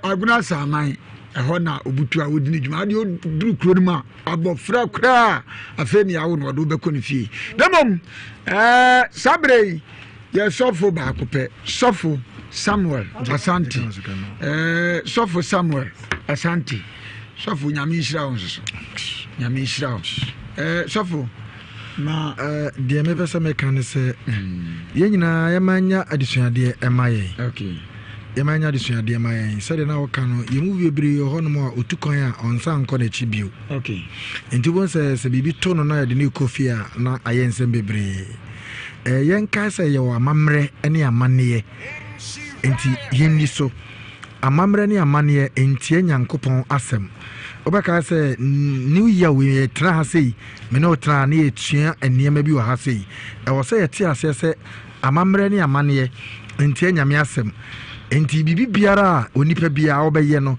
agona saman ɛhɔ na obutu a wodi ne dwuma adeɛ oduru kuro no mu a abɔfra koraa afei ne awo na ɔde wobɛkɔ ne fie. Na mmom saa berɛ yi Yɛ sɔfo baako pɛ, sɔfo Samuel Asante. Ɛɛ sɔfo Samuel Asante. Sɔfo nyame nhyira wo nso so. Nyame nhyira wo. Ɛɛ sɔfo ma. Ɛɛ deɛ mepɛ sɛ meka ne sɛ mm. yɛn nyinaa yɛma nya adesuadeɛ ɛma yɛn. Okay. Yɛma nya adesuadeɛ ma yɛn sɛdeɛ na wɔka no yɛn mu bebree wɔ hɔnom a ɔtu kwan a ɔnsa nkɔ n'akyi bio. Okay. Nti wobɛhu sɛ sɛ biribi to no na yɛde no rekɔ fie a na ayɛ nsɛm bebree. Eh, yɛnkae sɛ yɛwɔ amammerɛ ne amanneɛ, enti yɛnni so. Amammerɛ ne amanneɛ ntia Nyankopɔn asɛm. Wobɛkae sɛ New Year wei yɛtena ha sei, me ne wo tena ha ne yɛsua nneɛma bi wɔ ha sei. Ɛwɔ sɛ yɛte aseɛ sɛ amammerɛ ne amanneɛ ntia Nyame asɛm. Enti biribi biara a onipa biara wobɛyɛ no,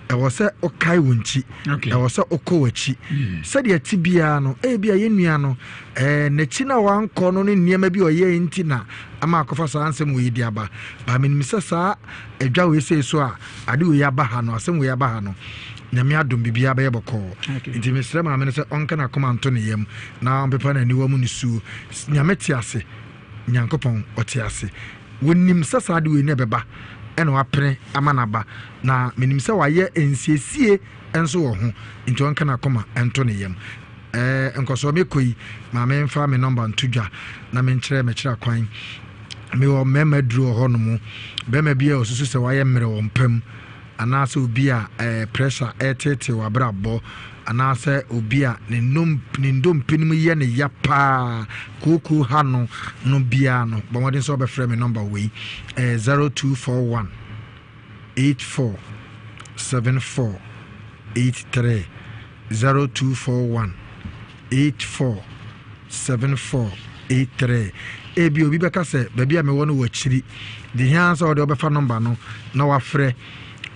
ɛwɔ sɛ wokae wo nkyi, ɛwɔ sɛ wokɔ w'akyi. Mm. Sɛdeɛ ɛte biara no, ebia yɛn nua no, Ɛɛ, n'akyi no a wankɔ no ne nneɛma bi a ɔyɛe nti na ama akɔfa saa nsɛm wei de aba. But menim sɛ saa adwa wei sei so a ade wei aba ha no, asɛm wei aba ha no, Nyame adom biribiara bɛyɛ bɔkɔɔ. Nti mesrɛ maame no sɛ ɔnka n'akoma nto ne yam na ɔmpepa n'aniwa mu nisuo. Nyame te ase, Nyankopɔn ɔte ase. Wɔnim sɛ saa ade wei no ɛbɛba ɛna wapene ama no aba. Na menim sɛ wayɛ nsiesie nso wɔ ho, nti ɔnka n'akoma nto ne yam. Ɛɛ nkɔsoɔ mekɔ yi ma memfa me nɔmba nto dwa na menkyerɛ mekyerɛ kwan. Mewɔ mmarima aduro wɔ hɔ nom. Barima bi a ɔsusu sɛ wayɛ mmerɛ wɔ mpa mu anaasɛ obi a ɛɛ pressure ɛreteetee w'abrabɔ anaasɛ obi a ne nnom ne ndompe no mu yɛ ne ya paa kookoo ha no no biara no bɔ mmɔden sɛ ɔbɛfrɛ me nɔmba wei ɛɛ 0241 84 74 83 0241 84 74 83. Ebia obi bɛka sɛ baabi a mewɔ no wɔ akyiri. Deɛ hia ara sɛ wode wobɛfa nɔmba no na wafrɛ.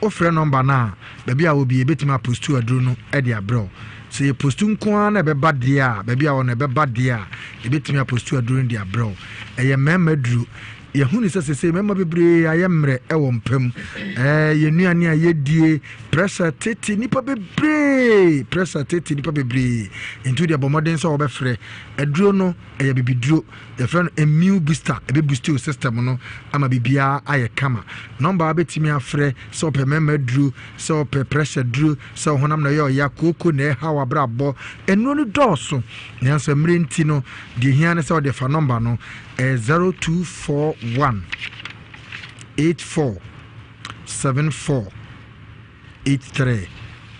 Wofrɛ nɔmba no a, baabi a wɔ bi yɛbɛtumi apostu aduro no de abrɛ wo. Sɛ yɛpostu nko ara na ɛbɛba deɛ a, baabi a wɔ no ɛbɛba deɛ a, yɛbɛtumi apostu aduro no de abrɛ wo. Ɛyɛ mmarima aduro. Yɛahu no sɛ seesei mmarima bebree ayɛ mmerɛ wɔ mpa mu. Ɛɛ, yɛn nnuane a yɛdie, pressure tete nnipa bebree, pressure tete nnipa bebree. Nti wodeɛ bɔ mmɔden sɛ wɔbɛfrɛ. Aduro no, ɛyɛ bibiduro. Yɛfrɛ no immune booster. Ɛbɛ boost wo system no ama biribiara ayɛ kama. Nɔmba a wobɛtumi afrɛ sɛ wopɛ mmarima aduro, sɛ wopɛ pressure duro, sɛ wo honam na ɛyɛ ɔya, kooko na ɛha w'abrabɔ. Nnuro no dɔɔso, nanso mmerɛ nti no, deɛ ɛhia ne sɛ wode fa nɔmba no. Ɛyɛ 0241 84 74 83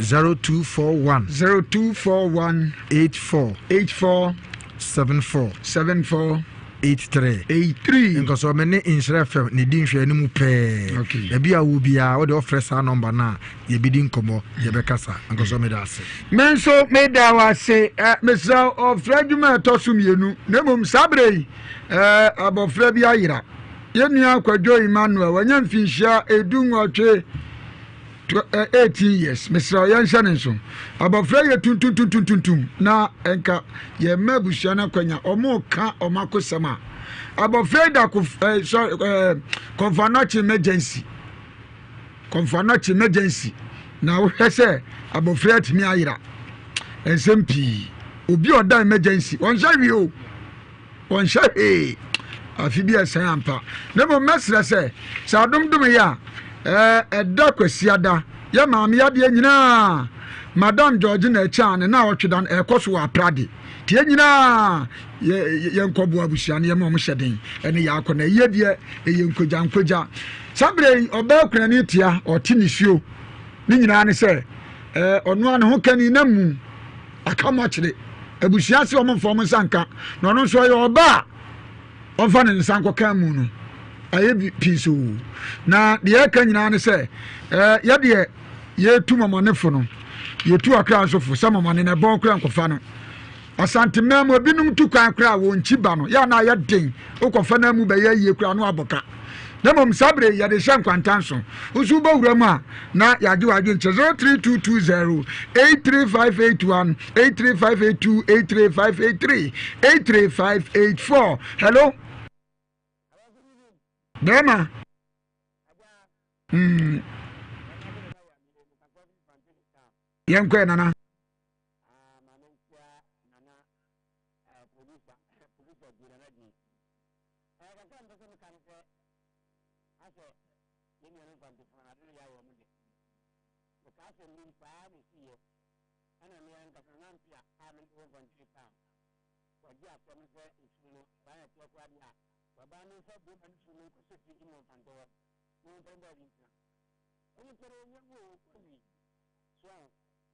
0241 0241 84 84 74 74 83 83 nkɔsɔ me ne nhyira fm ne di nhwɛ no mu pɛɛ okay. baabi a wo biara wode ɔfrɛ saa nɔmba no a yɛbɛdi nkɔmmɔ yɛbɛkasa nkɔsɔ meda ase Me nso meda wo ase. Mesrɛ wo, ɔfrɛ adwuma a ɛtɔ so mmienu, na mmom saa berɛ yi, abɔfra bi ayera. Yɛn nua Kwadwo Emmanuel, wanya mfinhyia 18, 18 years. Mesrɛ wo, yɛnhyɛ ne nso. Abɔfra yɛ tuntuntuntuntum na nka yɛmma abusua no akwanya, wɔn ka wɔn akosɛm a. Abɔfra yi da ko, sorry, Kɔmfo emergency. Kɔmfo Anokye emergency na wohwɛ sɛ abɔfra atumi ayera nsɛm pii obi a ɔda emergency wɔnhyɛ hwee o wɔnhyɛ hwee afi bi ɛsɛn ampa na mmom mɛsrɛ sɛ sɛ adomdom yɛ a ɛda kwasiada yɛ maame yadeɛ nyinaa madam Georgina Akyan ne na ɔtwe da no ɛkɔ so wɔ aprade tie nyinaa yɛnkɔboa abusua no yɛma ɔmo hyɛ den ɛne yɛ akɔ na ɛyɛ deɛ ɛyɛ nkogya nkogya saa berɛ yi ɔbaa kunani tia ɔte nisuo ne nyinaa ne sɛ ɛɛ ɔno a ne ho kani na mu aka mo akyere abusua se ɔmo mfa ɔmo nsa nka na ɔno nso ɔyɛ ɔbaa ɔmfa ne nsa nkɔka mu no. Ayɛ pii so. Na deɛ ɛka nyinaa ne sɛ, ɛɛ yɛdeɛ yɛtu mɔmɔnefo no, yɛtu akra nso fo sɛ mɔmɔne no ɛbɔn kora nkɔfa no. Asanteman mu ebinom tu kwan koraa a wɔn nkyi ba no, yɛ a na ayɛ den, wokɔfa no amu bɛyɛ yie koraa na wabɔ ka. Na mmom saa bere yi yɛde hyɛ nkwanta nso. Wo nso wobɛwura mu a na yɛagye w'adwenkyerɛ 03220 83581 83582 83583 83584. Hello? Bɛrima? Mm. Yɛnkɔ ɛ nana.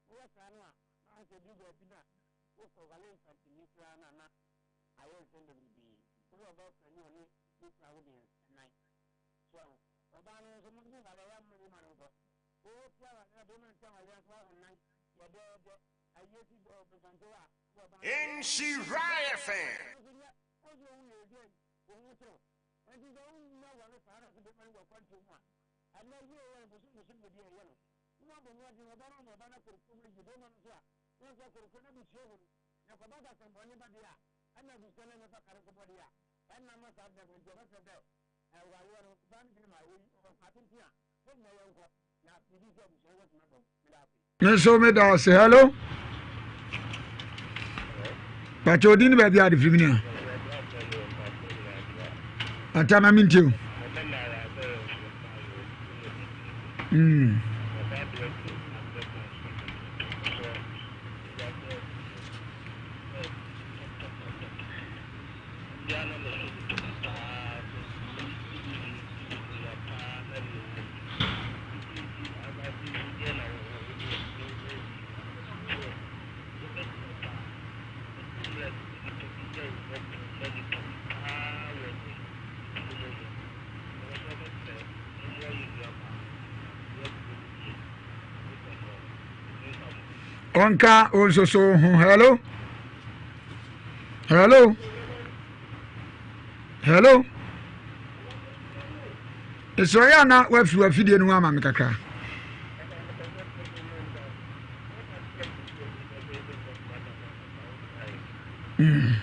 Woyɛ saa no a, na sɛ ɛduru baabi no a, wokɔware mfantini koraa no a, na ayɛ nsɛm bebrebe. Wo ne ɔbaa kurani a ɔne ne kunu awo deɛ nnan. So ahu? Ɔbaa no nso, mo ware a, woamma bi ma no nkɔ. Wotia aware a, bɛrima ntia awareɛ nso awo nnan dɛdɛɛdɛ. Ayie si bɔ mfantini a, wo ɔbaa no. Nhyira FM. Ɔno nso nyɛ, wo nso wo yɛ deɛ, wo ho kyerɛ wo. Enti sɛ wonnya ware saa na sɛ bɛrima no wɔ akwantuo mu a, ɛnna yie yɛ bosom bosom baabi a ɛyɛ no. Na wɔabɔ mmɔden, ɔba no ama ɔba no akɔ kurom ayi bɛrima no nso a, wɔmfa kɔ kurom na abusua hu no. Na kɔba sɛ asɛmmɔne ba deɛ a, ɛnna abusua no mmɛfa kare nkɔbɔ deɛ a, ɛnna ama saa da no nti ɔbɛsrɛ sɛ awareɛ no, ɔbaa no gyina ma ɛyi, ɔfa atenten a, yɛn nyinaa yɛnkɔ, na biribi nso abusua no bɛtumi aba mu. Meda ase. Me nso meda ase. Hello. Bàtɛ odi ne baabi a de firi mi nua. Ata ma mi ntie o. Mm. Ɔnka wo nso so ho. Hello? Hello? Hello? Mesrɛ yɛ ana woafi w'afidie no ho ama me kakra. Mm.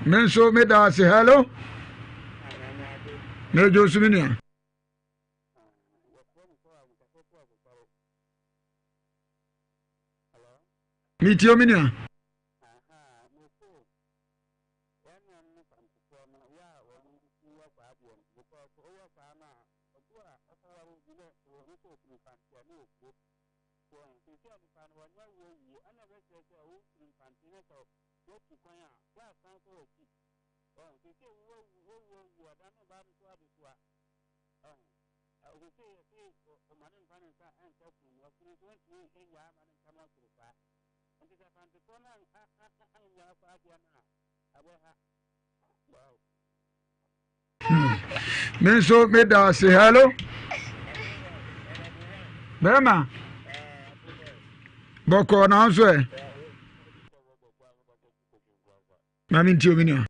Me nso meda ase. Hello, mɛdwo nso me nua. Metie me nua. Me nso meda ase. Hello, bɛrima bɔkɔɔ na nso ɛ ma me nti omi nua.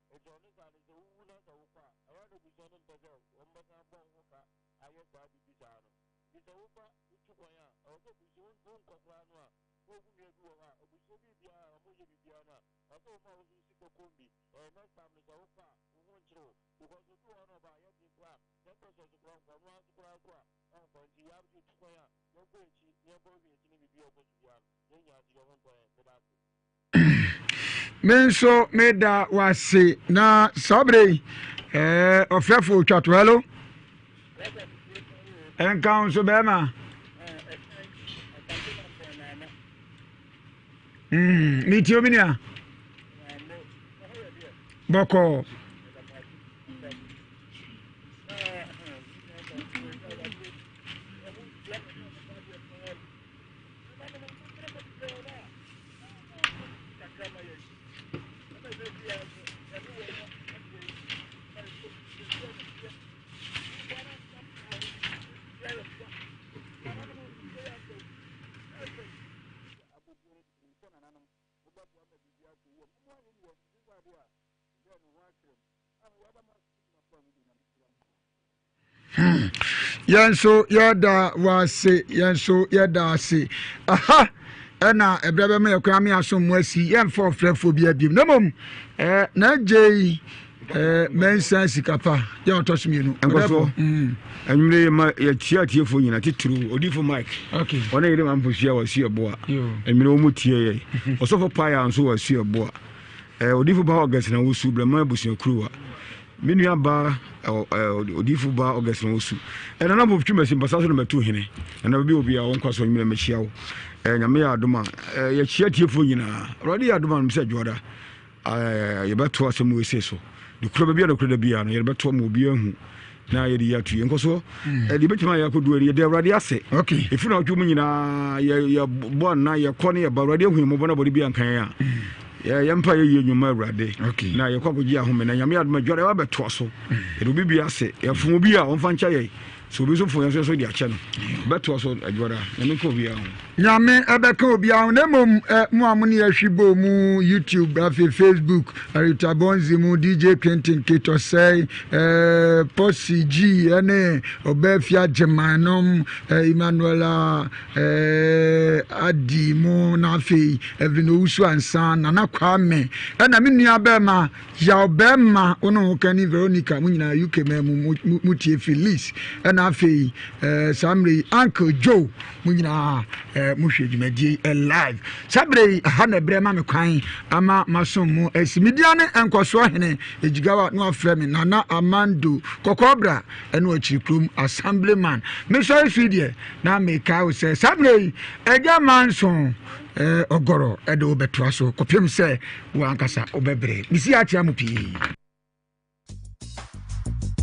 Nti ɔno saa no sɛ wowu na sɛ wokɔ a, ɛyɛ a na abusua no mpɛ sɛ wɔbɛsan abɔ wo ho ka ayɛ saa biribi saa no. Nti sɛ wofa wotu kwan a, ɛwɔ sɛ abusua wonkɔ koraa no a, na wo nua bi wɔ hɔ a, abusua bi biara a wɔyɛ biribiara no a, ɛwɔ sɛ woma wo so sika kɔm bi. Ɛɛ next time no sɛ wokɔ a, wo ho nkyere wo. Because obi wɔ hɔ na ɔba a, ɛyɛ den koraa, 10% koraa nkɔ, ɔno ara nso koraa nso a, ɔnkɔ. Nti yɛa yɛtu kwan a, yɛnkɔ akyi na yɛnkɔhwehwɛ akyi ne biribiara a ɛkɔ so biara no, yɛn nyinaa nso yɛn ho ntɔ yɛn. Meda ase. Me nso meda wase na saa berɛ yi eh, ɔfrɛfo twa to hello ɛnka wo nso bɛrima mm, metie omi nua bɔkɔɔ Hmm. Yɛn nso yɛda wase, yɛn nso yɛda ase. Aha ɛna ɛbrɛ bɛma yɛ kwan ame asom mu asi yɛmfa ɔfrɛfoɔ bi abiem na mmom ɛɛ na agye yi ɛɛ mɛnsa sika pa yɛ ɔtɔ so mmienu. Nkɔsoɔ anwummerɛ yɛ ma yɛkyia atiefoɔ nyina titiriw odifo Mike ɔne yere ma mposua wɔ asu ɛboa anwummerɛ wɔn mu tie yɛ ɔsɔfo paaya nso wɔ asu ɛboa ɛɛ odifo ba August na wosu brɛma abusua kuruwa Me nua baa odiyifo baa August na osu. Ɛna na mpo twema si mpasa so na matu hene. Na na bi obi a wɔnkɔ so nyina mehyia wo. Eh nyame yɛ adom a eh yɛkyia tiefo nyinaa. Awurade yɛ adom a no sɛ dwoada. Eh yɛbɛto asɛm wɔ ese so. De kura baabi a no kura da bia no yɛbɛto ma obi ahu na yɛde yɛ atu yɛn nkɔsoɔ. Ɛde bɛtumi ayɛ akɔdu ɛde yɛde Awurade ase. Okay. Ɛfiri na ɔtwe mu nyinaa yɛ yɛbɔ nna yɛkɔ ne yɛba Awurade ahu yɛn mmɔbɔ na bɔde bi anka yɛn a. Yɛ yɛn mpa yɛ yie nnwuma Awurade. Okay. Na yɛkɔ akɔgye ahome na Nyame adom adware ɛba bɛtoa so. Yɛde obi bi ase. Yɛfom obi a ɔmfa nkyɛ yɛn. Sɛ obi nso fom yɛn nso yɛn nso de akyɛ no. Bɛtoa so adwara. Nyame nka obiara ho. Nyame ɛbɛka obiara ho na mmom eh, mo a mo ne yɛhwe bɔɔ mu YouTube afei Facebook Arita Bonzi mu DJ Quentin Ketɔsɛe eh, Posse G ɛne Ɔbɛafia Gyeman nom eh, Emmanuela eh, adi mu na afei Evelyn Owusu Ansa, Nana Kwame, ɛna me nua bɛrima Yaw bɛrima wo ne ho kani Veronica mo nyinaa UK man mu mo tie firi Leeds ɛna afei eh, saa mmerɛ yi Uncle Joe mo nyinaa eh, mo hwɛ dwumadie yi eh, live saa berɛ yi ha na ɛberɛ ma me kwan ama masom mo asi media ne nkɔsoɔ hene Ejigawa na wafrɛ me Nana Amando Kɔkɔɔbra ɛne ɔkyiri kurom Assemblyman mesɔre so yi deɛ Na mekae wo sɛ saa berɛ yi Agya Manson ɔgɔrɔ de wo bɛtoa so kɔpem sɛ wo ankasa wobɛbrɛ. Mesi akyea mo pii.